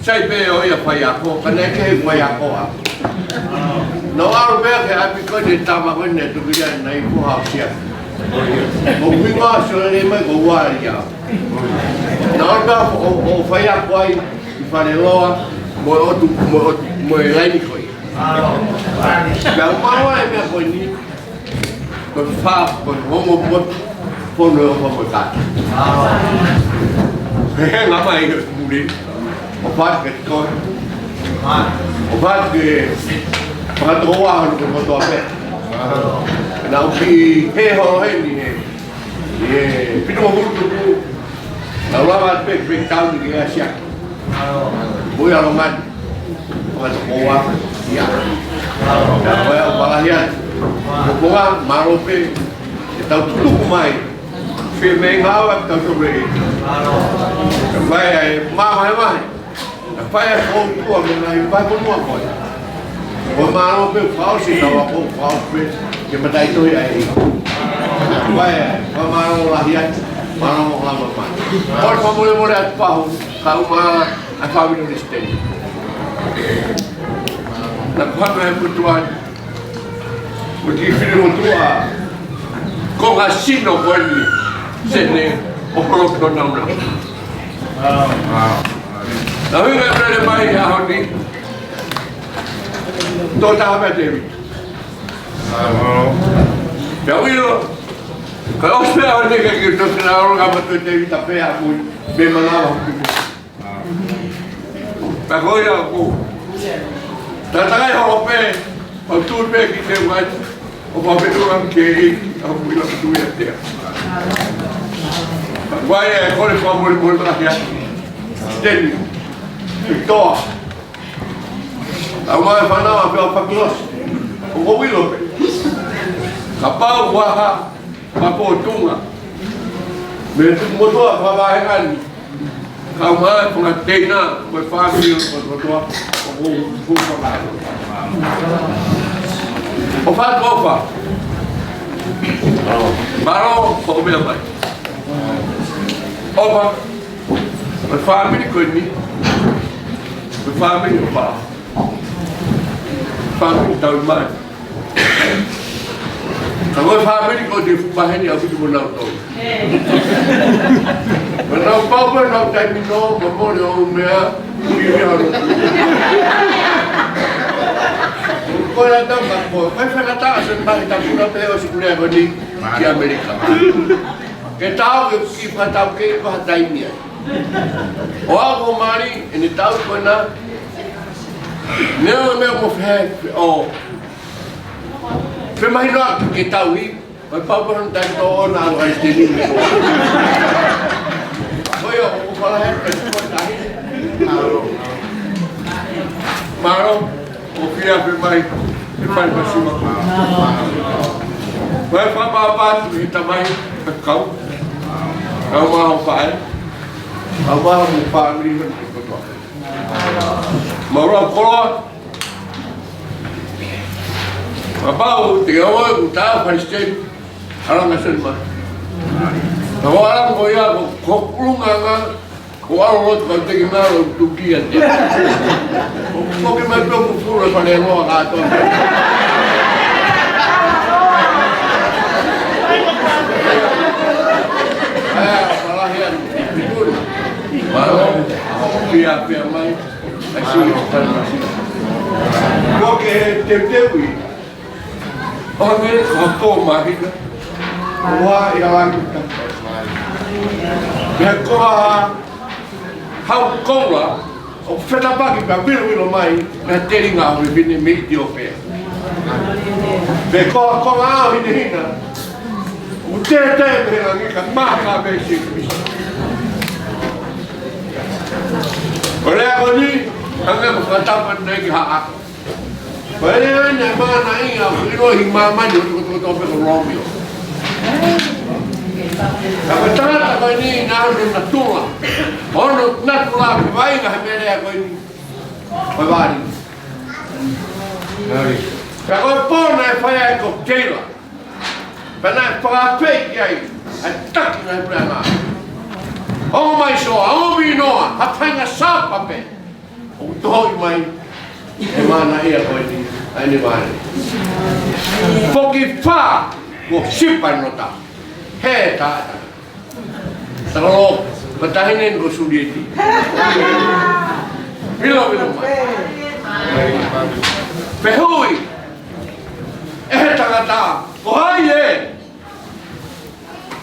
sai pē ʻo ia faiako, ka naʻe ʻikai ke faiako ʻa. Naʻe ʻalu pē ki he ʻapi ko eni ʻa e tama ko eni naʻe tuku ia naʻe ʻi Puhausia. Mo kuinga sio lelei mai ko Ualia. Naʻe ʻalu pē ʻo, ʻo faiako ai ʻi Faleloa, mo e ʻotu, mo e ʻotu, mo e laini ko ia. Pea u maʻu ai e meʻa ko eni, ko e fā, ko e ongo motu, fono ʻo fā mo e kakai. He, he, ngā mai he muli. ʻOfa atu ke tō. ʻOfa atu ke fakatokoua hono kotoa pē. Naʻa ku ʻi he holo heni he, he Fitu Mokulutuku. Naʻa ku lava atu pē ki Peikitauni ke ʻasi ʻaki. Mo ia Longani. Fakatokoua ia. Naʻa ko ia ʻoku palahi atu. Ko ia mālō pē ʻetau tutuku mai. Fie mei ngāue ʻa kitautolu ē. Naʻa ko ia ʻe mavahevahe. Naʻa ko ia ʻoku tuʻa mei ngaahi vahefonua ko ia. Ko e mālō pē fakaʻosi ka ua ko fakaʻosi pē ke mataʻitohi ai. Naʻa ko ia, ko e mālō lahi atu, mālō mo lava mai. Ko e fakamolemole atu pahu, ka uma ʻa e fāmili ʻo Lisiteni. Naʻa ku hanga ʻe he ʻOtua, mo e kiʻi fili motuʻa, ko e ngaahi sino ko eni, sene, ʻo holo ki he naunau. Naʻa ku ʻi he lele mai he ʻaho ni, tō taha pē Tēvita. Pea u ʻilo, ka ʻosi pē ʻaho ni ka ke tō sina ʻalu ka matu Tēvita pē ʻa mui, me manava hoki mo. Pea ko ia ʻoku. Tatakai holo pē, ʻo tui pē ki te wai, ʻo pāpetula ke i, ʻo kui la tui a tea. Pea ko ia ʻe kole fakamolemole lahi atu. Teni, Victor. Au mai fānau a pea pakilos. ʻOku ou ʻilo pē. Kapau ʻoku ʻi ai ha, pāpōtunga. Mei he tuku motuʻa fakavahenga ni. Kau mai, ko e ngaahi teina, ko e fāmili, ko e kotoa, ko e hū, hū, ko e ngaahi. ʻOfa atu, ʻofa. Mālō, ko e meʻa mai. ʻOfa, ko e fāmili ko eni. Ko e fāmili ʻofa. Fāmili tau mai. Ka ko e fāmili ko e fuʻu maheni ʻaupito mo nautolu. Mo nau pau pē nau taimi nō, mo mole ʻo meʻa, ui meʻa ʻo. Ko e tau ka ko, ko e fenata ʻa sen mai ta puna pē ʻo sikulea ko eni ki ʻAmelika. Ke tau ke ki fakatau ke ko ha taimi ai. ʻO aʻu ko mali, ʻene tau ko ena, neo meʻa mo fehe, ʻo, femahinoʻaki ke tau i, ʻo e pau pau na tau tō na alo ai steni me ko. Ko ia, ʻoku fala he, ko e tahi. Mālō. Mālō. ʻOku fiefia mai, ʻe fai masima. Ko e fakapapau atu ki he tamai, ʻa e kau. Kau maho fai. Kau maho mo fāmili, mo kotoa. Mālō koloa. Kapau te ke ʻoua ʻe kuta Palesiteni, ʻalu ange sen mai. Ka ʻoua ʻe ʻalu ko ia, ko, ko e ʻulungaanga, ko ʻalu lotu ka te ke ngalo tukia te. Ko, ko ke mai pē ʻoku fulu e fale loa kātoa. Ē, falahi atu. Mālō, fiefia mai. ʻAi sui, fale masi. Ko ke teuteuʻi. ʻO ne, ko e pō māhina. ʻOua ʻe ʻalu ange kuta. Pea ko ha hau koula, ʻo fetapaki pea vilovilo mai, mei he telinga ʻo e fefine mei ʻItiopea. Pea ko ha konga ʻaohinehina, ʻoku tētē mei he langi ka maka mei Sīsū Kalaisi. Ko e lea ko eni, hangē ko e fakatapa nei ki ha ako. Ko e lea eni ʻa e manaia, ʻoku ʻiloʻi ʻi māmani ʻo tokotokoto pe ko Lomio. Ka ko e tangata ko eni naʻa ne natula. Hono natula ke vainga he meʻa lea ko eni. Ko e vali. Ka ko e pō naʻe fai ai ko Keila. Pea naʻe fakafeʻi ki ai, ʻa e taki naʻe puleʻanga. ʻOmai soa, ʻomi noa, ha fainga sapa pē. ʻOku tohoʻi mai, ʻe manaia ko eni, ʻa eni mai. Foki fā, ko sipa nota. He ta, ta. Takalo, ko e taʻahine ko Sulieti. Vilo, vilo mai. Fehuʻi, ʻe he tangata, ko hai ē?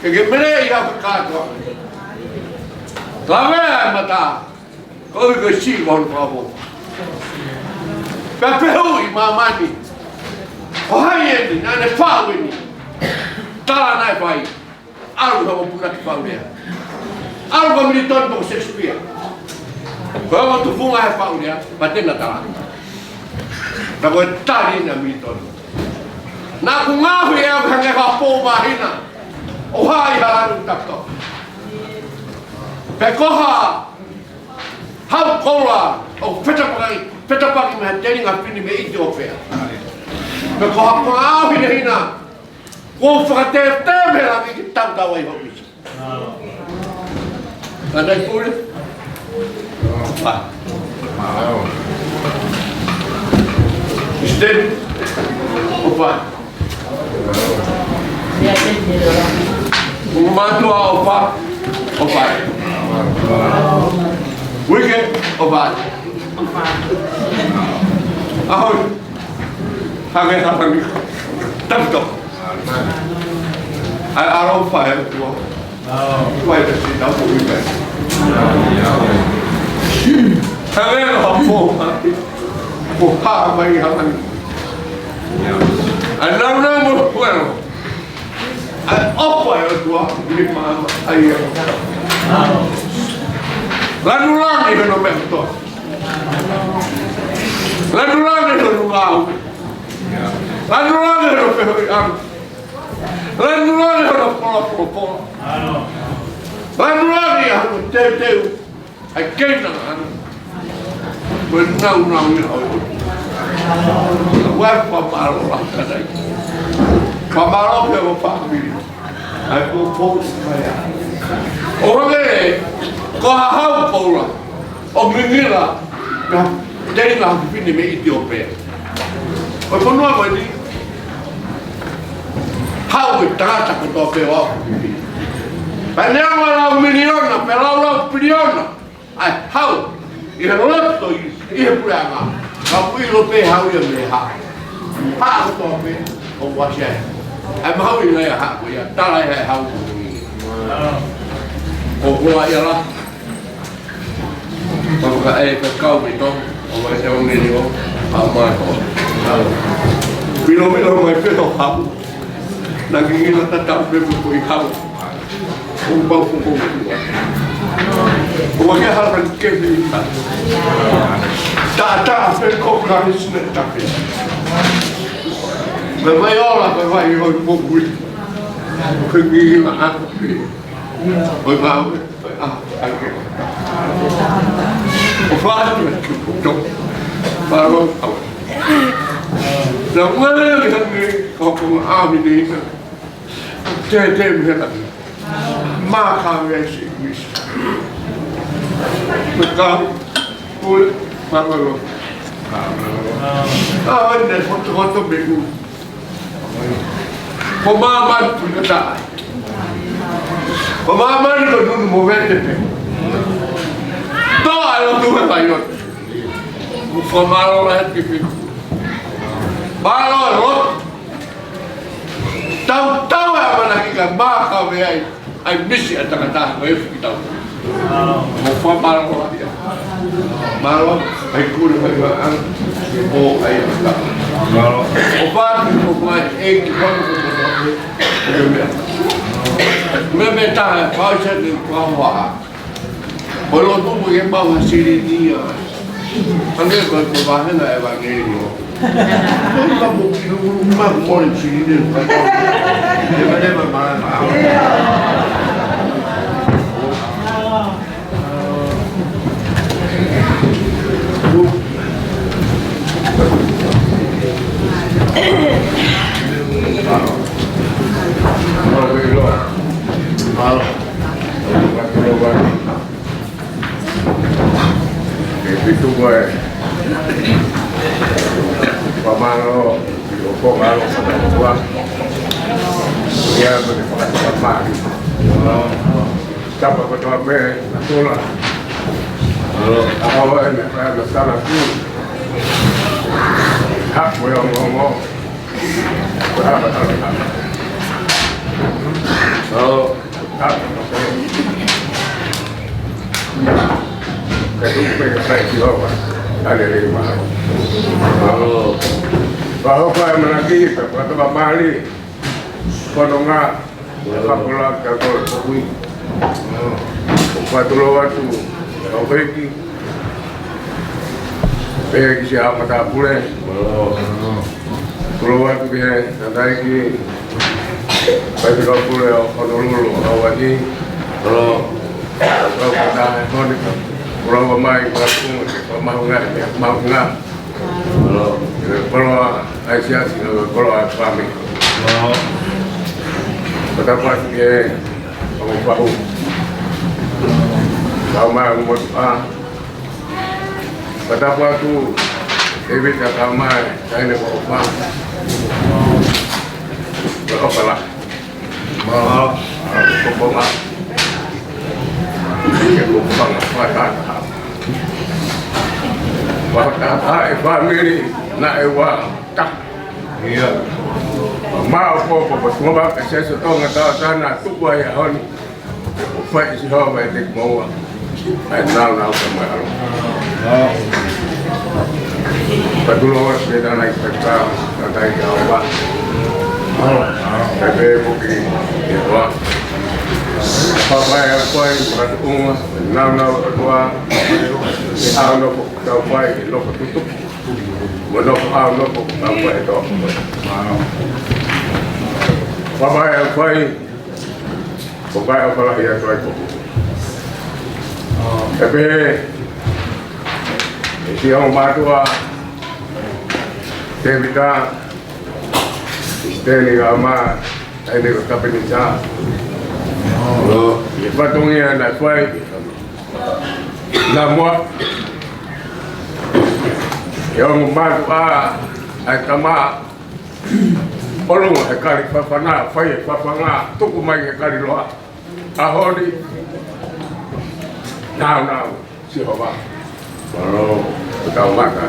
Ke ke mele ia ke kātoa. Lavea e mata, ko ui ko si ko hon pavo. Pea fehuʻi māmani. Ko hai eni, naʻa ne fau eni. Tala naʻe fai. ʻAlu ha ʻo puna ki fau lea. ʻAlu ko Militoni ko Shakespeare. Ko e ʻo tufunga he fau lea, pea te na tala. Pea ko e tali na Militoni. Naʻa ku ngaohi ʻe au hangē ha pō māhina. ʻO hai ha anu tato. Pe ko ha hau koula ʻo fetapaki, fetapaki mei he telinga fefine mei ʻItiopea. Pe ko ha pō ʻaohinehina. Ko fakatētē mei langi ke tautau ai ho misi. Ka nai pule. ʻA. Steni. ʻOfa. Mātuʻa ʻofa. ʻOfa. Uike ʻofa. ʻAhoi. Hake hapani. Taputo. ʻAi ʻaloʻofa e ʻOtua. Kuai te si tau ko ui mai. Hale lo hapo. Ko ha mai ha mai. ʻAi nau nau mo kuelo. ʻAi ʻofa e ʻOtua. Ni mama. ʻAi e. Lanu langi hono meʻa kotoa. Lanu langi hono ngāue. Lanu langi hono fehoʻi ʻalu. Lanu langi hono pola pola pola. Lanu langi ʻa hono teuteu. ʻA e kei na ʻana. Ko e nāunau ia ʻo e ʻOtua. Ko e fakamālō lahi atu ai. Fakamālō ki he fāmili. ʻA ia ko e pou mai ā. ʻO hangē ko Hahau Paula. ʻO ngingila. Ka tei na fine mei ʻItiopea. Ko e fonua mai ni. Hau e tangata kotoa pē ʻo aʻu ki fē. Pea neongo lau miliona, pea lau lau piliona. ʻA e hau, ʻi he loto ʻi, ʻi he puleʻanga. Ka ʻoku ʻilo pē hau ia mei he haʻa. Haʻa kotoa pē, ʻoku ʻasi ai. ʻA e mahuʻinga ia haʻa ko ia, tala ia ʻe hau ko ia. ʻOku ʻi ai ʻa e lā. Pea ka e ka kau mei Tonga, ʻo mai se ʻongeli ʻo, ʻa mai ko. Milo milo mai pē ʻo hau. Na ngingila tatau pē ko e hau. ʻO pau ko ko. ʻO ke hala ke mi ta. Ta ta pē ko ka hisi ne ta pē. Me mai ola, me mai ʻo ko kui. Ko ngingila ʻa ko pē. ʻOi, mālō, ʻofa atu ki he poto. Mālō, ʻofa. Na ngale ki hangē, ko ko ʻami nei na. Te te mi hela. Mākave ai si misi. Mekau, pule, mālō. ʻA, ʻai ne, hoto, hoto me u. Ko māmani puna taʻe. Ko māmani ko nunu mo vete pē. Tō ai o tuha tai o. Mo fakamālō lahi ki he fitu. Mālō e lotu. Tau, tau e ʻamanaki ka mākave ai. ʻAi misi ʻa e tangata ko e fiki tau. Mo fakamālō ia. Mālō, ʻai kule, ʻai maʻa, ke pō, ʻai ʻata. Mālō. ʻOfa atu, ʻofa atu, ʻEiki, ʻofa atu, ʻofa atu. Meʻa, meʻa taha, pau se ni, pau hoa. Ko e lotu mo ke pau ha silini ia. Hangē ko e, ko e vāhenga ʻevangeliō. Ke fitu ko e fakamālō, ʻo ko mālō, ʻo ko mālō. Ia, ko e fakataha mai. Tapa kotoa pē, na tula. Alo, ʻa ko e meʻa, meʻa, meʻa, tala ku. Haʻu e ongoongo. Ko e hapa tala tala. Alo. Ka tuku pē ke sai ki lova. ʻAlelei mālō. Mālō. Pea hoko e ʻamanaki, pea pata mali. Kono ngā, ka kola, ka kola, ka kui. Pea tulou atu, ka ueki. Pea ki siʻa matāpule. Mālō. Tulou atu ki he tangataʻeiki, Faifekau Pule ʻo Honolulu, Hawaiʻi. Mālō. Kau ka taha e honi, tulou mai, mālō, mālō ngā, mālō ngā. Mālō. Mālō, ʻai siasi, mālō, ʻai fāmili. Mālō. Ka tapu atu ki he, ʻo Pahu. Kau mai, ʻo Motuʻa. Ka tapu atu, David, ka kau mai, taʻahine ko ʻOfa. Ko ʻOfa la. Mālō. Ko ʻOfa la. Ke ko ʻOfa la, ʻofa la. Fakataha e fāmili, naʻe ua taha. Ia. Mālō ko, ko, ko, ko, ko, ke seso Tonga tau tana tuku ai a honi. ʻOfa ʻi Sihova ʻiate kimoua. ʻAi nāunau ka mai alo. Ka tulou atu ke tana i peka, ka tai ka ova. Ka pē poki, ke hoa. Papa e a koi, ka tukunga, nāunau ka tua. Ke ʻaonofo, ka fai, ke nofo tutuku. Mo nofo ʻaonofo, ka fai e toa. Papa e a koi, Ko kai ʻofa lahi atu ai ko. Pea pehē ʻe siʻi ongo mātuʻa, Tēvita, Siteni Kaʻamā, ʻene ko Kapenisa. ʻI he fatongia naʻe fai, naʻa mo e ongo mātuʻa, ʻa e tama ʻolunga he kali fafanga, fai e fafanga, tuku mai he kali loa. ʻAho ni, nāunau, Sihova. Mālō, ʻoku tau mata.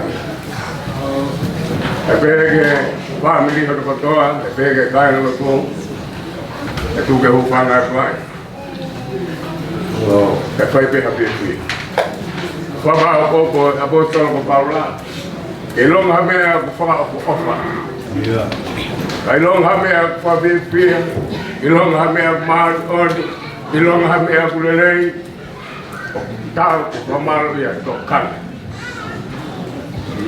ʻE pehē ki he fāmili hono kotoa, ʻe pehē ki he kāinga lotu, ʻe tuku ke hūfanga atu ai. ʻE fai pē ha fiefia. Fakamāʻopoʻopo ʻapositolo ko Paula. ʻIlonga ha meʻa ʻoku fakaʻofoʻofa. ʻIlonga ha meʻa ʻoku fakafiefia. ʻIlonga ha meʻa ʻoku māʻoniʻoni. ʻIlonga ha meʻa ʻoku lelei. ʻOku tau ʻoku fakamālō ia tokanga.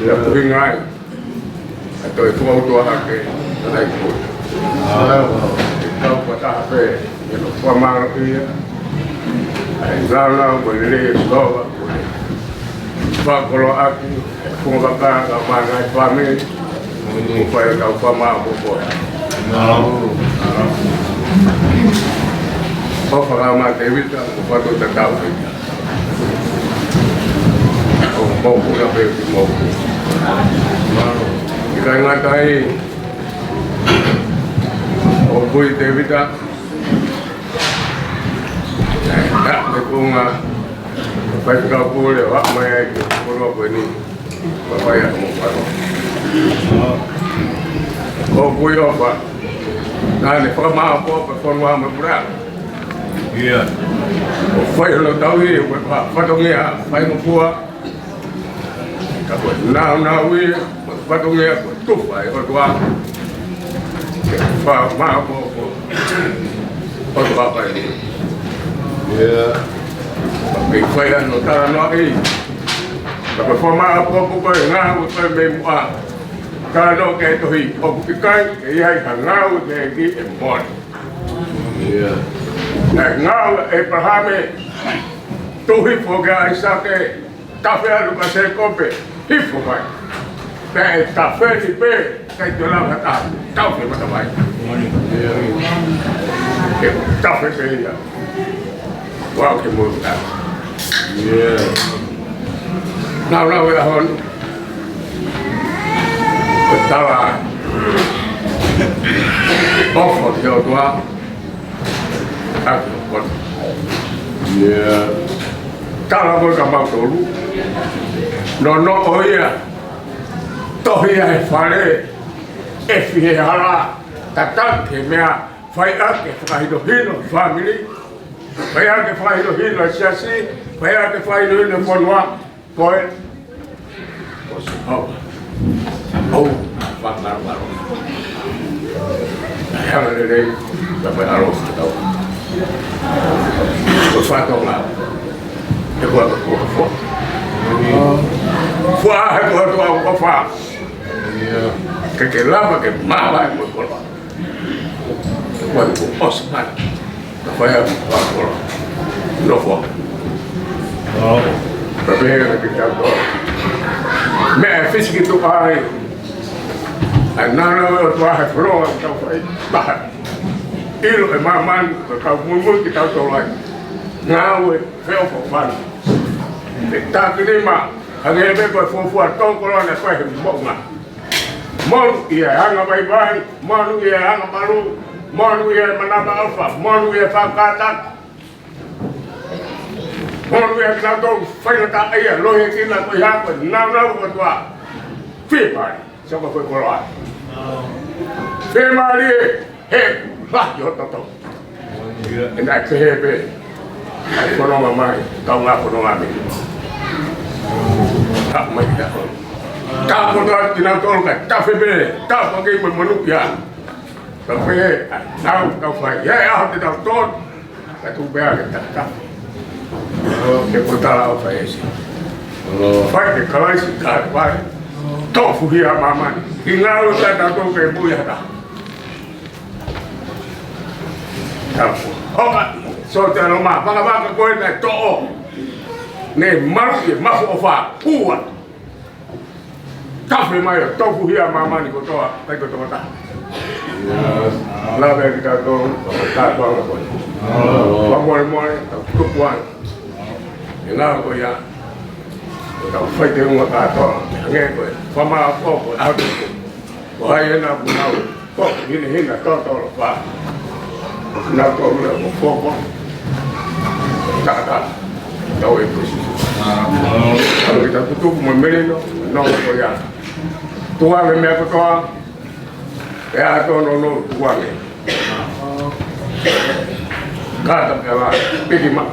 Ia kuhinga ai. ʻA e toe fakautua hake, ʻa e kau. ʻE kau fakataha pē, ʻi hono fakamālō ia. ʻA e nāunau mo e lelei ʻo Sihova, ko e fakakoloa ʻaki, ʻe funga vaka, ka mana e fāmili, ʻo fai ʻetau fakamāʻopoʻopo. ʻOfa Kaʻamā Tēvita, ʻoku fatu tatau pē. ʻOku mou puna pē ki mou. ʻIkai ngata ai, ʻoku ui Tēvita. ʻA e kuonga, Faifekau Pule, ʻo aʻu mai ai ki he koloa ko eni. Pea fai atu mo fano. ʻOku ui ʻOfa. Naʻa ne fakamāʻopoʻopo e fonua mo e puleʻanga. ʻO fai hono tauhi, ʻo fa-, fatongia, faingofua. Ka ko e nāunau ia, ko e fatongia, ko e tufa ʻa e ʻOtua. Ke fakamāʻopoʻopo ʻOtua fai. Ke fai ʻa hono talanoaʻi. Ka ko e fakamāʻopoʻopo ko e ngāue ko e mei muʻa. Talanoa ki he tohi, ʻoku ʻikai ke ʻi ai ha ngāue ki he ʻEiki ʻe mole. Naʻe ngāue ʻa ʻĒpalahame, tuhi hifo kia ʻAisake, tafe ʻalu kia Sēkope, hifo mai. Pea ʻe tafe ni pē, ʻikai toe lava ha taha, tafe mata mai. Ke tafe pē ia. Vau ke mou tafe. Nāunau e ʻaho ni. Ko e tala ʻofa ki he ʻOtua. ʻAki ʻo kona. Tala ko e ka mautolu. Nonoʻo ia. Tohi ia he fale. ʻEfi he hala. Tataki he meʻa. Fai ʻaki e fakahinohino fāmili. Fai ʻaki e fakahinohino siasi. Fai ʻaki e fakahinohino fonua. Ko e, ko Sihova. ʻOu, fakamālō. Naʻe anga lelei, ka ko e ʻaloʻofa ʻatautolu. Ko e fatongia. He ko e ʻOtua ʻoku fua. Fua he ko e ʻOtua ʻoku ʻofa. Ke ke lava ke māvae mo e koloa. Ko e ʻosi mai. Ka fai atu ʻa e koloa. Nofo. Ka pehē ʻe kitautolu. Meʻa ʻe fisi ki tuʻa ai. ʻA e nāunau ʻo e ʻOtua he fononga ʻoku tau fai. Taha. ʻIlo ʻe māmani, ka tau muimui kitautolu ai. Ngāue, feʻofoʻofani. Ke taki nima, hangē pē ko e fuofua tō koloa naʻe fai he moʻunga. Monūʻia e anga vaivai, monūʻia e anga malu, monūʻia e manavaʻofa, monūʻia e fakakātaki. Monūʻia kinautolu faingataʻaʻia, lohiekina ko e hā ko e nāunau ʻo e ʻOtua. Fiemālie, sio ko e koloa. Fiemālie, he lahi ʻo e toto. ʻE naʻe pehē pē. ʻAi fononga mai, kaungā fononga mai. Ka mai kia. Ka kotoa kinautolu ka tafe pē, tafe ki mo monūʻia. Ka pehē, ʻa, nau, kau fai. ʻI he ʻaho te tau tō, ka tuku pē ʻa e tata. Ke potala ʻo fai esi. Fai ke Kalaisi ka fai. Tofu hia māmani. Ki ngalo ta tau tō ke pui hata. Tapu. Hoka, so te alo mā, vakavaka ko e naʻe toʻo. Ne malu ke mafu ʻofa ua. Tafe mai ʻo tofuhia māmani kotoa, kai kotoa taha. Lave ki tatou, tatou anga koe. Fakamolemole, tau tupu ʻana. ʻE ngā ko ia, ko tau fai te unga kātoa, nge koe, fama ko ko atu. Ko hai ena ku nau, ko hina hina tō tō lo fa. Nau tō mea ko foko. Tata, tau e kusi. Tau kita tutupu mo melino, no ko ia. Tuange mea kotoa, e a tō no no tuange. Kata pela, piki ma.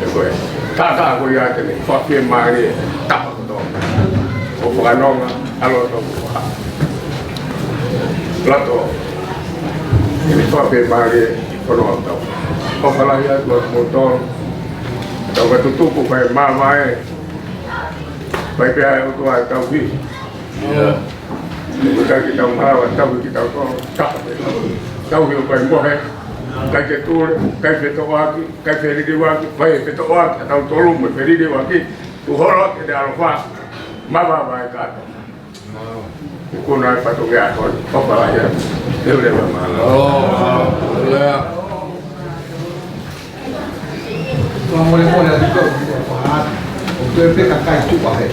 E koe, tata ko ia te ne, fafie mani, tapa kotoa. ʻO fakanonga, ʻa loto, lato. Eni fafie mani, kono tau. ʻOfa lahi atu ʻa moutolu. Tau ka tutupu kai mamae. Pai pea e ʻOtua tau hi. Ia. Ko e kai ke tau mala, tau ki tau tō, tau ki tau. Tau ki o kai mohe, kai ke tule, kai ke toʻaki, kai ke ririwaki, kai ke toʻaki, tau tolu mo ke ririwaki, tu holo ke te alofa, mava vai kato. Ko nai patu ke ako, ko pala ia, te ule ma mala. Oh, oh, yeah. Fakamolemole atu kau ki he faʻahi. ʻOku toe pē kakai tuʻa he.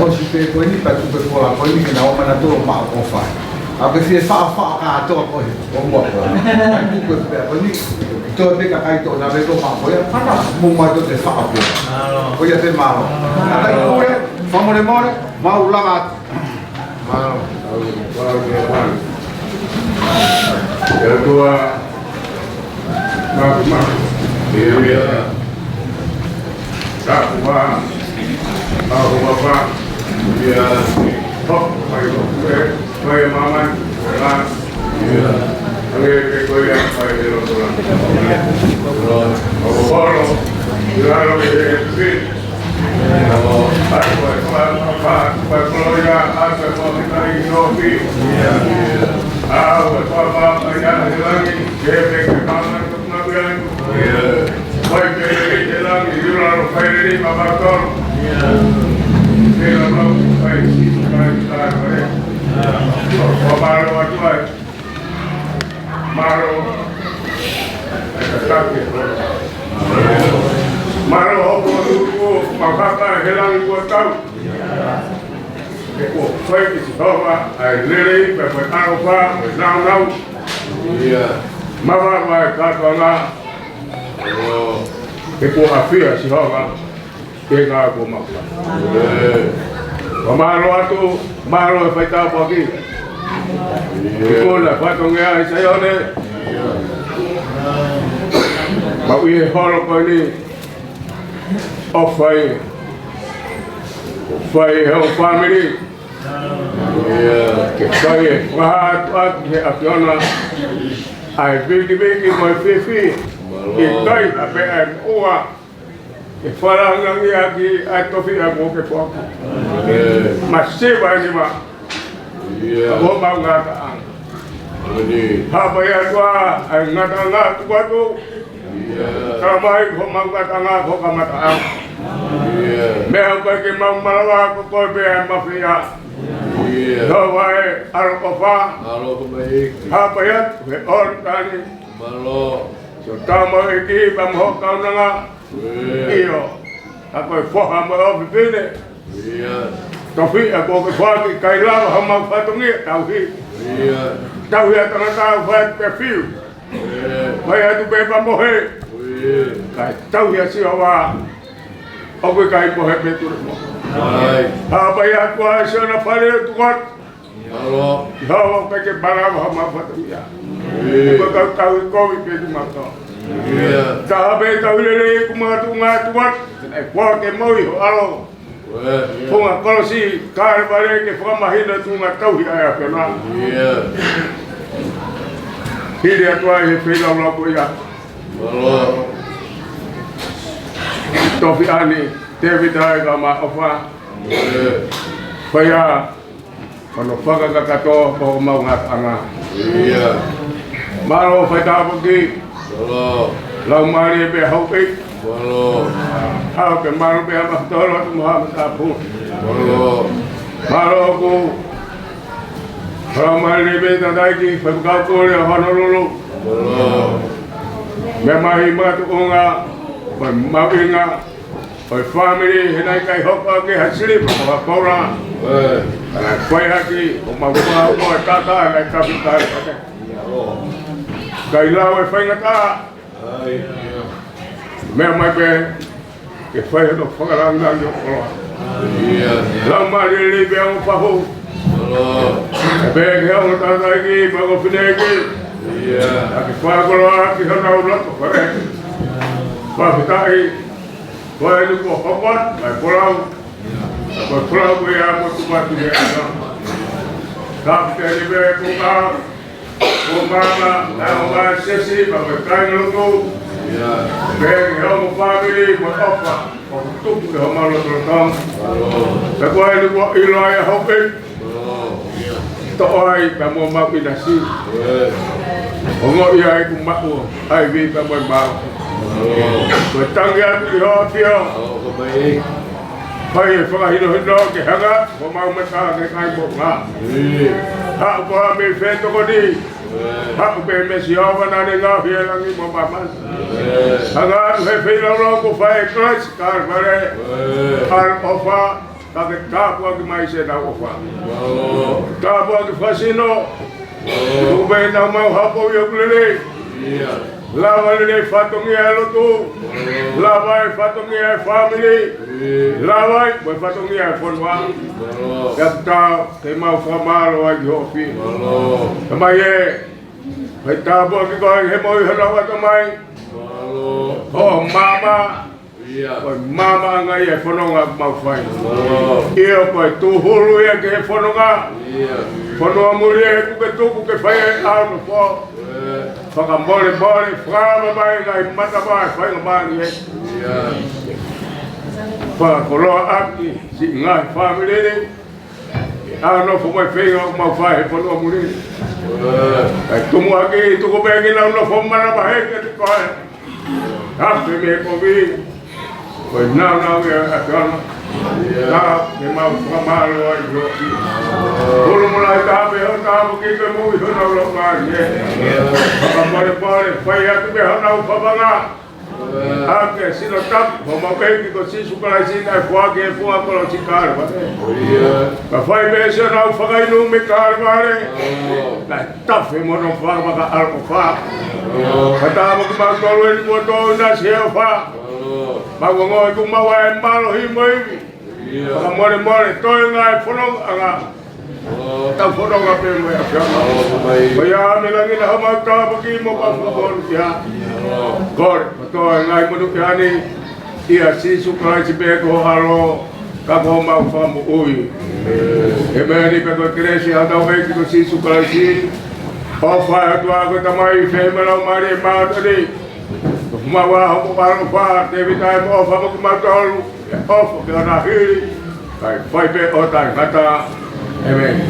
ʻOsi pē ko eni, pea tuku pē pola ko eni ke nau ō mai nautolu ʻo maʻu ʻofa. ʻA ke fie faʻa faʻa kātoa ko ē. ʻO mo ko. Tuku pē ko eni. Toe pē kakai tuʻa naʻa nau ō mai ko ia. Faka mo mai toe faʻa ko. Ko ia te mālō. Kakai ko ē, fakamolemole, mau lava atu. Mālō. Mālō. Mālō. Ia tua. Mālō, mālō. Ia, ia. Tāpua. Mālō, mālō. Ia. Hop, pai, hop, pai, pai, māmani. Ia. Ange, ke ko ia, pai, te lo, to la. Ia. Mālō. Mālō. Ia, lo, ia, ia. Mālō. Mālō hopo tuku, makaka he langi kuo tau. He kuo fai ki Sihova, ʻa e lelei, pea ko e ʻaloʻofa, mo e nāunau. Ia. Mavava e kātoanga. He kuo ʻafio Sihova. Ke ngā ko makua. Ka mālō atu, mālō e faitāpuaki. Ko na fatongia ʻi Saione. Mau ʻi he holo ko eni. ʻO fai. ʻO fai he ʻo family. Ke fai e fakahā atu ʻaki he ʻAfiona. ʻA e vikiviki mo e fifi. Ke kai a pe ʻa e ua. Ke falangangi ʻaki ʻa e tofiʻa kuo ke foaki. Masiva eni ma. Ko homau ngataʻanga. Hapa ia tua, ʻa e ngataʻanga tuku atu. Tala mai ko homau ngataʻanga ko kamataʻanga. Meʻa ʻoku ʻikai ke mau malava ko koe pē ʻa e mafia. Tau ai, ʻaloʻofa. Hapa ia, he ʻOlitani. Mālō. Sio tama e ki, pea mo ho kaunanga. ʻIo. ʻA ko e foha mo e ʻofefine. Tofiʻa kuo ke foaki kai lava homau fatongia tauhi. Tauhi ʻa e tangata ʻoku fai pē fiu. Fai atu pē pea mohe. Kae tauhi ʻa Sihova. ʻOku ʻikai mohe pē tule mo. Hapa ia tua e siona fale atu kuat. Mālō. Sihova ʻoku ʻikai ke malava homau fatongia. Ko e kau tauhi kovi pē kimautolu. Taha pē tauhi lelei kumautolu ngā tuat. ʻE kuo ke moʻui ho ʻAlo. Funga kolosi, Kalevale ke fakamahino tuʻunga tauhi ʻa e ʻAfiona. Hili atu ai he feilaulau ko ia. Mālō. Tofiʻani, Tēvita e ka ma ʻofa. Fai ā, Hono fakakakato ko homau ngataʻanga. Mālō faitāpuaki. Laumālie pē hau pē. Mālō. Haʻu ke malu pē ʻa mautolu atu mo haʻa matāpule. Mālō. Mālō ʻoku ʻalu mai lelei pē tangataʻeiki Faifekau Kole ʻo Honolulu. Mālō. Meʻa mai mātuʻunga, mo e mahuʻinga ʻo e fāmili, he naʻe ʻikai hoko ʻaki ha siliva mo ha koula. ʻĒ. Ka naʻe fai ʻaki ʻo mau fā ko e tata naʻe kapi kai pate. ʻIkai lau e faingataʻa. Meʻa mai pē ke fai hono fakalangilangi ʻo e koloa. Laumālie lelei pē ʻo Pahu. ʻE pehē ki he ongo tangataʻeiki, mo e ongo fineʻeiki. ʻA ke fakakoloa ki honau loto fale. Fakafetaʻi. Ko eni kuo hoko atu ʻa e folau. Ko e folau ko ia mo Tupatu Leʻana. Kapiteni pē ko ka ko māmani, ʻa e ongo siasi, pea mo e kāingalotu. Pea ki he ongo fāmili, mo e ʻofa ʻoku tupu ʻi homau lotolotonga. Pea ko eni kuo ʻilo ai ʻa hope. Toʻo ai pea mo mau ʻinasi. Ongoʻi ai ʻoku maʻu ʻa e ivi pea mo e maau. Ko e tangi atu ki ho ʻAfio. Fai e fakahinohino ke hanga ʻo mau mata ke kai mo ngā. Haʻu koā mei fē tokoni. Haʻu pē meʻa Sihova naʻa ne ngaohi e langi mo māmani. Hanga atu he feilaulau kuo fai ʻe Kalaisi Kalevale. ʻAlu ʻofa, ka ke tāpuaki mai siʻenau ʻofa. Tāpuaki fakasino. Tuku pē ke nau maʻu ha poʻuli ʻoku lelei. Lava lelei fatongia e lotu. Lava e fatongia e fāmili. Lava ai mo e fatongia e fonua. Pea ʻoku tau ke mau fakamālō ai ki ho ʻAfio. Tamai ē, fai tāpuaki koe he moʻui honau ʻatamai. Ho maama. Ko e maamaʻanga ia e fononga ʻoku mau fai. ʻIo, ko e tūhulu ia ki he fononga. Fonua muli ē ʻoku ke tuku ke fai e ʻaonga fo. Fakamolemole, fakavavevave ngaahi matavai faingamālie. Fakakoloa ʻaki siʻi ngaahi fāmili ni. ʻA e nofo mo e feinga ʻoku mau fai he fonua muli. Kae tumu ʻaki, tuku pē ke nau nofo manavahē kiate koe. Tafe mei he kovi. Ko e nāunau ia ʻa e ʻAfiona. Ka ke mau fakamālō ai ʻi ho ʻAfio. Kolo mo lai tape ho tāpuaki ke moʻui honau laumālie. Fakamolemole, fai atu pē honau fafanga. ʻA e sino tapu, homau ʻEiki ko Sīsū Kalaisi naʻe foaki he funga kolosi Kalevale. Ka fai pē siʻonau fakainu mei Kalevale. Naʻe tafe mo hono fakavaka ʻaloʻofa. Ka tāpuaki kimautolu eni kuo tō ʻinasi he ʻofa. Mau ongoʻi ʻoku mau ʻi he mālohi mo e ivi. Fakamolemole, toe ngaahi fononga ʻanga. Tau fononga pē mo e ʻAfiona. Ko ia ʻa e langi na homau tāpuaki mo pāpū kolu kia. Kole, kotoa e ngaahi monū kia ni. ʻIa Sīsū Kalaisi pē ko ho ʻAlo, ka ko homau Fakamoʻui. ʻĒmeni. Pea ko e kelesi ʻa hotau ʻEiki ko Sīsū Kalaisi, ʻofa ʻa e ʻOtua ko e Tamai, feohi mo e Laumālie Māʻoniʻoni, ko e fāmili ʻa hoku ʻaloʻofa, tēvita mo ʻofa mo kimautolu. ʻOfa ke ʻaonga hili, kae fai pē ʻo taʻengata. ʻĒmeni.